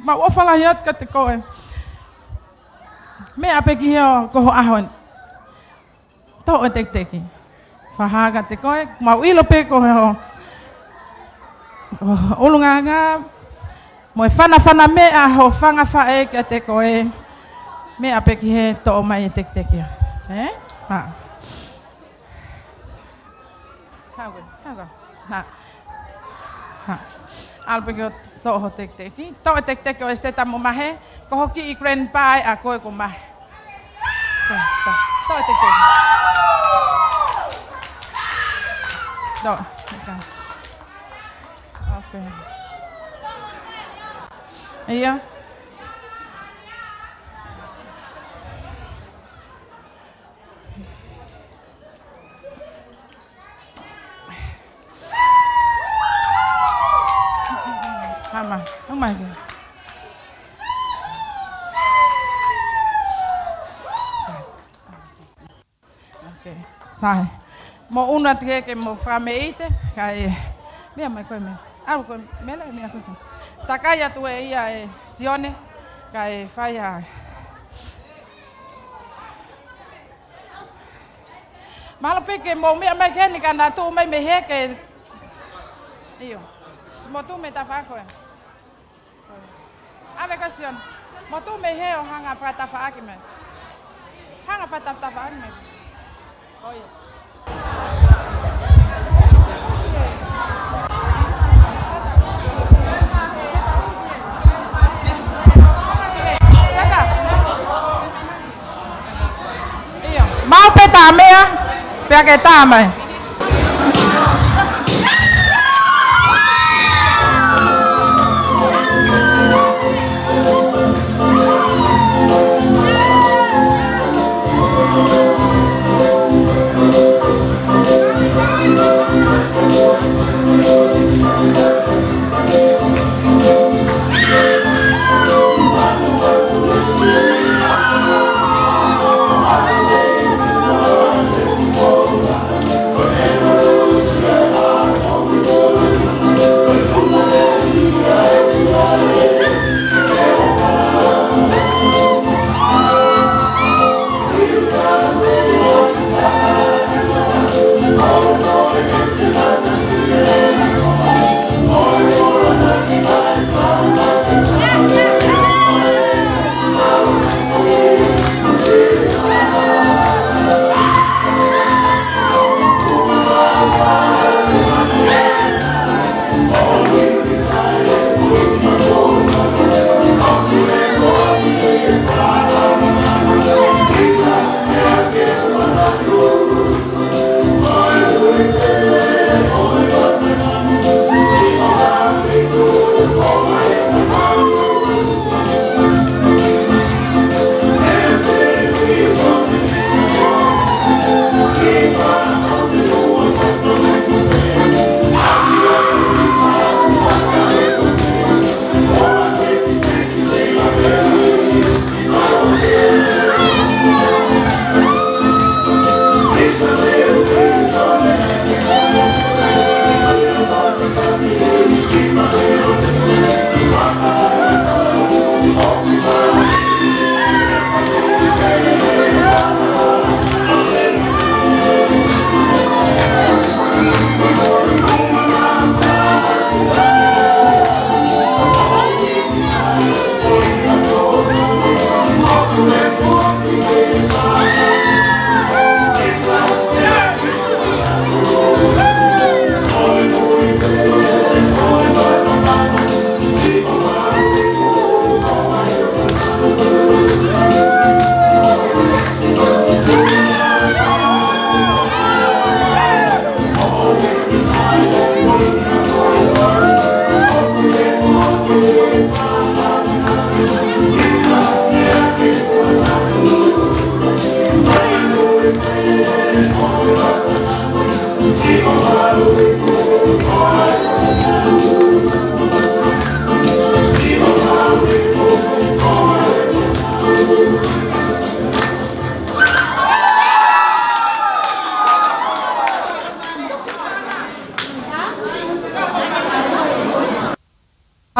Mau ʻofa lahi atu kiate koe. Meʻa pē ki he ʻo ko ho ʻaho eni. Toʻo e tekiteki. Fakahā kiate koe, mau ʻilo pē ko ho ʻulungaanga, mo e fanafana meʻa ho fanga faʻē kiate koe. Meʻa pē ki he toʻo mai e tekiteki. Ē? Ha. Hā koe, hā koe. Nā. Hā. ʻAlu pē ke toʻo ho tekiteki. Toʻo e tekiteki ʻo ʻEseta mo Mahe. Ko ho kiʻi grandpa ē ʻa koe ko Mahe. Toʻo, toʻo, toʻo e tekiteki. Toʻo. Okay. Ia. Hama, hama ke. Okay. Sai. Mou ʻunu atu ke, ke mou fakameʻite, kae meʻa mai koe Mele. ʻAlu koe Mele, meʻa koe. Takai atu ē ia ē Sione, kae fai ā. Mahalo pē ke mou meʻa mai ke ni ka na tuʻu mai mei hē ke. ʻIo. Mou tuʻu mei tafaʻaki ē. ʻAve ko Sione. Mou tuʻu mei hē ʻo hanga fakatafaʻaki mai. Hanga fakatafaʻaki mai. ʻOi. Pea ke tā mai.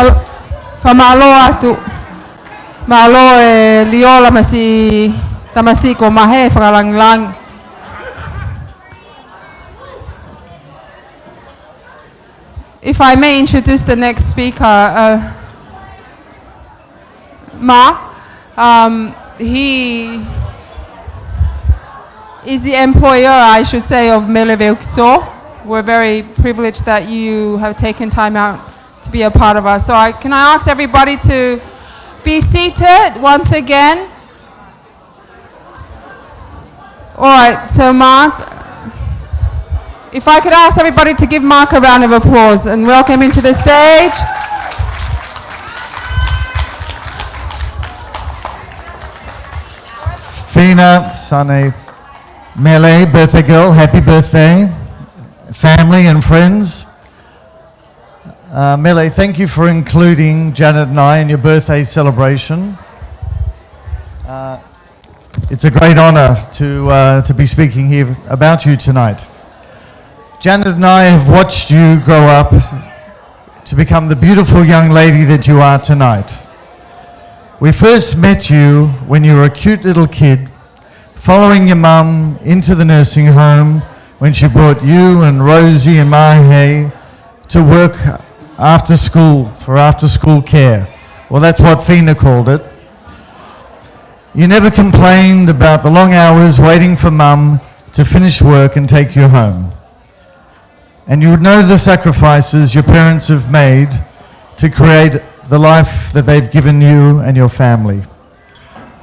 Alo, fakamālō atu. Mālō e Liola mo e siʻi tamasiʻi ko Mahe, fakalangilangi. If I may introduce the next speaker, uh, Mark, um, he is the employer, I should say, of Mele Veukiso. We're very privileged that you have taken time out to be a part of us. So I, can I ask everybody to be seated once again? All right, so Mark, if I could ask everybody to give Mark a round of applause and welcome him to the stage. Fina Sane Mele, birthday girl, happy birthday. Family and friends. Uh, Mele, thank you for including Janet and I in your birthday celebration. Uh, it's a great honor to, uh, to be speaking here about you tonight. Janet and I have watched you grow up to become the beautiful young lady that you are tonight. We first met you when you were a cute little kid, following your mum into the nursing home when she brought you and Rosie and Mahe to work after school, for after school care. Well, that's what Fina called it. You never complained about the long hours waiting for mum to finish work and take you home. And you would know the sacrifices your parents have made to create the life that they've given you and your family.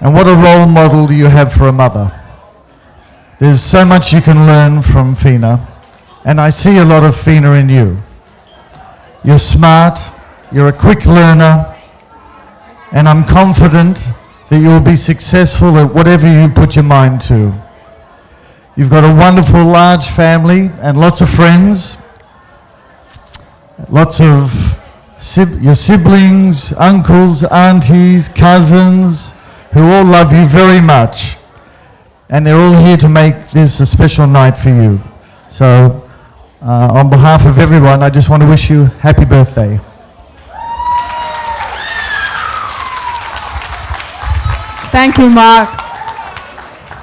And what a role model you have for a mother. There's so much you can learn from Fina, and I see a lot of Fina in you. You're smart, you're a quick learner, and I'm confident that you'll be successful at whatever you put your mind to. You've got a wonderful large family and lots of friends, lots of sib-, your siblings, uncles, aunties, cousins, who all love you very much. And they're all here to make this a special night for you. So, uh, on behalf of everyone, I just want to wish you happy birthday. Thank you, Mark.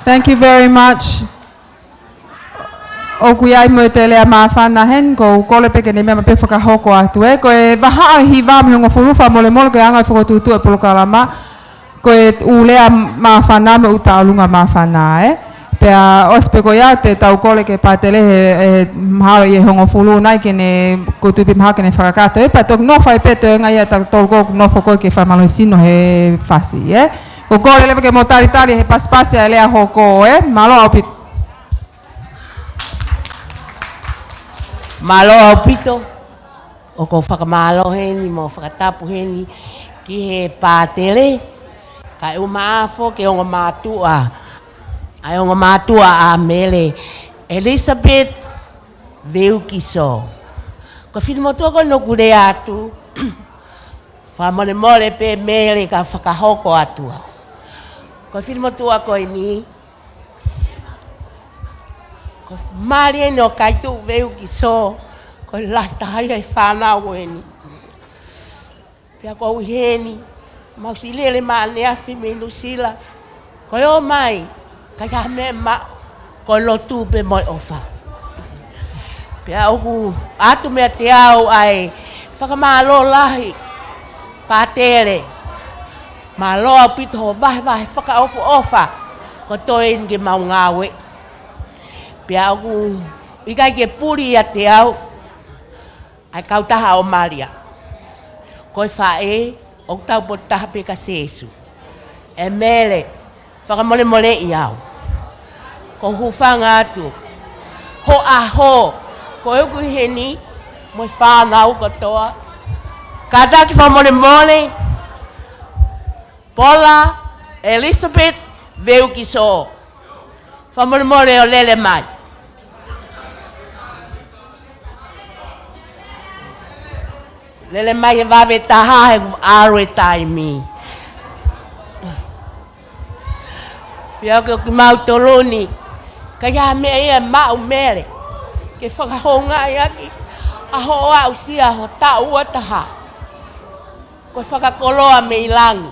Thank you very much. ʻOku ʻi ai mo e toe lea māfana heni, ʻoku ou kole pē ke ne meʻa maʻu pē fakahoko atu, ē. Ko e vahaʻa ʻe hiva mo e hongofulu, fakamolemole, ko e anga e fokotuʻutuʻu e polokalama. Ko e ʻū lea māfana mo e ʻū tauʻolunga māfana, ē. Pea ʻosi pē ko ia te tau kole ki he pātele he, he mahalo ʻi he hongofulu nai ke ne, ko Tuʻi Pē mahalo ke ne fakakakato, ē. Pea toki nofo ai pē toenga ia ʻa tautolu ʻoku nofo ko ē ke fakamālohisino he fasi, ē. ʻOku ou kole leva ke mou talitali he pasipasi ʻa e lea hoko, ē. Mālō ʻaupito. Mālō ʻaupito. ʻOku ou fakamālō heni mo fakatapu heni ki he pātele, kae ʻumaʻā foki e ongo mātuʻa, ʻa e ongo mātuʻa ʻa Mele Elizabeth Veukiso. Ko e finemotuʻa ko eni ʻoku lea atu, fakamolemole pē Mele ka fakahoko atu au. Ko e finemotuʻa ko eni, ko e mali eni ʻo Kaituʻu Veukiso, ko e lahi taha ia e fānau eni. Pea ʻoku ou ʻi heni, mau siʻi lele mai ʻaneafi mei Nuʻusila. Ko e ō mai, ka ʻi ai ha meʻa maʻu, ko e lotu pē mo e ʻofa. Pea ʻoku ʻoatu meiate au ʻa e fakamālō lahi, pātele. Mālō ʻaupito hoʻo vahevahe fakaʻofoʻofa, ko e toe eni ke mau ngāue. Pea ʻoku ʻikai ke puli ʻiate au ʻa e kautaha ʻo Malia. Ko e faʻē, ʻoku tau potu taha pē kia Sēsū. ʻE Mele, fakamolemoleʻi au. ʻOku ou hūfanga atu. Hoʻo ʻaho, ko ʻeku ʻi heni, mo e fānau kotoa. Kātaki fakamolemole, Paula Elizabeth Veukiso. Fakamolemole ʻo lele mai. Lele mai he vave taha he ʻalu e taimi. Pea ko kimautolu ni, ka ʻi ai ha meʻa ia ʻe maʻu Mele, ke fakahoungaʻi ʻaki ʻa hoʻo aʻusia ho taʻu ua taha. Ko e fakakoloa mei langi.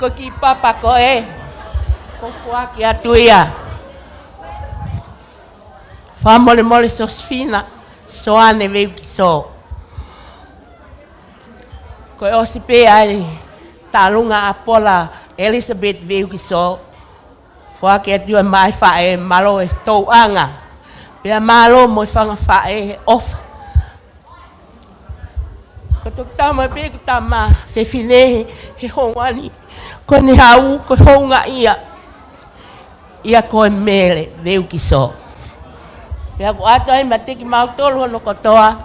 Ko e kiʻi papa ko ē, ʻoku ou foaki atu ia. Fakamolemole Sosifina Soane Veukiso. Ko e ʻosi pē ʻa e tauʻolunga ʻa Paula Elizabeth Veukiso, foaki atu ia maʻa e faʻē, mālō e tauʻanga. Pea mālō mo e fanga faʻē he ʻofa. Ko e toki tama pē, ko e tama fefine he, he hounga ni. Ko ʻene haʻu, ko e houngaʻia ia ko e Mele Veukiso. Pea ʻoku ʻoatu ai meiate kimautolu hono kotoa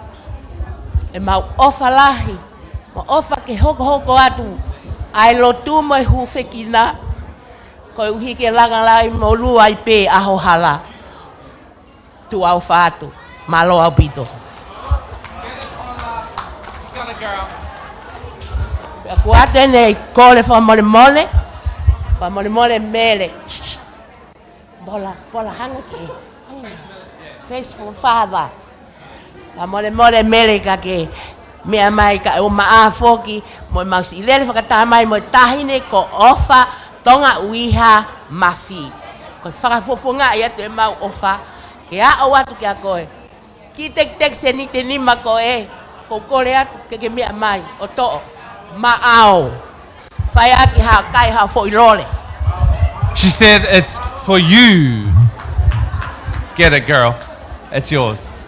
ʻemau ʻofa lahi, mo e ʻofa ke hokohoko atu ʻa e lotu mo e hūfekina, koeʻuhi ke langa lahi mo lua ai pē ʻa ho hala. Tuʻa ʻofa atu. Mālō ʻaupito. Pea ʻoku ʻoatu ʻene kole fakamolemole. Fakamolemole Mele. Bola, bola hanga ke. Faithful father. Fakamolemole Mele ka ke meʻa mai kae ʻumaʻā foki mo ʻemau siʻi lele fakataha mai mo e taʻahine ko ʻOfa Tonga ʻUiha Mafi. Ko e fakafofongaʻi atu ʻemau ʻofa ke aʻu atu kia koe. Kiʻi tekiteki seniti ʻe nima ko ē, ʻoku ou kole atu ke ke meʻa mai ʻo toʻo. Maʻau. Fai ʻaki ha kai ha foʻi lole. She said it's for you. Get it, girl. It's yours.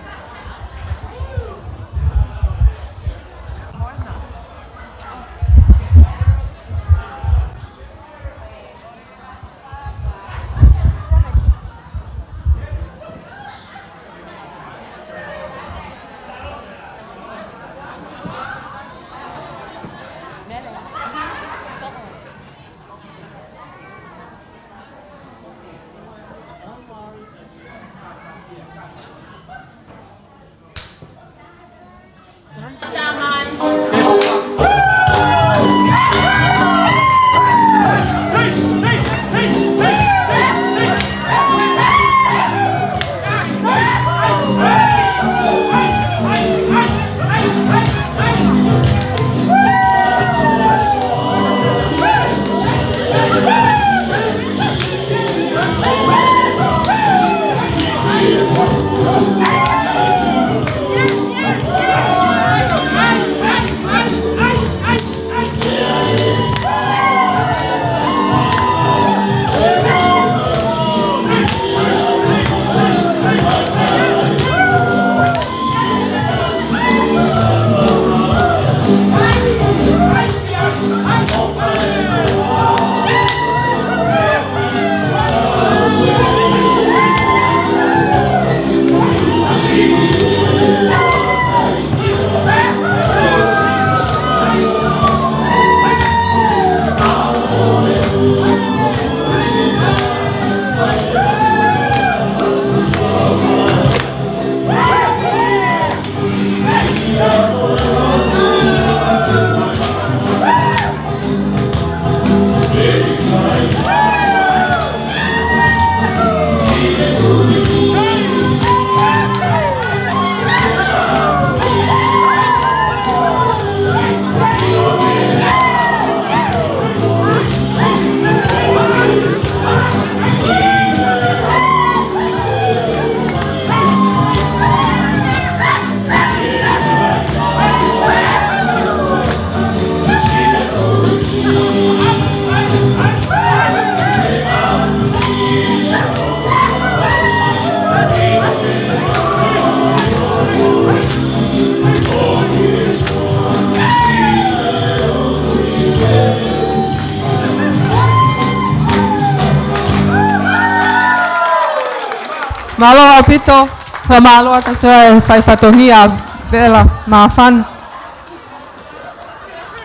Mālō ʻaupito, fakamālō atu ʻa e fai fatongia Vela Māfana.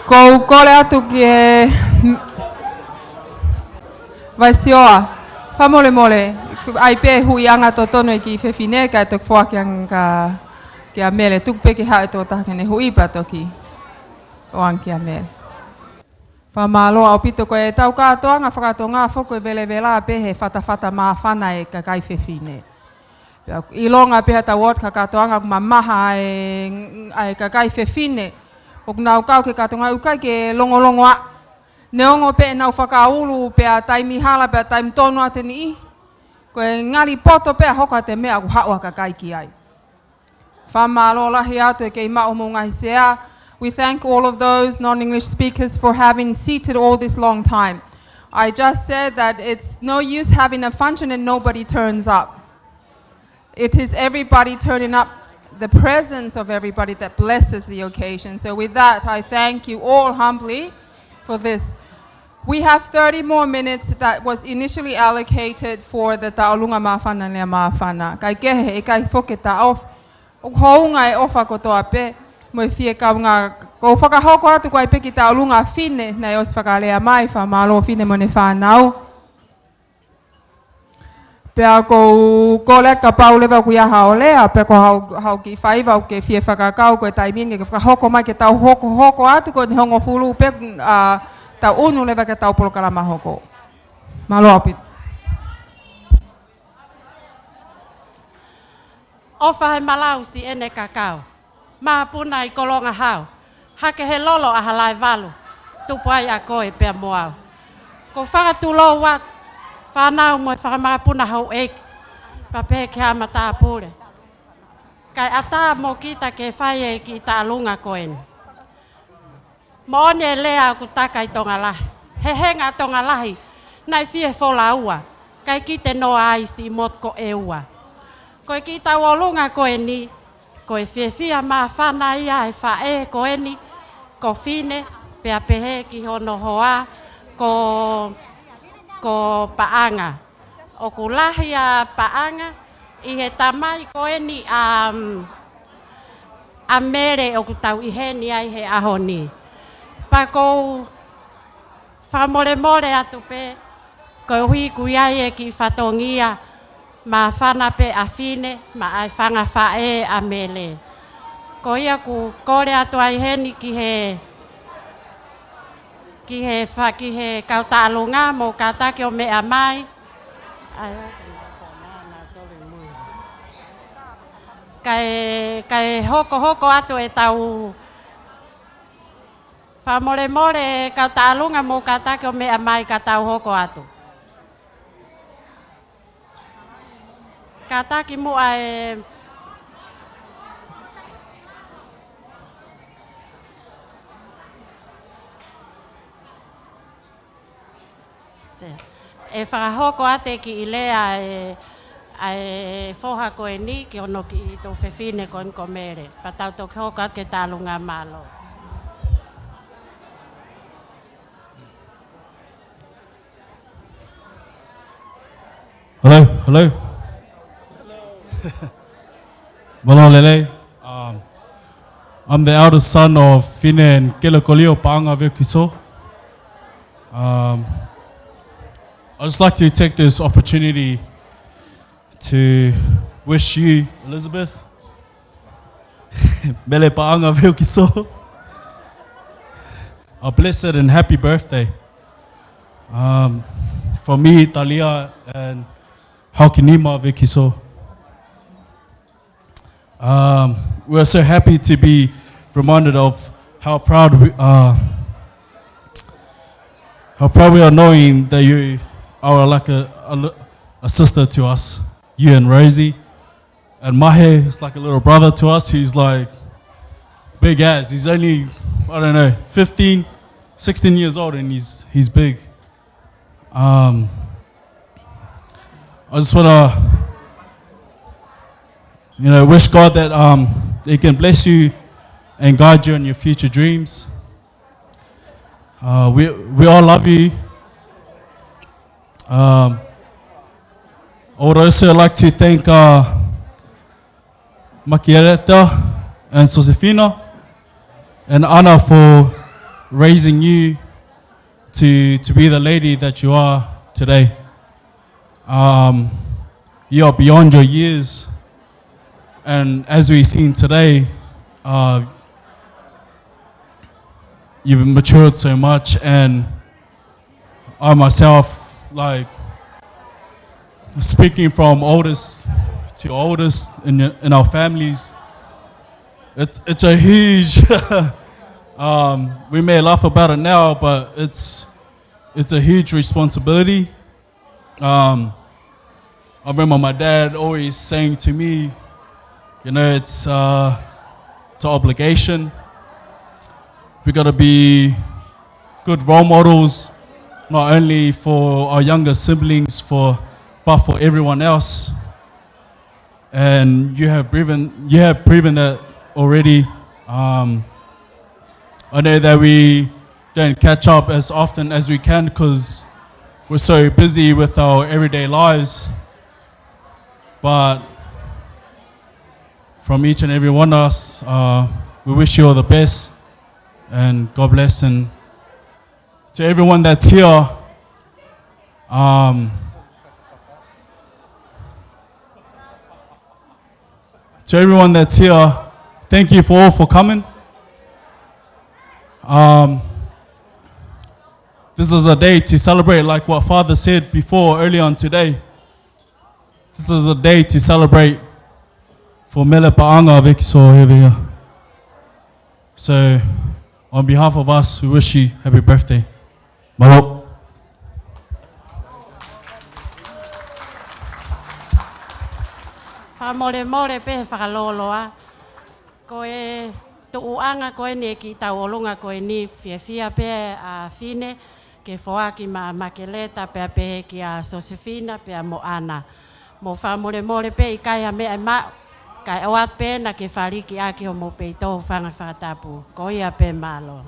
Kou kole atu ki he Vaisioa, fakamolemole, ʻai pē huʻiʻanga totonu e kiʻi fefine, kae toki foaki ange kia Mele, tuku pē ke haʻu e tokotaha ke ne huʻi pea toki ʻoange kia Mele. Fakamālō ʻaupito ko e tau kātoanga fakatonga foki ko e velevela pē he fatafata māfana e kakai fefine. Pea ʻilonga pē ha tau ot ka kātoanga ʻoku mamaha e, ʻa e kakai fefine. ʻOku nau kau ke kātoanga ʻoku ʻikai ke longolongoaʻa. Neongo pē ʻenau fakaulu pea taimi hala pea taimi tonu ʻa e niʻihi. Ko e ngali poto pē ʻa e hoko ʻa e meʻa ʻoku haʻu ʻa e kakai ki ai. Fakamālō lahi atu e kei maʻu homou ngaahi sea. We thank all of those non-English speakers for having seated all this long time. I just said that it's no use having a function and nobody turns up. It is everybody turning up, the presence of everybody that blesses the occasion. So with that, I thank you all humbly for this. We have thirty more minutes that was initially allocated for the Taʻolunga Māfana Lea Māfana. Kaikehe, ʻikai foki ke taʻofi, ʻoku hounga e ʻofa kotoa pē, mo e fie kaunga, kou fakahoko atu ko e ʻai pē ki he taʻolunga fine, naʻe ʻosi fakalea mai, fakamālō fine mo ʻene fānau. Pea kou kole kapau leva ʻoku ʻi ai haʻo lea, pea ko haʻo, haʻo kiʻi faiva ʻoku ke fie fakakau ko e taimi ni ke fakahoko mai ke tau hokohoko atu ko eni hongofulu pē, ʻa, tau ʻunu leva ke tau polokalama hoko. Mālō ʻaupito. ʻOfa he malausi ʻene kakau. Makapuna ʻi Kolongahau. Hake he lolo ʻa Halaevalu. Tupu ai ʻa koe pea mo au. Ko e fakatulou atu. Fānau mo e fakamakapuna houʻeiki. Pea pehē ki he matāpule. Kae ʻatā mo kita ke fai e kiʻi taʻolunga ko eni. Moʻoni e lea ʻoku taka ʻi Tonga lahi. He henga Tonga lahi, naʻe fie folaua, kae kite noa ai siʻi motu ko ʻEua. Ko e kiʻi tauʻolunga ko eni, ko e fiefia māfana ia e faʻē ko eni, ko Fine, pea pehē ki hono hoa, ko, ko Paʻanga. ʻOku lahi ʻa Paʻanga ʻi he tamai ko eni ʻa, ʻa Mele ʻoku tau ʻi heni ai he ʻaho ni. Pea ʻoku ou fakamolemole atu pē, koeʻuhi ʻoku ʻi ai e kiʻi fatongia māfana pē ʻa Fine, maʻa e fanga faʻē ʻa Mele. Ko ia ʻoku kole atu ai heni ki he, ki he fa-, ki he kau taʻalunga mou kātaki ʻo meʻa mai. ʻAi. Kae, kae hokohoko atu ʻetau fakamolemole kau taʻalunga mou kātaki ʻo meʻa mai ka tau hoko atu. Kātaki muʻa e. ʻE fakahoko atu e kiʻi lea ʻa e, ʻa e foha ko eni ki hono kiʻi tuofefine ko eni ko Mele. Pea tau toki hoko atu ki he taʻalunga, mālō. Hello, hello. Mālō e lelei. Um, I'm the eldest son of Fine and Kelekolio Paʻanga Vekiso. Um, I'd just like to take this opportunity to wish you, Elizabeth, Mele Paʻanga Vekiso, a blessed and happy birthday. Um, for me, Talia, and Haokinima Vekiso. Um, we are so happy to be reminded of how proud we are, how proud we are knowing that you are like a, a li-, a sister to us, you and Rosie. And Mahe is like a little brother to us. He's, like, big as. He's only, I don't know, fifteen, sixteen years old, and he's, he's big. Um, I just wanna, you know, wish God that, um, He can bless you and guide you in your future dreams. Uh, we, we all love you. Um, I would also like to thank, uh, Makieleta and Josefina and Ana for raising you to, to be the lady that you are today. Um, you are beyond your years, and as we've seen today, uh, you've matured so much, and I myself, like, speaking from oldest to oldest in, in our families, it's, it's a huge, um, we may laugh about it now, but it's, it's a huge responsibility. Um, I remember my dad always saying to me, you know, it's, uh, it's an obligation. We gotta be good role models, not only for our younger siblings, for, but for everyone else. And you have proven, you have proven that already. Um, I know that we don't catch up as often as we can 'cause we're so busy with our everyday lives. But from each and every one of us, uh, we wish you all the best and God bless. And to everyone that's here, um, to everyone that's here, thank you for all for coming. Um, this is a day to celebrate, like what Father said before, early on today. This is a day to celebrate for Mele Paʻanga Vekiso here. So, on behalf of us, we wish you happy birthday. Mālō. Fakamolemole pē he fakalōloa. Ko e tuʻuʻanga ko eni ʻe kiʻi tauʻolunga ko eni, fiefia pē ʻa Fine ke foaki maʻa Makeleta pea pehē kia Sosefina pea mo ʻAna. Mou fakamolemole pē ʻikai ha meʻa ʻe maʻu, kae ʻoatu pē ena ke fāliki ʻaki homou peito, hūfanga he fakatapu. Ko ia pē, mālō.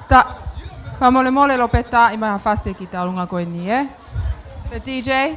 Ta, fakamolemole Lopeta, ʻai mai ha fasi ki he tauʻolunga ko eni, ē? The D J.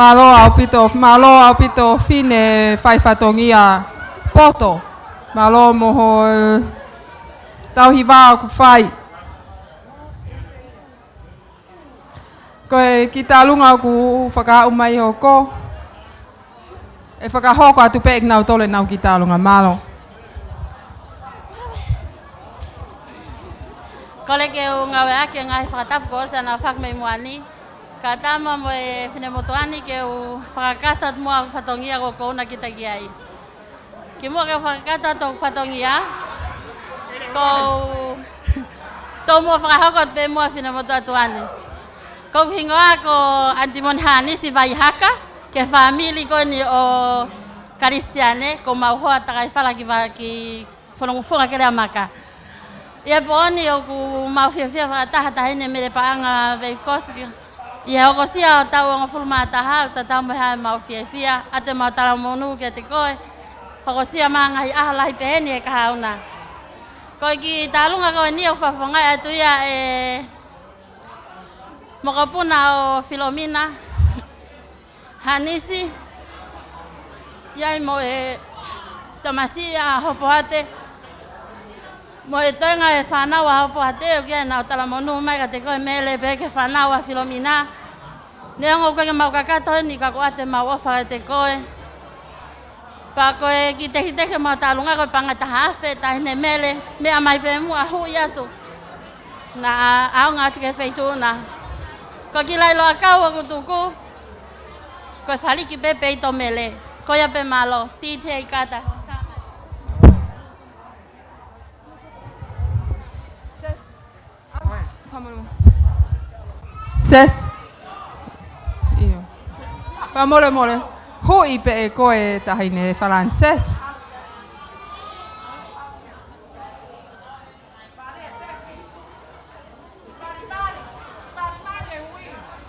Mālō ʻaupito, mālō ʻaupito Fine, fai fatongia poto. Mālō mo hoʻo tauhi vā ʻoku fai. Ko e kiʻi tauʻolunga ʻoku fakaaʻu mai hoko, ʻe fakahoko atu pē ʻe kinautolu ʻenau kiʻi tauʻolunga, mālō. Kole ke u ngāueʻaki e ngaahi fakatapu kuo ʻosi ʻanau fak mei muʻa ni. Kae ʻatā mo e finemotuʻa ni ke u fakakakato atu muʻa fatongia ʻoku ou ʻoatu kiate ia. Kimuʻa ke u fakakakato atu hoku fatongia, ʻoku ou, ʻoku ou muʻa fakahoko atu pē muʻa finemotuʻa tuʻa ni. Ko hoku hingoa ko ʻAntimoni Hānisi Vaihaka, ki he fāmili ko eni ʻo Kalisitiane, ko ʻemau hoa takai fala ki va-, ki Fononga Funga Keleamaka. ʻI he pō ni ʻoku mau fiefia fakataha taha eni Mele Paʻanga Veikosi. ʻI he hokosia ʻo e taʻu hongofulu mā taha, ʻoku tatau mo e hā ʻemau fiefia, ʻoatu ʻemau talamonū kiate koe. Hokosia mai ha ngaahi ʻaho lahi pehē ni ʻe Kahaʻu na. Ko e kiʻi tālunga ko eni ʻoku fakafofongaʻi atu ia ʻe mokopuna ʻo Filomina Hanisi, ʻi ai mo e tamasiʻi ʻa Hopoate, mo e toenga e fānau ʻa Hopoate, ʻoku ʻi ai ʻenau talamonū mai kiate koe Mele pea ki he fānau ʻa Filomina. Neongo ʻoku ʻikai ke mau kakato heni ka ʻoku ʻoatu ʻemau ʻofa kiate koe. Pea ko e kiʻi tekiteki mo e tālunga ko e paʻanga ʻe taha afe, Taʻahine Mele, meʻa mai pē muʻa huʻi atu. Naʻa ʻaonga atu ki he feituʻu na. Ko e kiʻi laʻi loʻakau ʻoku tuku, ko e faliki pē peito Mele. Ko ia pē, mālō. T J Kata. Ses. ʻIo. Fakamolemole. Huʻi pē ʻe koe Taʻahine Falanisesi.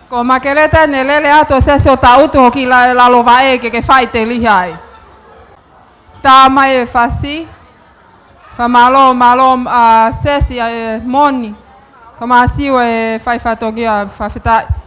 Ko Makeleta ne lele atu ʻo Sesi ʻo tangutu hoki la-, lalo vaʻe ke ke fai te liha ai. Tā mai e fasi. Fakamālō, mālō, ʻa, Sesi, ʻa, e moni. Ka māsiu e fai fatongia, fakafetaʻi.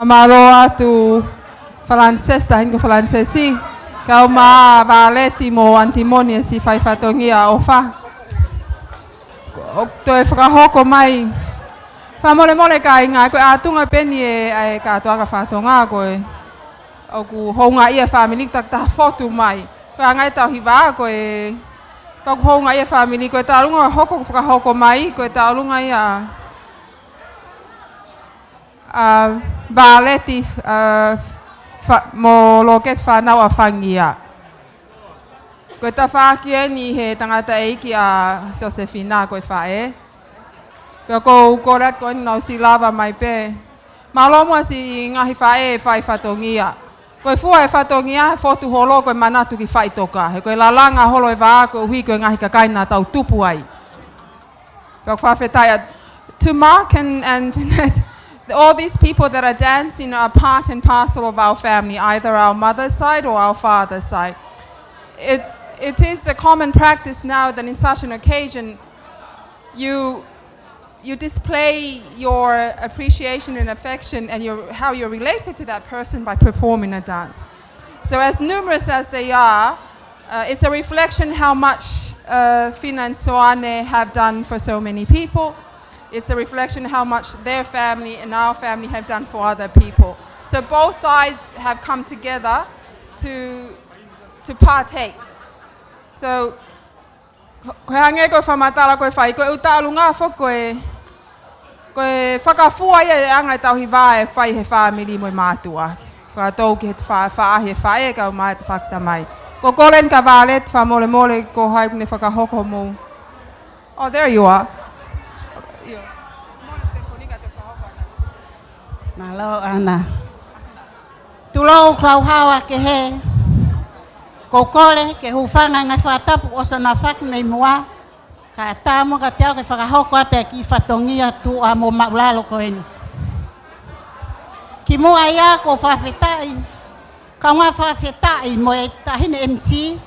Mālō atu Falanisesi, Taʻahine Falanisesi. Kau mai Vāleti mo Antimoni e siʻi fai fatongia ʻofa. ʻOku toe fakahoko mai. Fakamolemole kāinga, ko e ʻātunga pē eni ʻa e kātoanga faka-Tonga ko ē. ʻOku houngaʻia e fāmili, takitaha fotu mai. Ko e anga e tauhi vā ko ē. Ka ʻoku houngaʻia e fāmili, ko e tauʻolunga hoko, fakahoko mai, ko e tauʻolunga ia ʻa Vāleti, ʻa, fa-, mo Loketi fānau ʻa Fangia. Ko e tafaʻaki eni he tangataʻeiki ʻa Sosefina ko e faʻē. Pea ʻoku ou kole atu ko eni naʻa nau siʻi lava mai pē. Mālō muʻa siʻi ngaahi faʻē fai fatongia. Ko e fua e fatongia he fotu holo ko e manatu ki faʻitoka. He ko e lalanga holo e vā koeʻuhi ko e ngaahi kakai naʻa tau tupu ai. Pea ʻoku fakafetaʻi atu. To Mark and, and Jeanette, all these people that are dancing are part and parcel of our family, either our mother's side or our father's side. It, it is the common practice now that in such an occasion, you, you display your appreciation and affection and your, how you're related to that person by performing a dance. So as numerous as they are, uh, it's a reflection how much, uh, Fina and Soane have done for so many people. It's a reflection how much their family and our family have done for other people. So both sides have come together to, to partake. So, ko, ko e hangē ko e fakamatala ko e fai, ko e ʻū tauʻolunga foki ko e, ko e fakafua ia e anga e tauhi vā ʻe fai he fāmili mo e mātuʻa. Fakatou ki he fa-, faʻahi e faʻē kae ʻumaʻā e tafaʻaki tamai. Ko e kole eni kia Vāleti fakamolemole ko hai ʻoku ne fakahoko mo. Oh, there you are. Mālō ʻAna. Tulou kau hawa kehe. ʻOku ou kole ke hūfanga he ngaahi fakatapu ʻoku ʻosi hono fakahoko mei muʻa. Kae ʻatā muʻa kiate au ke fakahoko atu e kiʻi fatongia tuʻa mo māʻulalo ko eni. Kimuʻa ia ʻoku ou fakafetaʻi. Kaungā fakafetaʻi mo e taʻahine M C.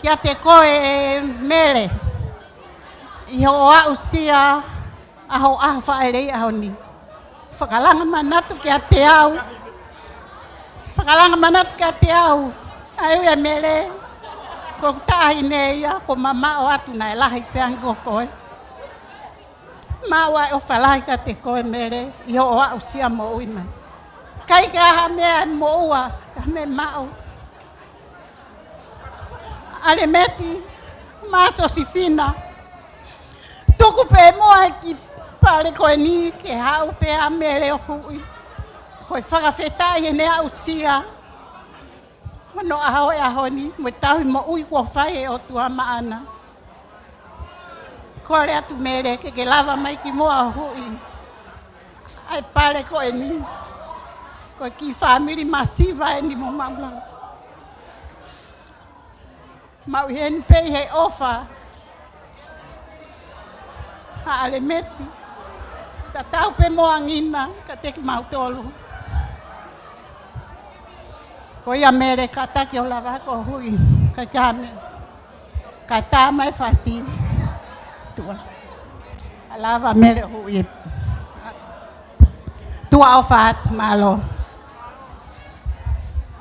Kiate koe Mele. ʻI hoʻo aʻusia ʻa hoʻo ʻaho faʻeleʻi ʻaho ni. Fakalanga manatu kiate au. Fakalanga manatu kiate au. ʻA e ui ʻa Mele. Ko e taʻahine ia, ʻoku ou mamaʻo atu naʻe lahi pē ange ko koe. Maʻu ʻa e ʻofa lahi kiate koe Mele, ʻi hoʻo aʻusia moʻui mai. ʻIkai ke ʻi ai ha meʻa ʻe moʻua, ha meʻa maʻu. ʻAlemeti, mo Sosefina. Tuku pē muʻa e kiʻi pale ko eni ke haʻu pē ʻa Mele ʻo huʻi. Ko e fakafetaʻi heʻene aʻusia hono ʻaho ʻo e ʻaho ni, mo e tauhi moʻui kuo fai ʻe he ʻOtua maʻana. Kole atu Mele ke ke lava mai kimuʻa ʻo huʻi ʻa e pale ko eni. Ko e kiʻi fāmili masiva eni mo māmani. Maʻu heni pē ʻi he ʻofa ʻa ʻAlemeti. Tatau pē mo e ʻuhinga kiate kimautolu. Ko ia Mele kātaki ʻo lava ko e huʻi. Kae ʻikai ha meʻa. Kae tā mai e fasi. Tuʻa. ʻA lava Mele ʻo huʻi. Tuʻa ʻofa atu, mālō.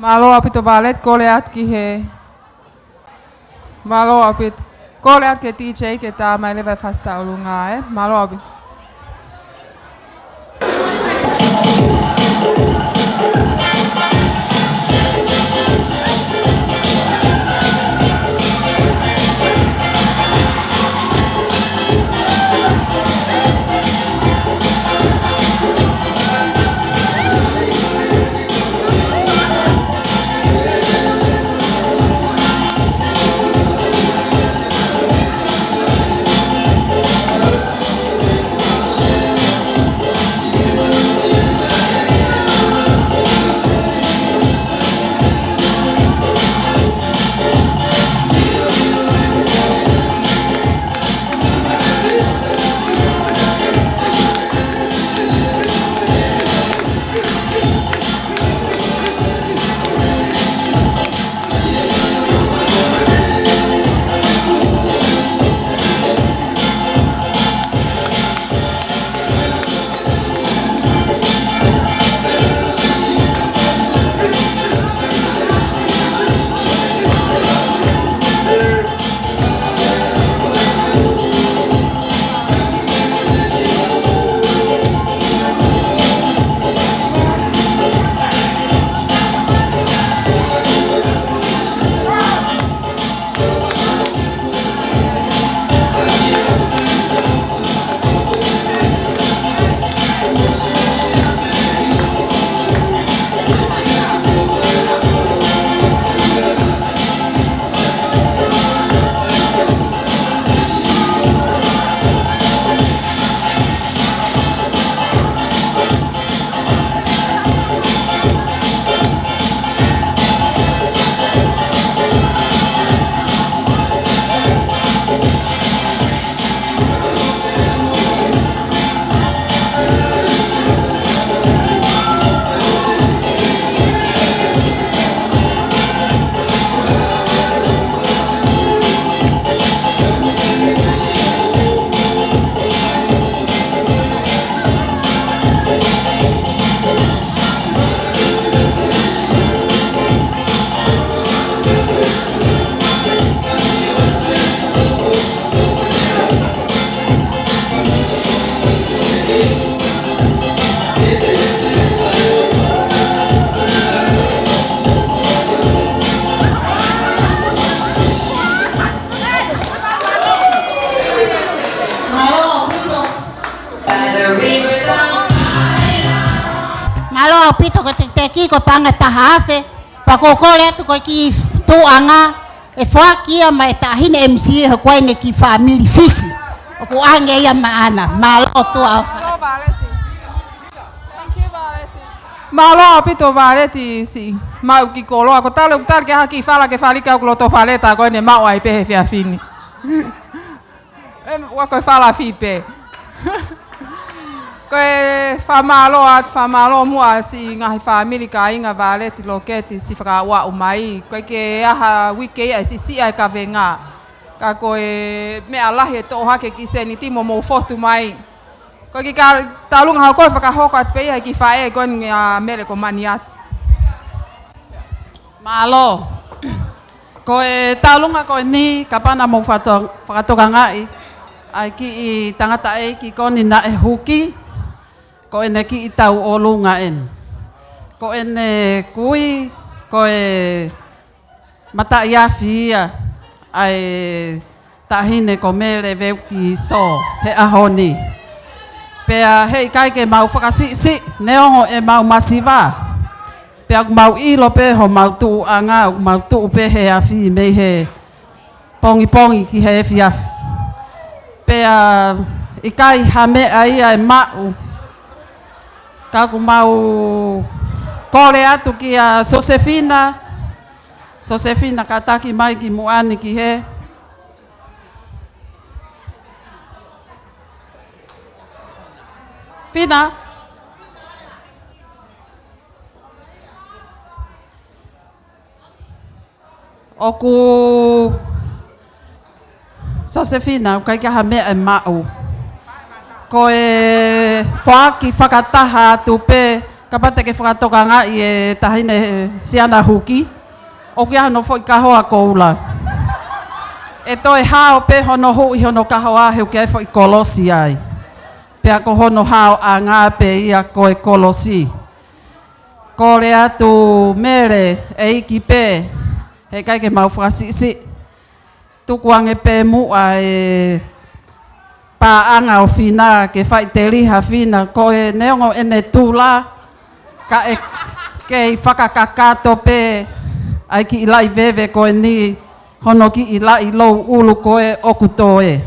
Mālō ʻaupito Violet, kole atu ki he Mālō ʻaupito. Kole atu ki he D J ke tā mai leva e fasi tauʻolunga, ē. Mālō ʻaupito. Mālō ʻaupito ko e tekiteki ko e paʻanga ʻe taha afe, pea ʻoku ou kole atu ko e kiʻi tuʻuʻanga ʻe foaki ia maʻa e taʻahine M C ʻe hoko ai ʻene kiʻi fāmili Fisi. ʻOku ʻoange ia maʻana. Mālō ʻOtua ʻofa. Mālō Vāleti. Thank you, Vāleti. Mālō ʻaupito Vāleti siʻi maʻu kiʻi koloa. Ko e talu, talu ke haki fala ke falika ʻoku loto faleta ko ʻene maʻu ai pē he efiafi ni. ʻE, ʻoua ko e fala fī pē. Ko e fakamālō atu, fakamālō muʻa siʻi ngaahi fāmili kāinga Vāleti Loketi siʻi fakaaʻuaʻu mai. Ko e ke aha uike ia ʻe siʻisiʻi ai kavenga. Ka ko e meʻa lahi ʻe toʻo hake kiʻi sēniti mo mou fotu mai. Ko e kiʻi ka talunga hau ko e fakahoko atu pē ia he kiʻi faʻē ko eni ʻa Mele ko Maniatu. Mālō. Ko e talunga ko eni kapau naʻa mou fakato-, fakatokangaʻi ʻa e kiʻi tangataʻeiki ko eni naʻe huki, ko ʻene kiʻi tauʻolunga eni. Ko ʻene kui, ko e mataʻiafi ia ʻa e taʻahine ko Mele Veuki Sō he ʻaho ni. Pea heʻikai ke mau fakasiʻisiʻi, neongo ʻemau masiva. Pea ʻoku mau ʻilo pē homau tuʻuʻanga, ʻoku mau tuʻu pē he afi mei he pongipongi ki he efiafi. Pea ʻikai ha meʻa ia ʻe maʻu. Ka ʻoku mau kole atu kia Sosefina. Sosefina, kātaki mai ki muʻa ni ki he. Fina. ʻOku Sosefina, ʻoku ʻikai ke ʻi ai ha meʻa ʻe maʻu. Ko e foaki fakataha atu pē, kapau te ke fakatokangaʻi e taʻahine siana huki, ʻoku ʻi ai hono foʻi kahoa koula. ʻE toe hao pē hono huʻi hono kahoa he ʻoku ʻi ai e foʻi kolosi ai. Pea ko hono haoʻanga pē ia ko e kolosi. Kole atu Mele, ʻEiki pē, heʻikai ke mau fakasiʻisiʻi. Tukuange pē muʻa e paʻanga ʻo Fina ke faʻiteliha Fina, ko e neongo ʻene tula, ka ʻe kei fakakakato pē ʻa e kiʻi laʻi veve ko eni, hono kiʻi laʻi louʻulu ko ē ʻoku toe.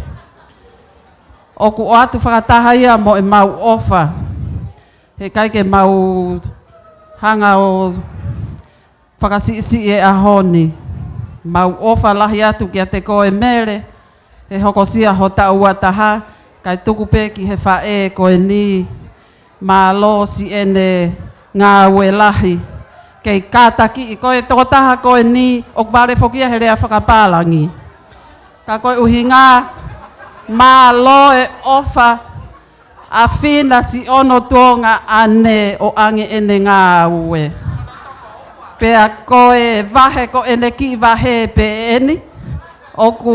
ʻOku ʻoatu fakataha ia mo ʻemau ʻofa. Heʻikai ke mau hanga ʻo fakasiʻisiʻi e ʻaho ni. Mau ʻofa lahi atu kiate koe Mele, he hokosia ho taʻu ua taha, kae tuku pē ki he faʻē ko eni, mālō siʻene ngāue lahi. Kei kātakiʻi ko e tokotaha ko eni, ʻoku vale foki ia he lea fakapālangi. Ka ko e ʻuhinga, mālō e ʻofa, ʻa Fina siʻono tuongaʻane ʻo ʻoange ʻene ngāue. Pea ko e vahe ko ʻene kiʻi vahe pē eni, ʻoku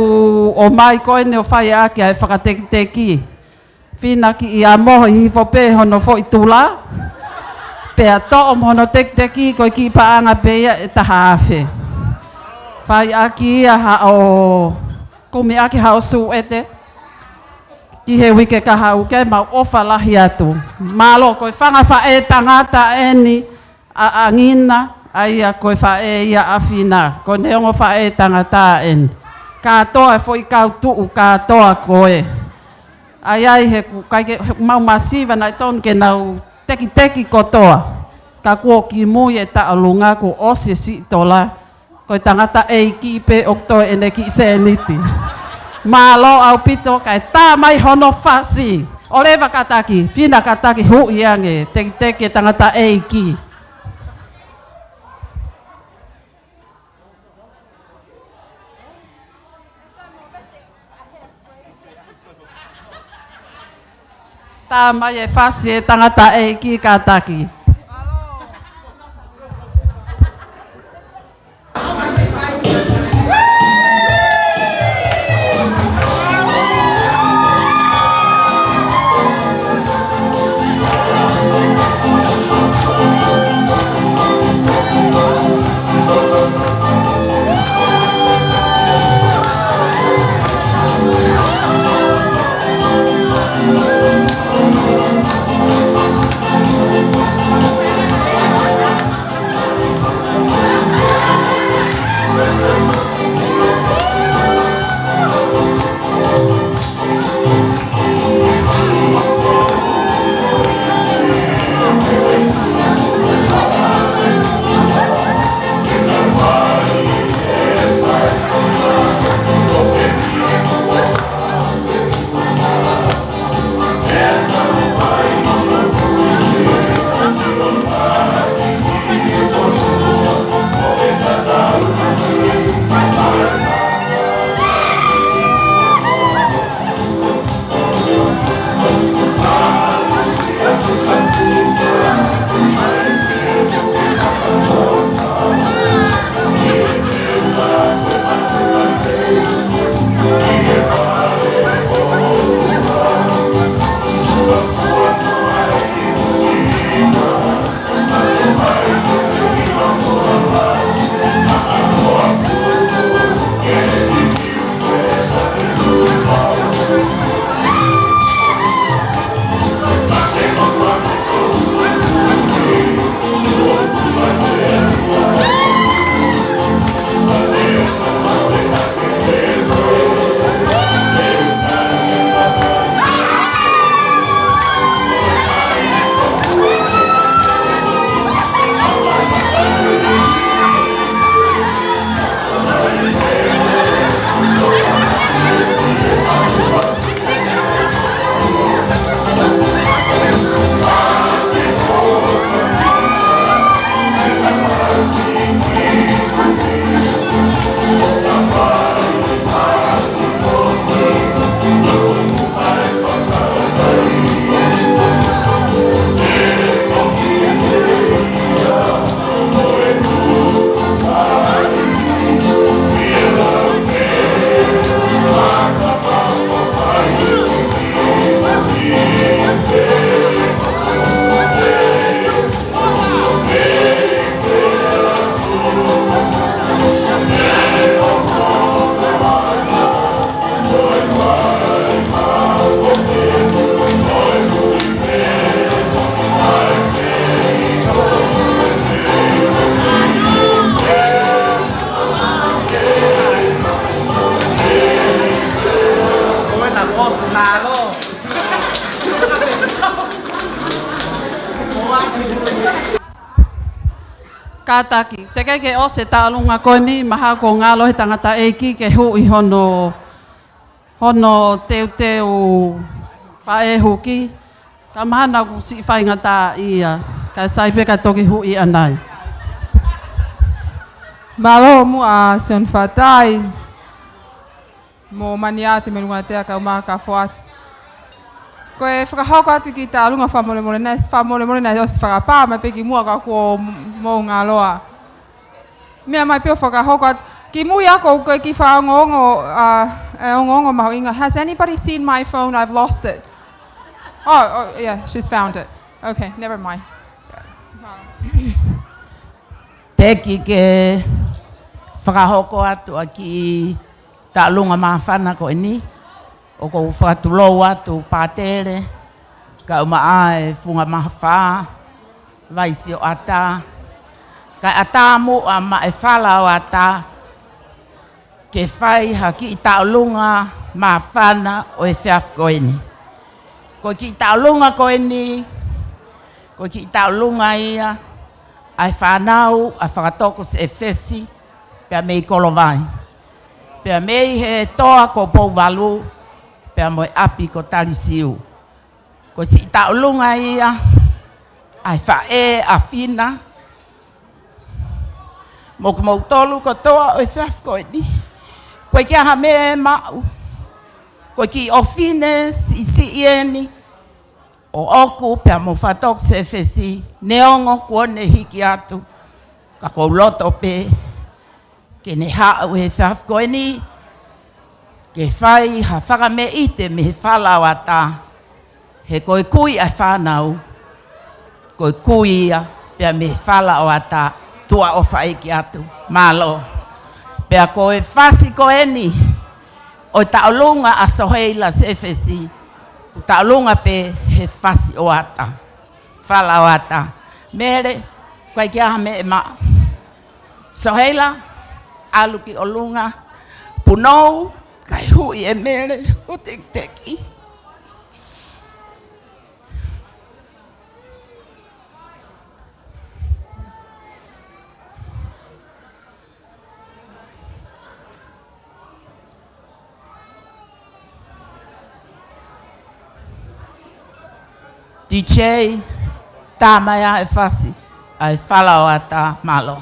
ʻomai ko eni ʻo fai ʻaki ʻa e fakatekiteki. Fina kiʻi amo hifo pē hono foʻi tula. Pea toʻo mo hono tekiteki ko e kiʻi paʻanga pē ia ʻe taha afe. Fai ʻaki ia haʻo, kumi ʻaki haʻo suʻete. Ki he uike kahaʻu ke mau ʻofa lahi atu. Mālō, ko e fanga faʻē tangata eni, ʻaʻangina, ʻa ia ko e faʻē ia ʻa Fina, ko e neongo faʻē tangata eni. Kātoa e foʻi kau tuʻu, kātoa ko ē. ʻAi ʻai he ʻoku ʻikai ke, he ʻoku mau masiva naʻe tonu ke nau tekiteki kotoa. Ka kuo kimui e taʻolunga kuo ʻosi e siʻi tola. Ko e tangataʻeiki pē ʻoku toe ʻene kiʻi sēniti. Mālō ʻaupito kae tā mai hono fasi. ʻOleva kātaki, Fina kātaki huʻi ange, tekiteki e tangataʻeiki. Tā mai e fasi e tangataʻeiki kātaki. Kātaki, teʻeki ke ʻosi e taʻolunga ko eni, mahalo kuo ngalo he tangataʻeiki ke huʻi hono, hono teuteu faʻēhuki. Ka mahalo naʻa ku siʻi faingataʻaʻia, kae sai pē ka toki huʻi ʻanai. Mālō muʻa Sione Fatai. Mo Maniatu Melungatea kae ʻumaʻā Kafoa. Ko e fakahoko atu kiʻi taʻolunga fakamolemole naʻe, fakamolemole naʻe ʻosi fakapā mai pē kimuʻa ka kuo mou ngaloa. Meʻa mai pē ʻo fakahoko atu. Kimui ako ko e kiʻi fakaongoongo, uh, e ongoongo mahuʻinga. Has anybody seen my phone? I've lost it. Oh, oh, yeah, she's found it. Okay, never mind. Teʻeki ke fakahoko atu ʻa e kiʻi taʻolunga māfana ko eni, ʻoku ou fakatulou atu pātele, kae ʻumaʻā e Funga Mahafa, Vaisi ʻo ʻAta, kae ʻatā muʻa maʻa e Fala ʻo ʻAta, ke fai ha kiʻi taʻolunga māfana ʻo e efiafi ko eni. Ko e kiʻi taʻolunga ko eni, ko e kiʻi taʻolunga ia ʻa e fānau ʻa Fakatoko Sefesi, pea mei Kolovai, pea mei he toa ko Pouvalu, pea mo e ʻapi ko Talisiu. Ko e siʻi taʻolunga ia ʻa e faʻē ʻa Fina, mo kimoutolu kotoa ʻo e efiafi ko eni. Ko e kiʻi ʻaho meʻa ʻe maʻu. Ko e kiʻi ʻofefine siʻisiʻi eni ʻoʻoku pea mo Fakatoko Sefesi, neongo kuo ne hiki atu, ka ʻoku ou loto pē ke ne haʻu he efiafi ko eni ke fai ha fakameʻite mei he Fala ʻo ʻAta, he ko e kui ʻa e fānau, ko e kui ia pea mei he Fala ʻo ʻAta, tuʻa ʻofa ʻeiki atu. Mālō. Pea ko e fasi ko eni ʻo e taʻolunga ʻa Soheila Sefesi, ʻoku taʻolunga pē he fasi ʻo ʻAta, Fala ʻo ʻAta. Mele, ko e kiʻi ʻaho meʻa ʻe maʻu. Soheila, ʻalu ki ʻolunga, punou, kae huʻi ʻe Mele ʻo tekiteki. D J, tā mai ʻa e fasi ʻa e Fala ʻo ʻAta, mālō.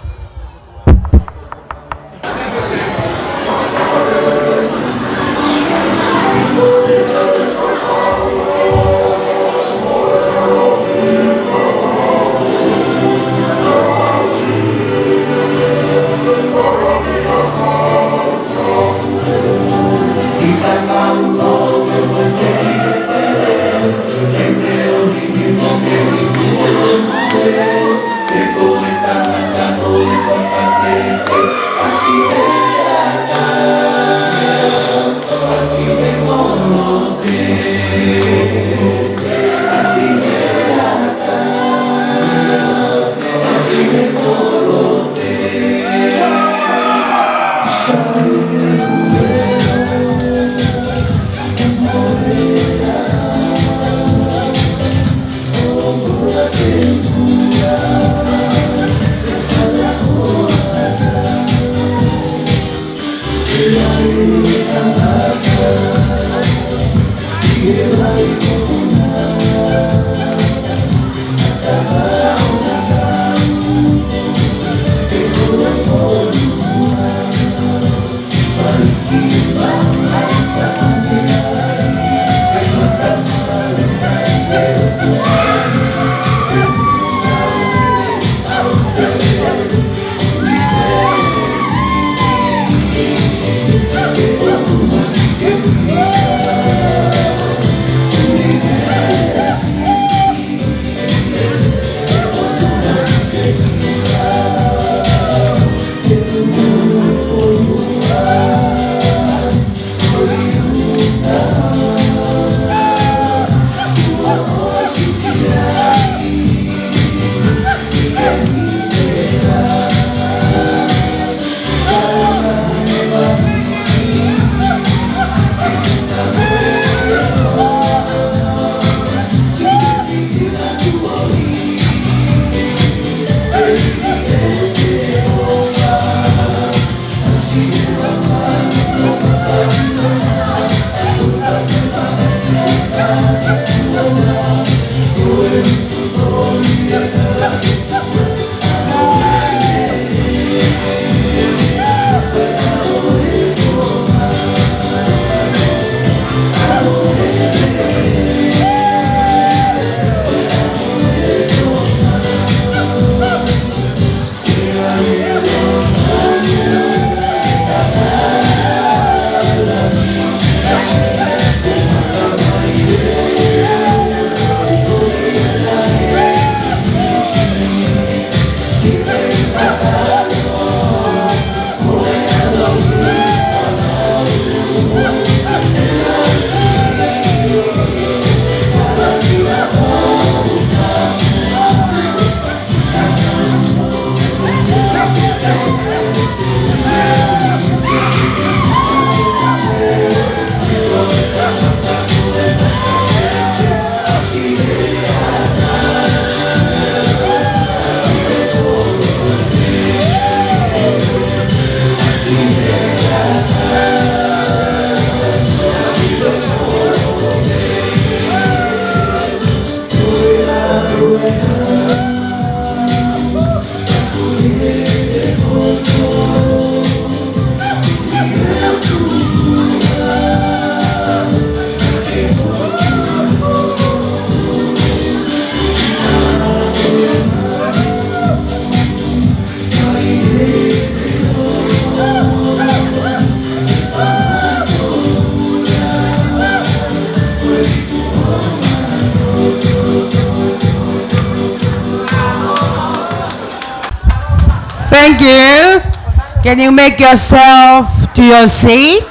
Thank you. Can you make yourself to your seat?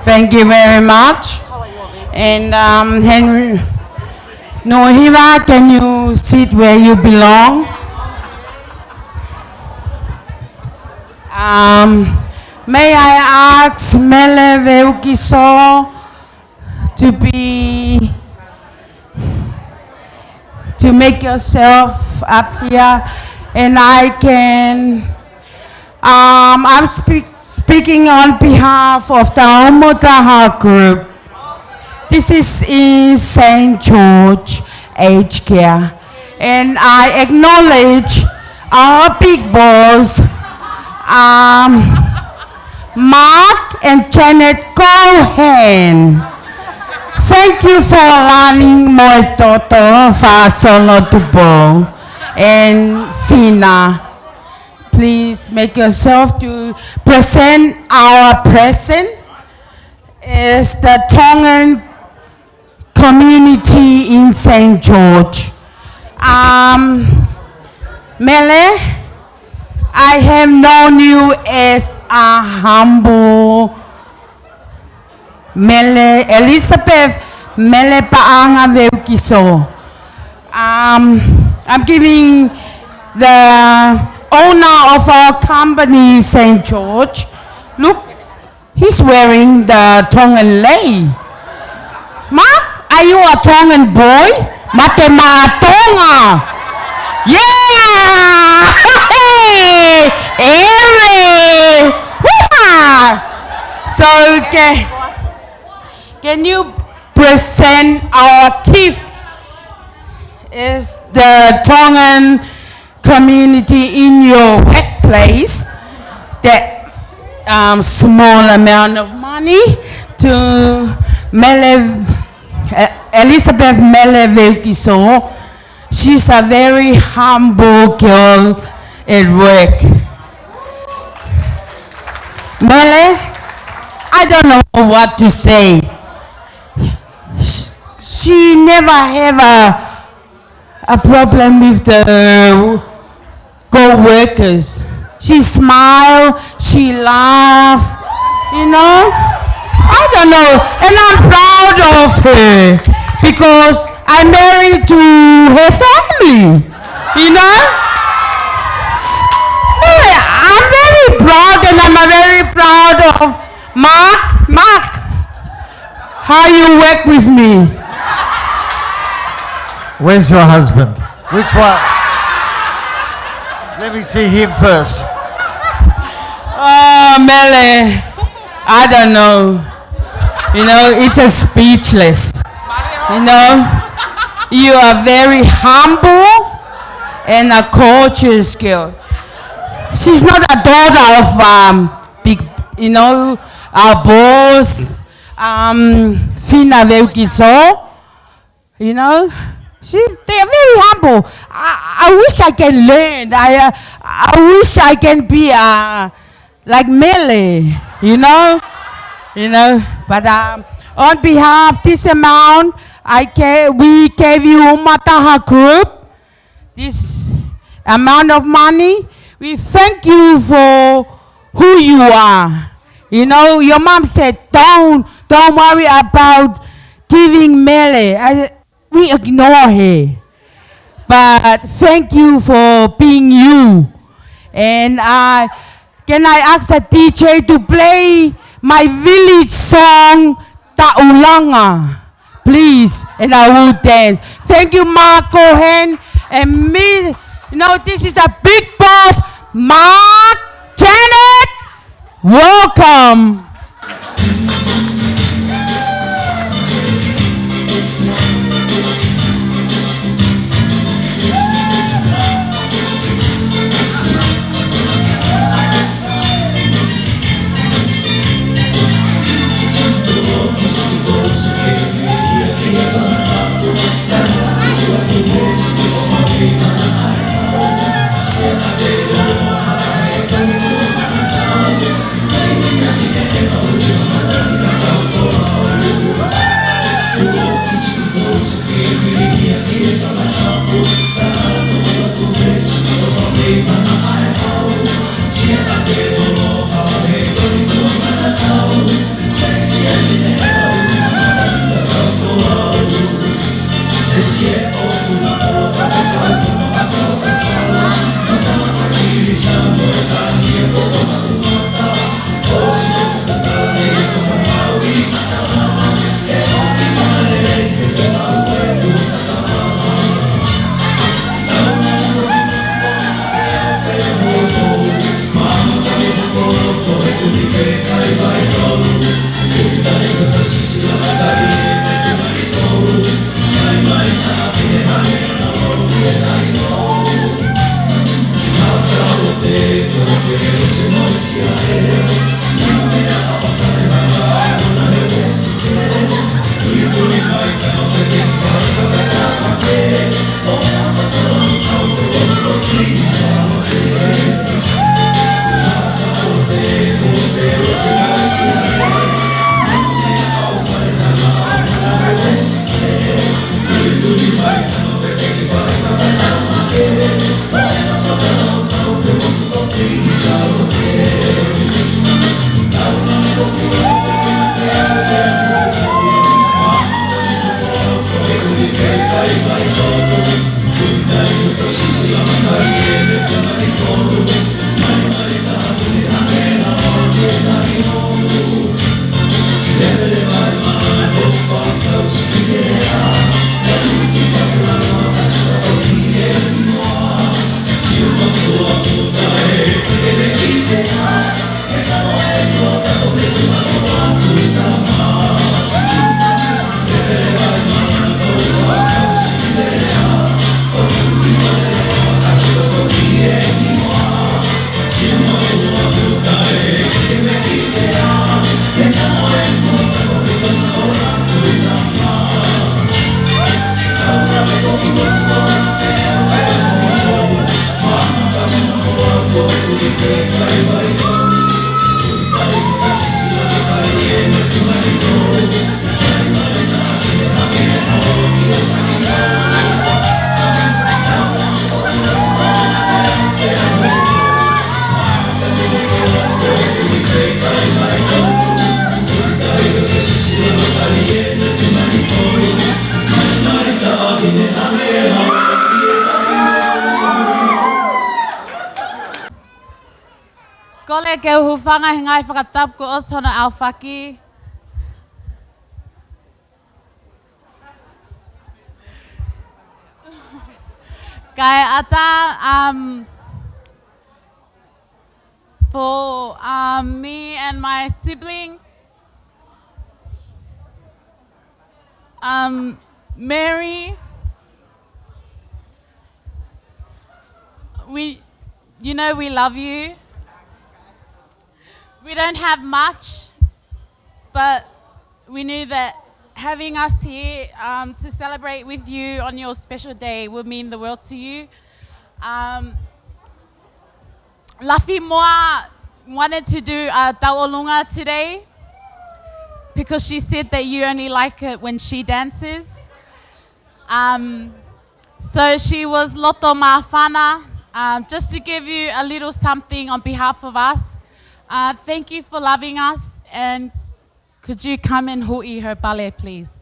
Thank you very much. And, um, Henry, Nuhiva, can you sit where you belong? Um, may I ask Mele Veukiso to be, to make yourself up here, and I can, um, I'm speak-, speaking on behalf of the Omotaha group. This is in Saint George Aged Care. And I acknowledge our big boss, um, Mark and Janet Cohen. Thank you for running Moetoto, Fasono Tupou, and Fina. Please make yourself to present our present as the Tongan community in Saint George. Um, Mele, I have known you as a humble Mele, Elizabeth Mele Paʻanga Veukiso. Um, I'm giving the owner of our company, Saint George, look, he's wearing the Tongan lei. Mark, are you a Tongan boy? Mate maʻa Tonga. Yeah! Ere! Hoo-ha! So, okay. Can you present our gift as the Tongan community in your workplace, that, um, small amount of money to Mele, uh, Elizabeth Mele Veukiso. She's a very humble girl at work. Mele, I don't know what to say. Sh-, she never have a a problem with the co-workers. She smile, she laugh, you know. I don't know, and I'm proud of her because I'm married to her family, you know. I'm very proud, and I'm very proud of Mark, Mark, how you work with me? Where's your husband? Which one? Let me see him first. Oh, Mele, I don't know. You know, it's a speechless. You know, you are very humble and a gorgeous girl. She's not a daughter of, um, big, you know, our boss, um, Fina Veukiso, you know, she's, they're very humble. I, I wish I can learn. I, uh, I wish I can be, uh, like Mele, you know, you know. But, um, on behalf of this amount, I ca-, we gave you Omotaha Group this amount of money. We thank you for who you are. You know, your mom said, "Don't, don't worry about giving Mele." I, we ignore her. But thank you for being you. And, uh, can I ask the D J to play my village song, Taulanga? Please, and I will dance. Thank you, Mark Cohen, and me. You know, this is the big boss, Mark Janet. Welcome. Kole ke u hūfanga he ngaahi fakatapu kuo ʻosi hono aofaki. Kae ʻatā, um, for, um, me and my siblings, um, Mary, we, you know we love you. We don't have much, but we knew that having us here, um, to celebrate with you on your special day would mean the world to you. Um, Lafi Moa wanted to do a tauʻolunga today because she said that you only like it when she dances. Um, so she was loto māfana. Um, just to give you a little something on behalf of us, uh, thank you for loving us, and could you come and hūʻi her ballet, please?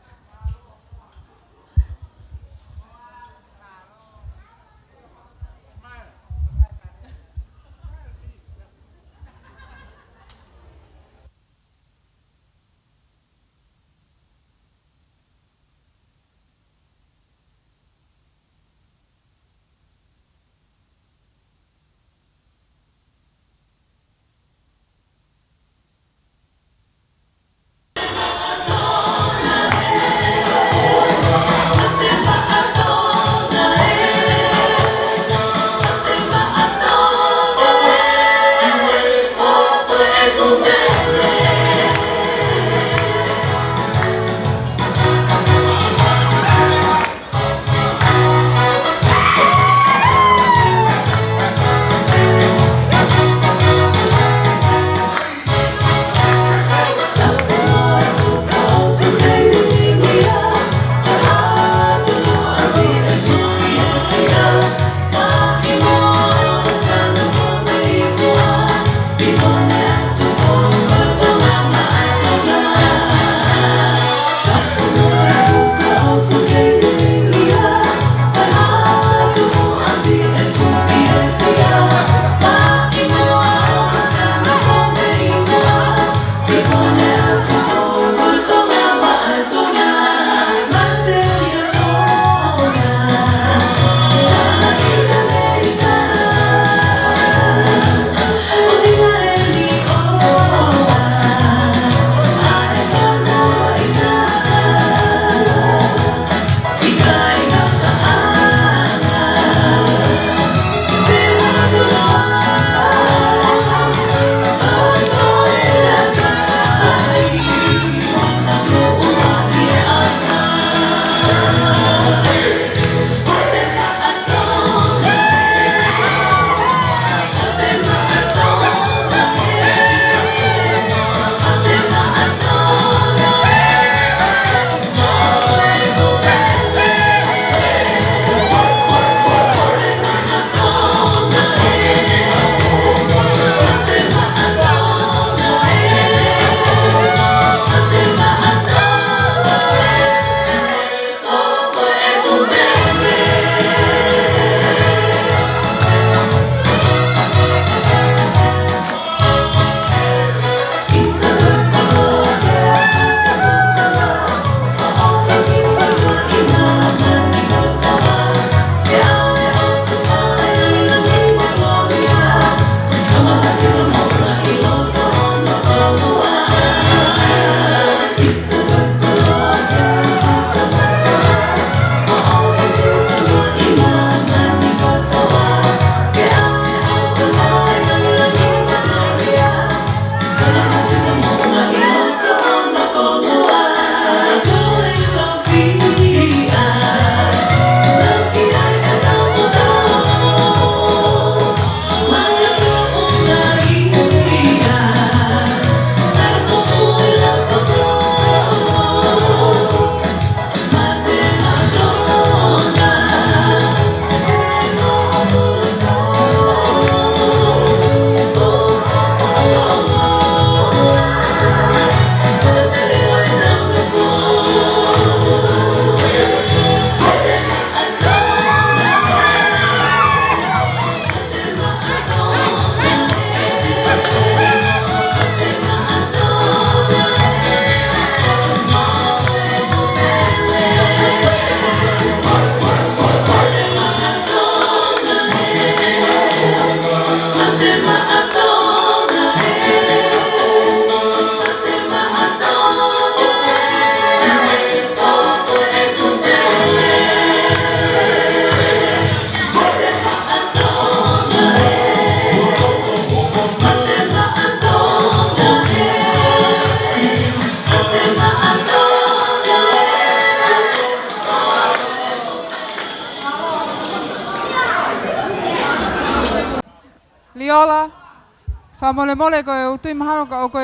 Fakamolemole, ko e ʻutu mahalo ka ʻoku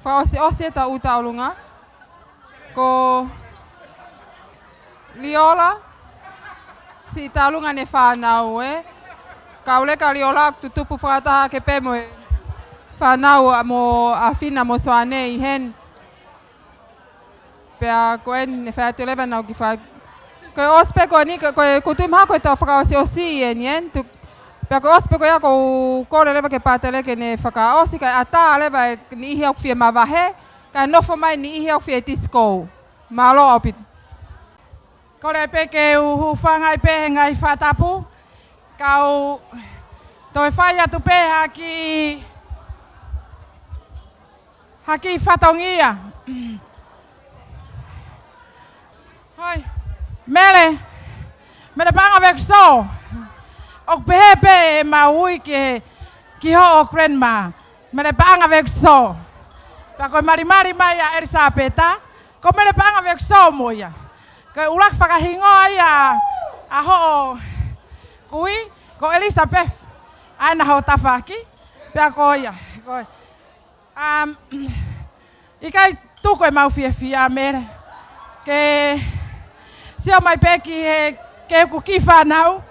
fakaʻosiʻosi ʻetau ʻū tauʻolunga. Ko Liola, siʻi tauʻolunga ʻene fānau, ē. Kauleka Liola, tutupu fakataha ake pē mo e fānau ʻa mo ʻAfina mo Soane ʻi heni. Pea ko eni ne fai atu leva ʻenau kiʻi fa-, ko e ʻosi pē ko eni, ko, ko e ʻutu mahalo ko ʻetau fakaʻosiʻosi eni, eni. Tu-, pea ko e ʻosi pē ko ia ʻoku ou kole leva ki he pātele ke ne fakaʻosi, kae ʻatā leva e niʻihi ʻoku fie mavahe, kae nofo mai niʻihi ʻoku fie tisikō. Mālō ʻaupito. Kole pē ke u hūfanga pē he ngaahi fakatapu, kau toe fai atu pē ha kiʻi ha kiʻi fatongia. Hoi. Mele. Mele Paʻanga Vekisō. ʻOku pehē pē ʻemau ui ki he, ki hoʻo grandma. Mele Paʻanga Vekisō. Pea ko e malimali mai ʻa ʻElisapeta, ko Mele Paʻanga Vekisō mo ia. Ko e ʻuluaki fakahingoa ia ʻa hoʻo kui, ko Elizabeth. ʻA ena hoʻo tafaʻaki. Pea ko ia. Ko ia. Um, ʻikai tuku ʻemau fiefia, Mele. Ke sio mai pē ki he, ki heʻeku kiʻi fānau.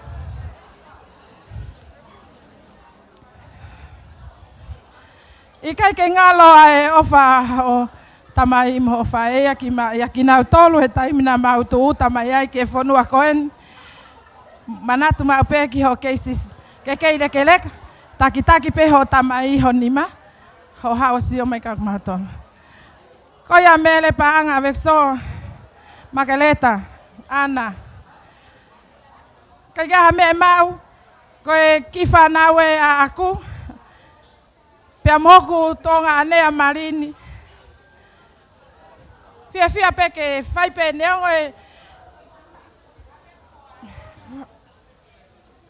ʻIkai ke ngalo ʻa e ʻofa ʻo tamai mo ʻofa ʻa e ʻEiki maʻa kinautolu he taimi naʻa mau tūʻuta mai ai ki he fonua ko eni. Manatu maʻu pē ki hoʻo kei sis-, ke kei lekeleka, takitaki pē hoʻo tamai ho nima, hoʻo haʻu ʻo sio mai kia kimautolu. Ko ia Mele Paʻanga Vekisō, Makeleta, ʻAna. ʻIkai ke ʻi ai ha meʻa ʻe maʻu, ko e kiʻi fānau ē ʻaʻaku, pea mo hoku tuongaʻane ʻa Malini. Fiefia pē ke fai pē neongo e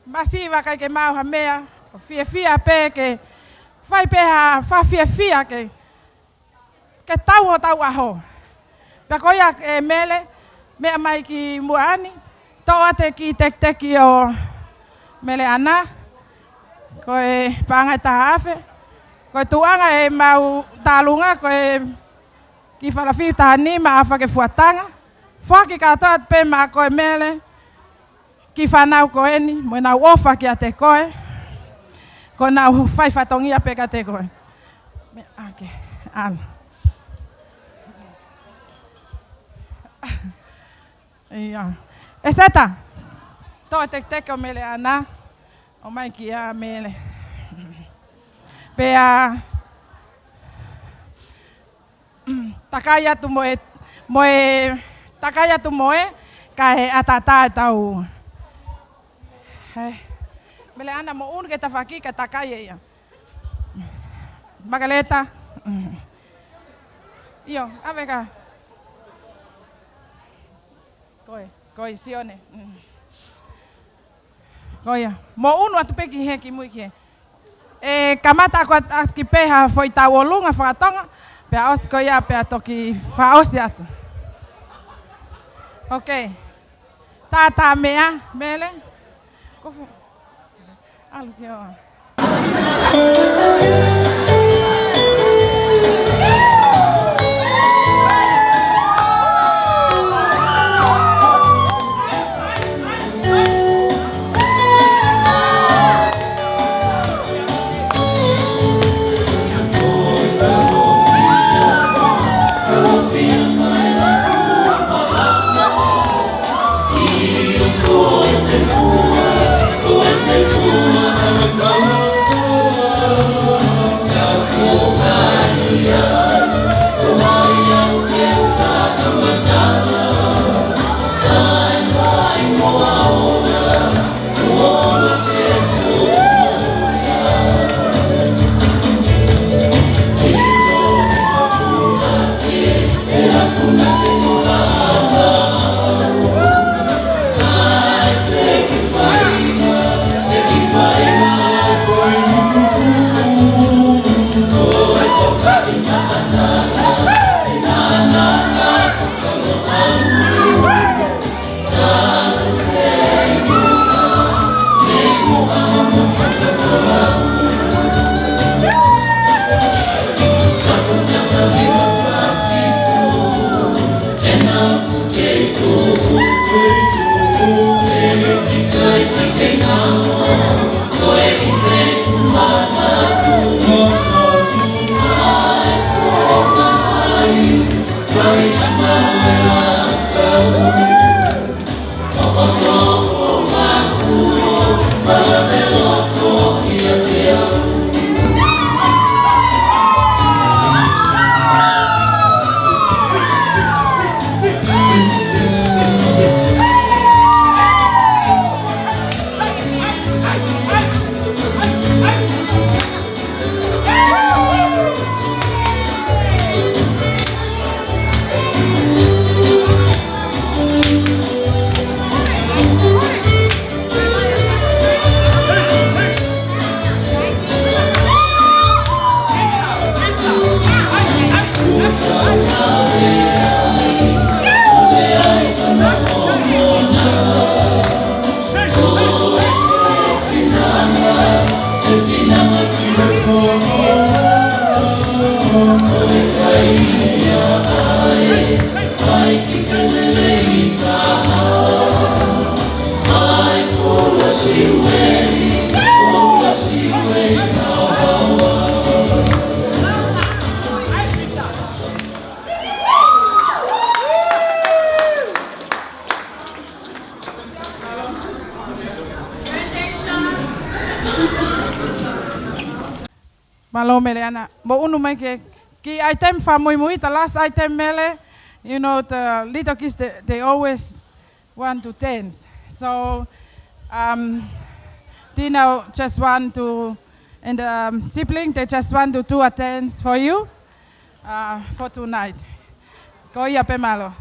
masiva ʻikai ke maʻu ha meʻa, ko e fiefia pē ke fai pē ha fakafiefia ke, ke tau hotau ʻaho. Pea ko ia ē Mele, meʻa mai ki muʻa ni, toʻo atu e kiʻi tekiteki ʻo Mele ʻAna, ko e paʻanga ʻe taha afe, ko e tuʻunga ʻemau tauʻolunga, ko e kiʻi falafiu taha nima ʻa Fakefuatanga, foaki kātoa pē maʻa koe Mele, kiʻi fānau ko eni, mo ʻenau ʻofa kiate koe. Ko ʻenau fai fatongia pē kiate koe. Meʻa ke, ʻAna. ʻIa. ʻEseta. Toʻo e tekiteki ʻo Mele ʻAna. ʻOmai kia Mele. Pea takai atu mo e, mo e, takai atu mo e, kae ʻatā ʻetau. He. Mele ʻAna mo unu ke tafaʻaki kae takai ē ia. Makeleta. ʻIo, ʻave ka. Ko e, ko e Sione. Ko ia. Mo unu atu pē ki he kimui ki he. ʻE kamata ʻaki pē ha foʻi tauʻolunga fakatonga, pea ʻosi ko ia, pea toki fakaʻosi atu. Ok. Tātā meʻa, Mele. Kofi. ʻAlu ki ʻoa. Mālō Mele Ana, mou ʻunu mai ki he kiʻi item fakamuimui, the last item Mele, you know, the little kids, they, they always want to dance. So, um, Dino just want to, and, um, sibling, they just want to do a dance for you, uh, for tonight. Ko ia pē, mālō.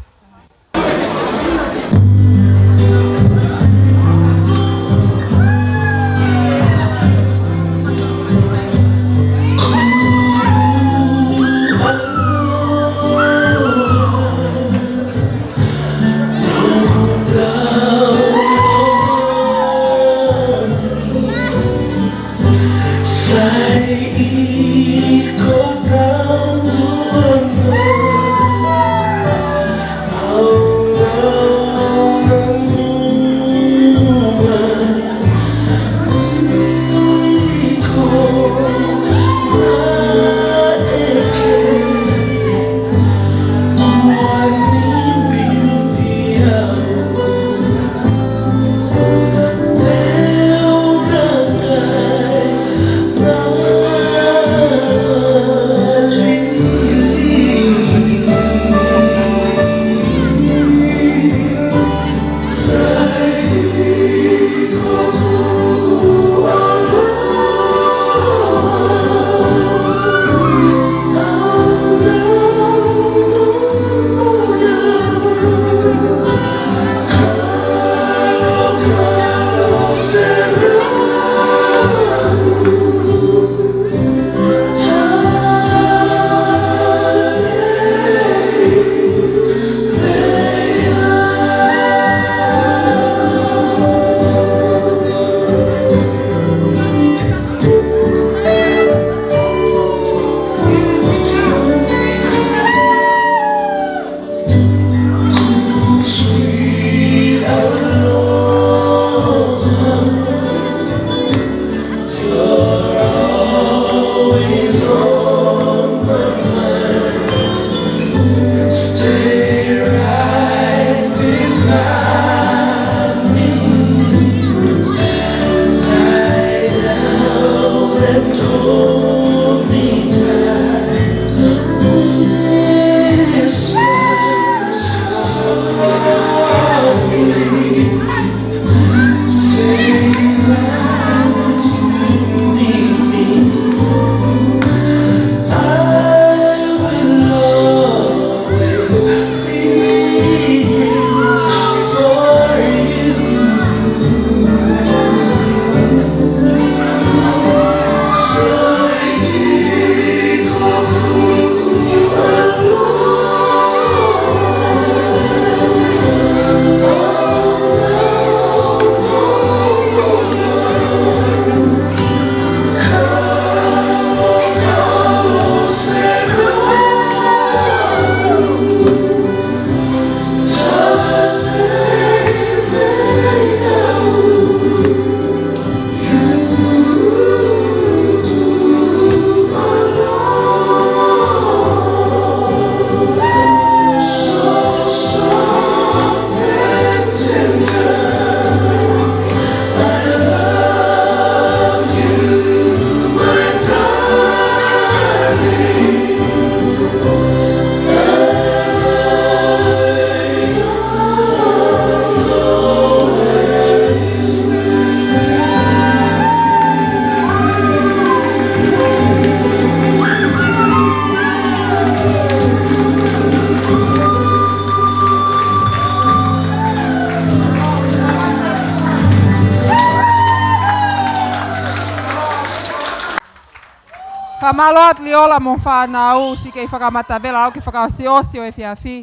Fakamālō atu Liola mo e fānau, siʻi kei fakamatavela au ki he fakaʻosiʻosi ʻo e efiafi.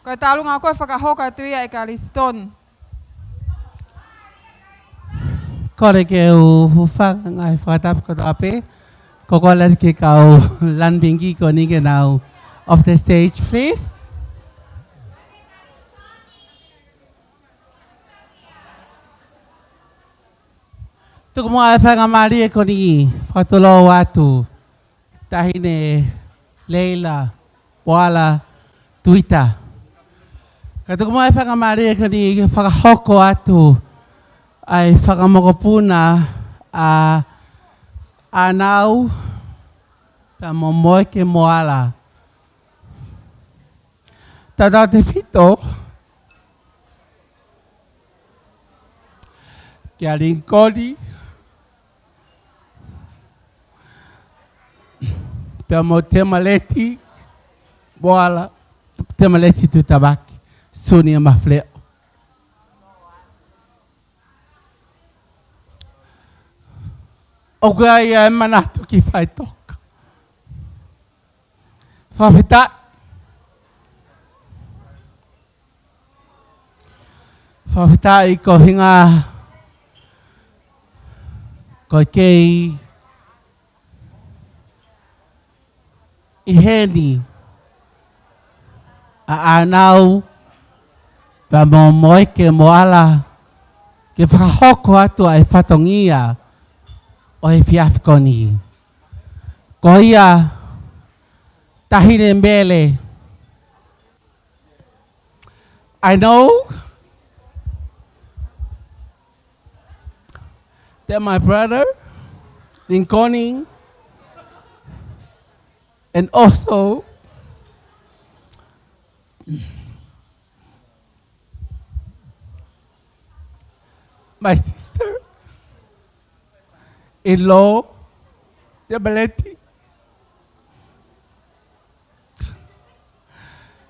Ko e tālunga ko ē fakahoko atu ia ʻe Kalisitoni. Kole ke u hūfanga he ngaahi fakatapu kotoa pē. Ko e kole ki he kau lānipingi ko eni ke nau off the stage, please. Tuku muʻa e faingamālie ko eni fakatulou atu Taʻahine Leila Poala Tuita. Kae tuku muʻa e faingamālie ko eni ke fakahoko atu ʻa e fakamokopuna ʻa ʻAnau pea mo Moeke Moala. Tautautefito kia Lingikoni, pea mo Temaleti Moala, Temaleti Tuʻitāmaki, Sunia Mafileʻo. ʻOku ʻi ai ʻa e manatu ki faʻitoka. Fakafetaʻi. Fakafetaʻi ko e ʻuhinga ko e kei ʻi heni ʻa ʻAnau pea mo Moeke Moala ke fakahoko atu ʻa e fatongia ʻo e efiafi ko eni. Ko ia, Taʻahine Mele, I know that my brother, Lingikoni, and also my sister-in-law, Temaleti,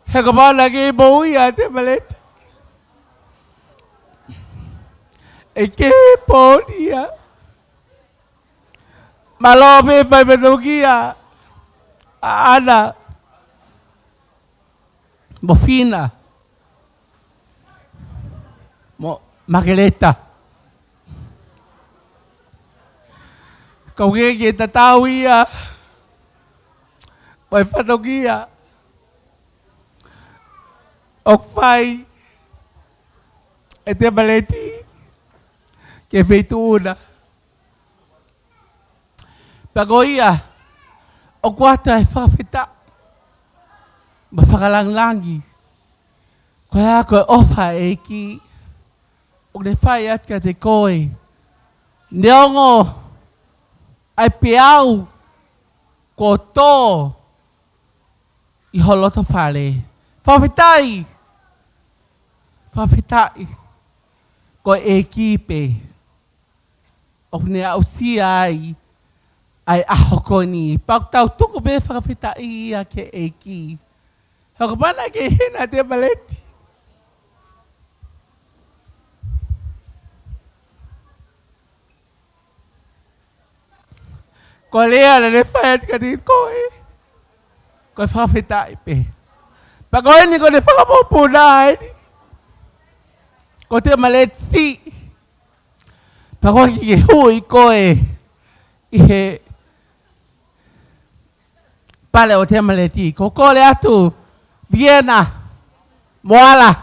he kapau naʻe ʻikai moʻui ʻa Temaleti, ʻe kei pooni ia. Mālō pē fai fatongia ʻa ʻAna mo Fina mo Makeleta. Ka ʻoku ʻikai ke tatau ia mo e fatongia ʻoku fai ʻe Temaleti ki he feituʻu na. Pea ko ia, ʻoku ʻoatu ʻa e fakafetaʻi mo e fakalangilangi. Ko ia ko e ʻofa ʻa e ʻEiki ʻoku ne fai atu kiate koe. Neongo ʻa e peau kuo tō ʻi ho loto fale. Fakafetaʻi. Fakafetaʻi. Ko e ʻEiki pē ʻoku ne aʻusia ai ʻa e ʻaho ko eni. Pea ʻoku tau tuku pē fakafetaʻi ia ki he ʻEiki. He kapau naʻe ʻikai ke ʻi heni ʻa Temaleti, ko e lea naʻa ne fai atu kiate koe, ko e fakafetaʻi pē. Pea ko eni ko ʻene fakamokopuna eni, ko Temaleti siʻi. Pea ko e kiʻi hui ko ē ʻi he pale ʻo Temaleti, ko e kole atu, Viena Moala,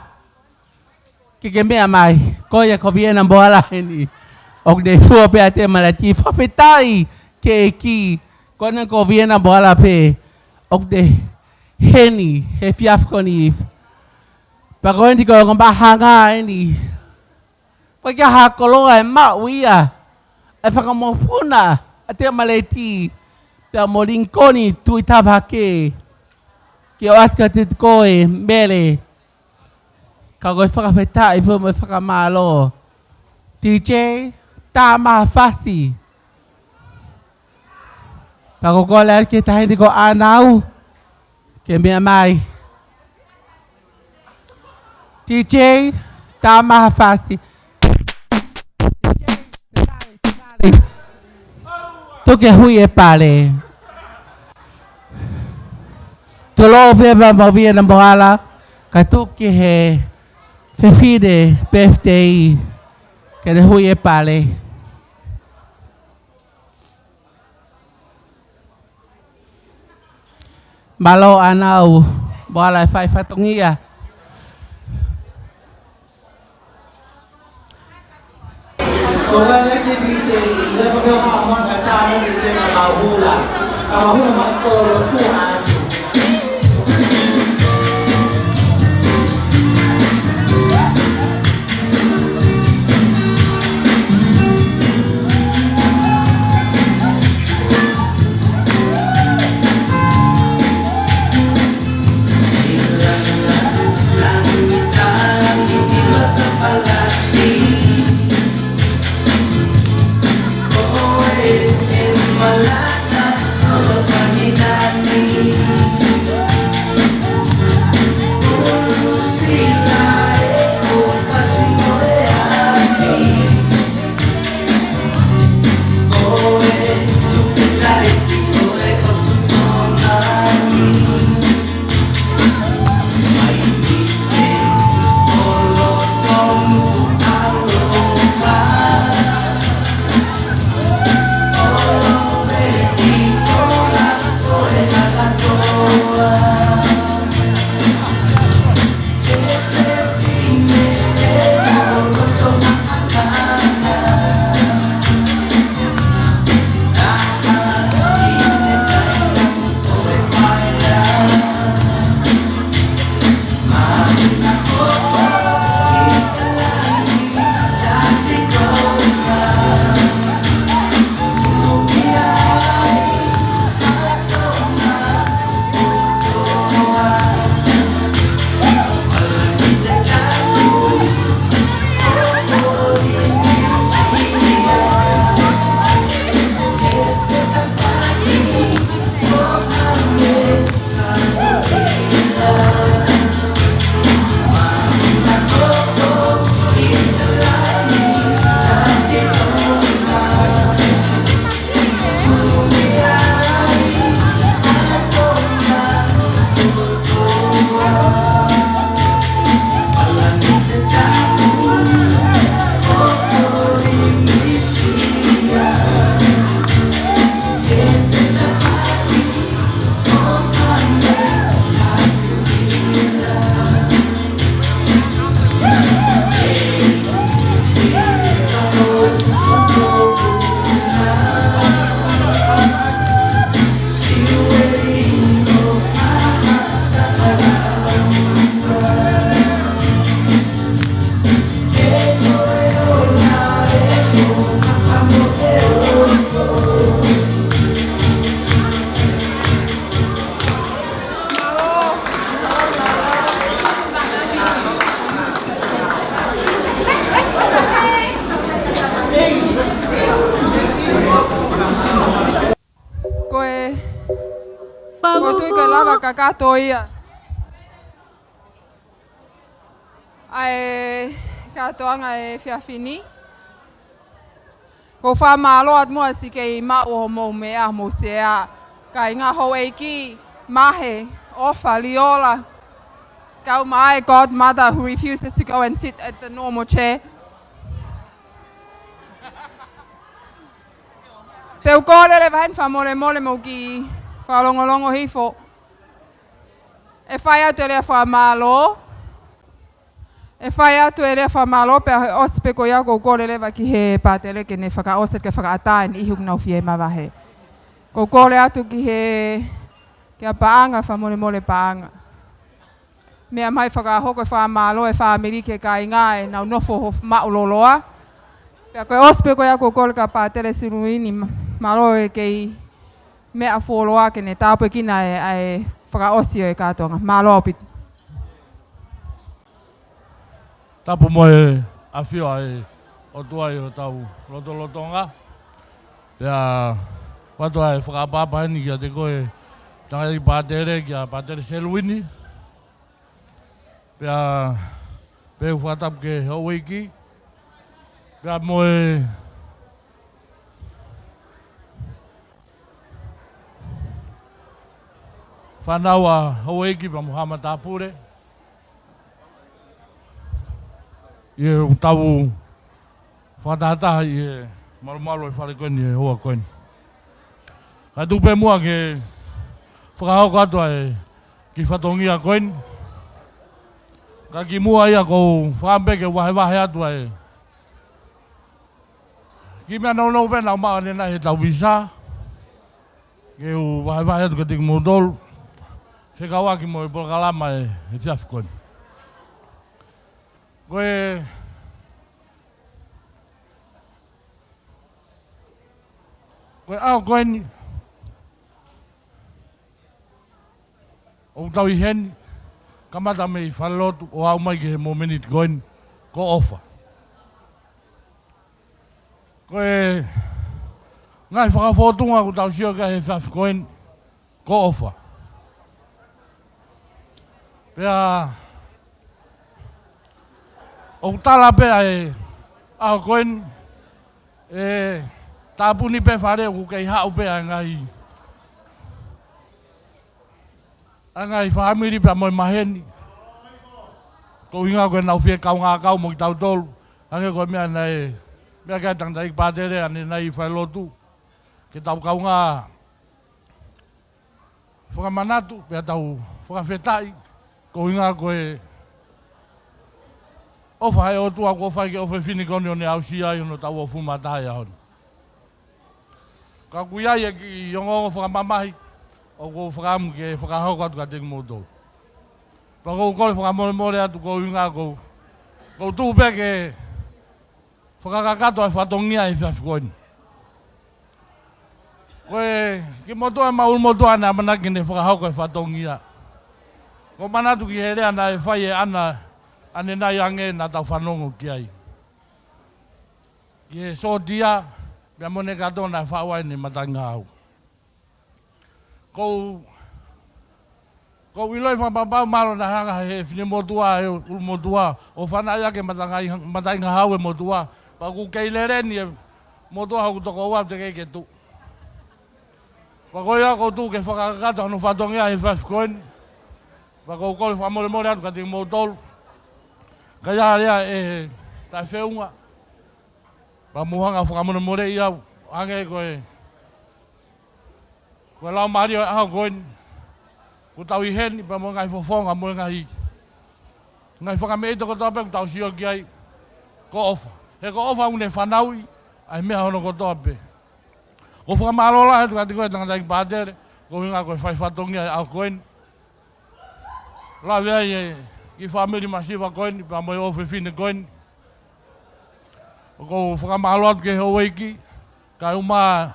ke ke meʻa mai. Ko ia ko Viena Moala eni. ʻOku ne fua pē ʻa Temaleti. Fakafetaʻi ki he ʻEiki. Ko ena ko Viena Moala pē ʻoku ne ʻi heni he efiafi ko eni. Pea ko eni ko e ongo māhanga eni. Ko e kiʻi koloa ʻe maʻu ia ʻa e fakamokopuna ʻa Temaleti pea mo Lingikoni Tuʻitāmaki, ke ʻoatu kiate koe Mele. Ka ko e fakafetaʻi pea mo e fakamālō. DJ, tā mai ha fasi. Pea ko e kole atu ki he taʻahine ko ʻAnau ke meʻa mai. DJ, tā mai ha fasi. Tuku ke hui e pale. Tulou pē pea mo Viena Moala, kae tuku ki he fefine birthday ke ne hui e pale. Mālō ʻAnau Moala e fai fatongia. lava kakato ia ʻa e kātoanga ʻo e efiafi ni. ʻOku ou fakamālō atu muʻa siʻi kei maʻu hoʻomou meʻa, hoʻomou sea, kāinga, houʻeiki, Mahe, ʻOfa, Liola, kau mai e godmother who refuses to go and sit at the normal chair. Te u kole leva heni fakamolemole mo e kiʻi fakalongolongo hifo. ʻE fai atu e lea fakamālō. ʻE fai atu e lea fakamālō pea ʻosi pē ko ia ʻoku ou kole leva ki he pātele ke ne fakaʻosi ke fakaʻatā ʻene ʻihi ʻoku nau fie mavahe. ʻOku ou kole atu ki he, kia Paʻanga, fakamolemole Paʻanga. Meʻa mai fakahoko e fakamālō e fāmili ki he kāinga ʻenau nofo ho-, maʻulōloa. Pea ko e ʻosi pē ko ia ʻoku ou kole kia Pātele Siluini, mālō e kei meʻa fuoloa ke ne tāpuekina e, ʻa e fakaʻosi ʻo e kātoanga. Mālō ʻaupito. Tapu mo e ʻafio ʻa e ʻOtua ʻi hotau lotolotonga. Pea ʻoatu ʻa e fakaʻapaʻapa heni kiate koe, tangataʻeiki pātele, kia Pātele Seluini. Pea, pea u fakatapu ki he houʻeiki. Pea mo e fānau ʻa houʻeiki pea mo haʻa matāpule. ʻI heʻetau fakatahataha ʻi he malumalu ʻo e fale ko eni ʻi he houa ko eni. Kae tuku pē muʻa ke fakahoko atu ʻa e kiʻi fatongia ko eni. Ka kimuʻa ia ʻoku ou fakaʻamu pē ke vahevahe atu ʻa e kiʻi meʻa nounou pē naʻa ku maʻu ʻanenai heʻetau visa. Ke u vahevahe atu kiate kimoutolu. Fekauʻaki mo e polokalama ʻo e efiafi ko eni. Ko e, ko e ʻaho ko eni ʻoku tau ʻi heni, kamata mei falelotu ʻo aʻu mai ki he momeniti ko eni, ko ʻOfa. Ko e ngaahi fakafōtunga ʻoku tau sio ki ai he efiafi ko eni, ko ʻOfa. Pea ʻoku tala pē ʻa e ʻaho ko eni, ʻe tāpuni pē fale ʻoku kei haʻu pē ʻa e ngaahi, ʻa e ngaahi fāmili pea mo e maheni. Ko e ʻuhinga ko ʻenau fie kaungā kau mo kitautolu. Hangē ko e meʻa naʻe, meʻa ki ai e tangataʻeiki pātele ʻanenai ʻi falelotu. Ke tau kaungā fakamanatu, pea tau fakafetaʻi, ko e ʻuhinga ko e ʻofa ʻa e ʻOtua kuo fai ki he ʻofefine ko eni ʻo ne aʻusia ai hono taʻu uofulu mā taha he ʻaho ni. Ka ʻoku ʻi ai e kiʻi ongoongo fakamamahi, ʻoku ou fakaʻamu ke fakahoko atu kiate kimoutolu. Pea ʻoku ou kole fakamolemole atu ko e ʻuhinga ʻoku ou, ʻoku ou tuʻu pē ke fakakakato ʻa e fatongia ʻo e efiafi ko eni. Ko e kiʻi motuʻa maʻu ʻulumotuʻa naʻe ʻamanaki ke ne fakahoko e fatongia. ʻOku ou manatu ki he lea naʻe fai ʻe ʻAna ʻanenai ange naʻa tau fanongo ki ai. Ki he sōtia, pea mo ʻene kātoa naʻe faʻu ai ʻene matangi ngahau. ʻOku ou, ʻoku ou ʻiloʻi fakapapau mahalo naʻe hanga ʻe he finemotuʻa, ʻe he ʻulumotuʻa, ʻo fanaʻi ʻaki e matangi, matangi ngahau e motuʻa. Pea ʻoku kei leleni e motuʻa hoku tokoua teʻeki ke tuʻu. Pea ko ia ʻoku ou tuʻu ke fakakakato hono fatongia ʻo e efiafi ko eni. Pea ʻoku ou kole fakamolemole atu kiate kimoutolu. Ka ʻi ai ha lea ʻe taʻefeʻunga, pea mou hanga ʻo fakamolemoleʻi au. Hangē ko e, ko e laumālie ʻo e ʻaho ko eni. ʻOku tau ʻi heni, pea mo e ngaahi fofonga, mo e ngaahi, ngaahi fakameʻite kotoa pē ʻoku tau sio ki ai, ko ʻOfa. He ko ʻOfa ʻoku ne fanauʻi ʻa e meʻa hono kotoa pē. ʻOku ou fakamālō lahi atu kiate koe tangataʻeiki pātele, ko e ʻuhinga ko e fai fatongia ʻo e ʻaho ko eni. Lave ai e kiʻi fāmili masiva ko eni, pea mo e ʻofefine ko eni. ʻOku ou fakamālō atu ki he houʻeiki, kae ʻumaʻā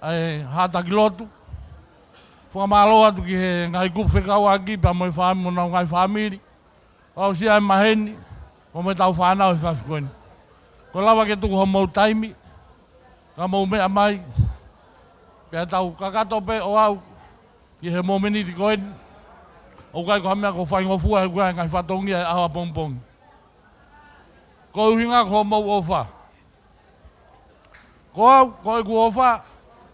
e haʻa taki lotu. Fakamālō atu ki he ngaahi kupu fekauʻaki, pea mo e fāmi-, mo honau ngaahi fāmili. ʻO aʻusia e maheni, pea mo ʻetau fānau he efiafi ko eni. Kuo lava ke tuku homou taimi, ka mou meʻa mai, pea tau kakato pē ʻo aʻu ʻI he momeniti ko eni, ʻoku ʻikai ko ha meʻa ʻoku ou faingofua he ʻoku ʻi ai e ngaahi fatongia he ʻaho ʻapongipongi. Ko e ʻuhinga ko hoʻomou ʻofa. Ko au, ko ʻeku ʻofa,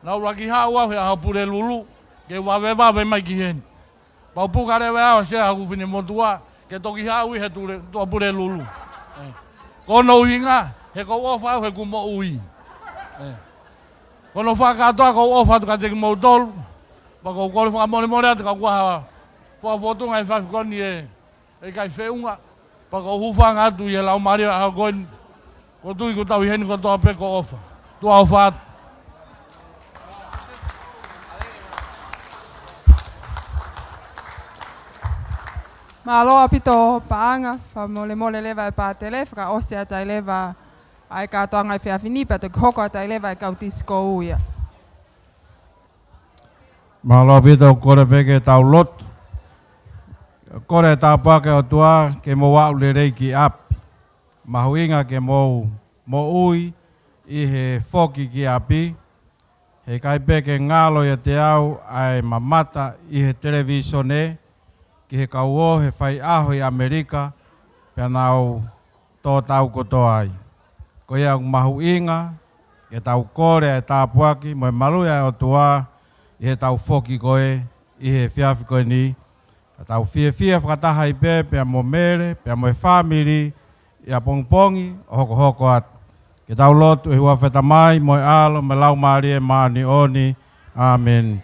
naʻá ku lava ke haʻu au he ʻaho Pulelulu, ke vavevave mai ki heni. Pea u puka leva ʻo sea hoku finemotuʻa, ke toki haʻu ʻi he tule, tuʻa Pulelulu. ʻE. Ko hono ʻuhinga, he ʻoku ou ʻofa au he kuo moʻui. ʻE. Ko hono fakakātoa ʻoku ou ʻofa atu kiate kimoutolu, pea ʻoku ou kole fakamolemole atu ka ʻoku ʻi ai ha fakafōtunga he efiafi ko eni ʻe ʻikai feʻunga, pea ʻoku ou hūfanga atu ʻi he laumālie ʻo e ʻaho ko eni, ʻoku ou tui ʻoku tau ʻi heni kotoa pē ko e ʻofa. Tuʻa ʻofa atu. Mālō ʻaupito paʻanga, fakamolemole leva e pātele, fakaʻosi atu ai leva ʻa e kātoanga ʻi he efiafi ni, pea toki hoko atu ai leva e kau tīsiko ia. Mālō ʻaupito, kole pē ke tau lotu. Kole e tāpuaki ʻa e ʻOtua ke mou aʻu lelei ki ʻapi. Mahuʻinga ke mou moʻui ʻi he foki ki ʻapi. He ʻikai pē ke ngalo ʻiate au ʻa e mamata ʻi he televīsone ki he kau ō he faiʻaho ʻi ʻAmelika, pea nau tō tau kotoa ai. Ko ia ʻoku mahuʻinga ke tau kole ʻa e tāpuaki mo e maluʻi ʻa e ʻOtua ʻi heʻetau foki ko ē ʻi he efiafi ko eni. Ka tau fiefia fakataha ai pē, pea mo Mele, pea mo e fāmili, ʻi ʻapongipongi ʻo hokohoko atu. Ke tau lotu. ʻI he huafa ʻo e Tamai, mo e ʻAlo, mo e Laumālie Māʻoniʻoni. ʻĀmeni.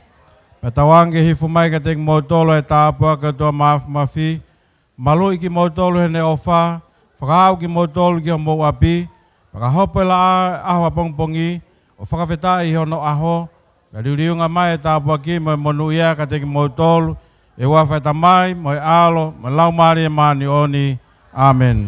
Pea tauange ke hifo mai kiate kimoutolu ʻa e tāpuaki ʻa e ʻOtua Māfimafi, maluʻi kimoutolu heʻene ʻofa, fakaaʻu kimoutolu ki homou ʻapi, pea ka hopo e laʻā ʻaho ʻapongipongi, ʻo fakafetaʻi ʻi hono ʻaho, pea liuliunga mai e tāpuaki mo e monūʻia kiate kimoutolu, ʻi he huafa ʻo e Tamai, mo e ʻAlo, mo e Laumālie Māʻoniʻoni. ʻĀmeni.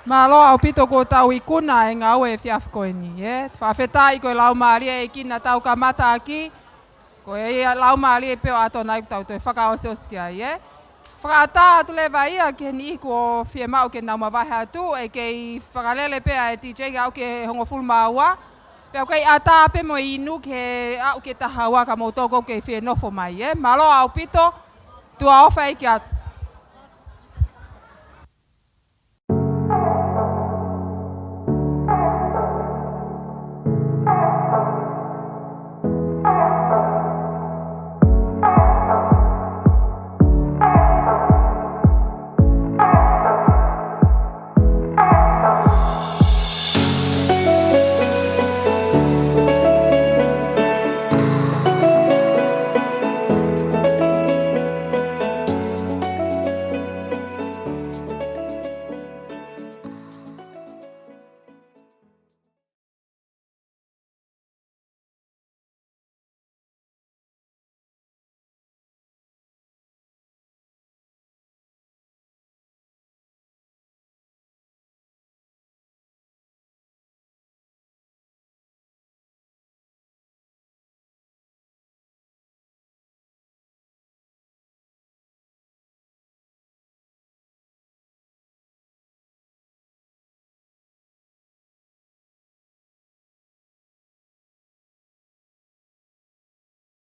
Mālō ʻaupito kuo tau ikuna e ngāue he efiafi ko eni, ē? Fakafetaʻi ko e laumālie ʻEiki naʻa tau kamata ʻaki, ko e Laumālie pē ʻo ʻAtonai ʻoku tau toe fakaʻosiʻosi ki ai, ē? Fakaʻatā atu leva ia ki he niʻihi kuo fiemaʻu ke nau mavahe atu, ʻe kei fakalele pē ʻa e D J kae aʻu ki he hongofulu mā ua. Pea ʻoku kei ʻatā pē mo e inu ke aʻu ki he taha ua ka moutolu ʻoku kei fie nofo mai, ē? Mālō ʻaupito, tuʻa ʻofa ʻEiki atu.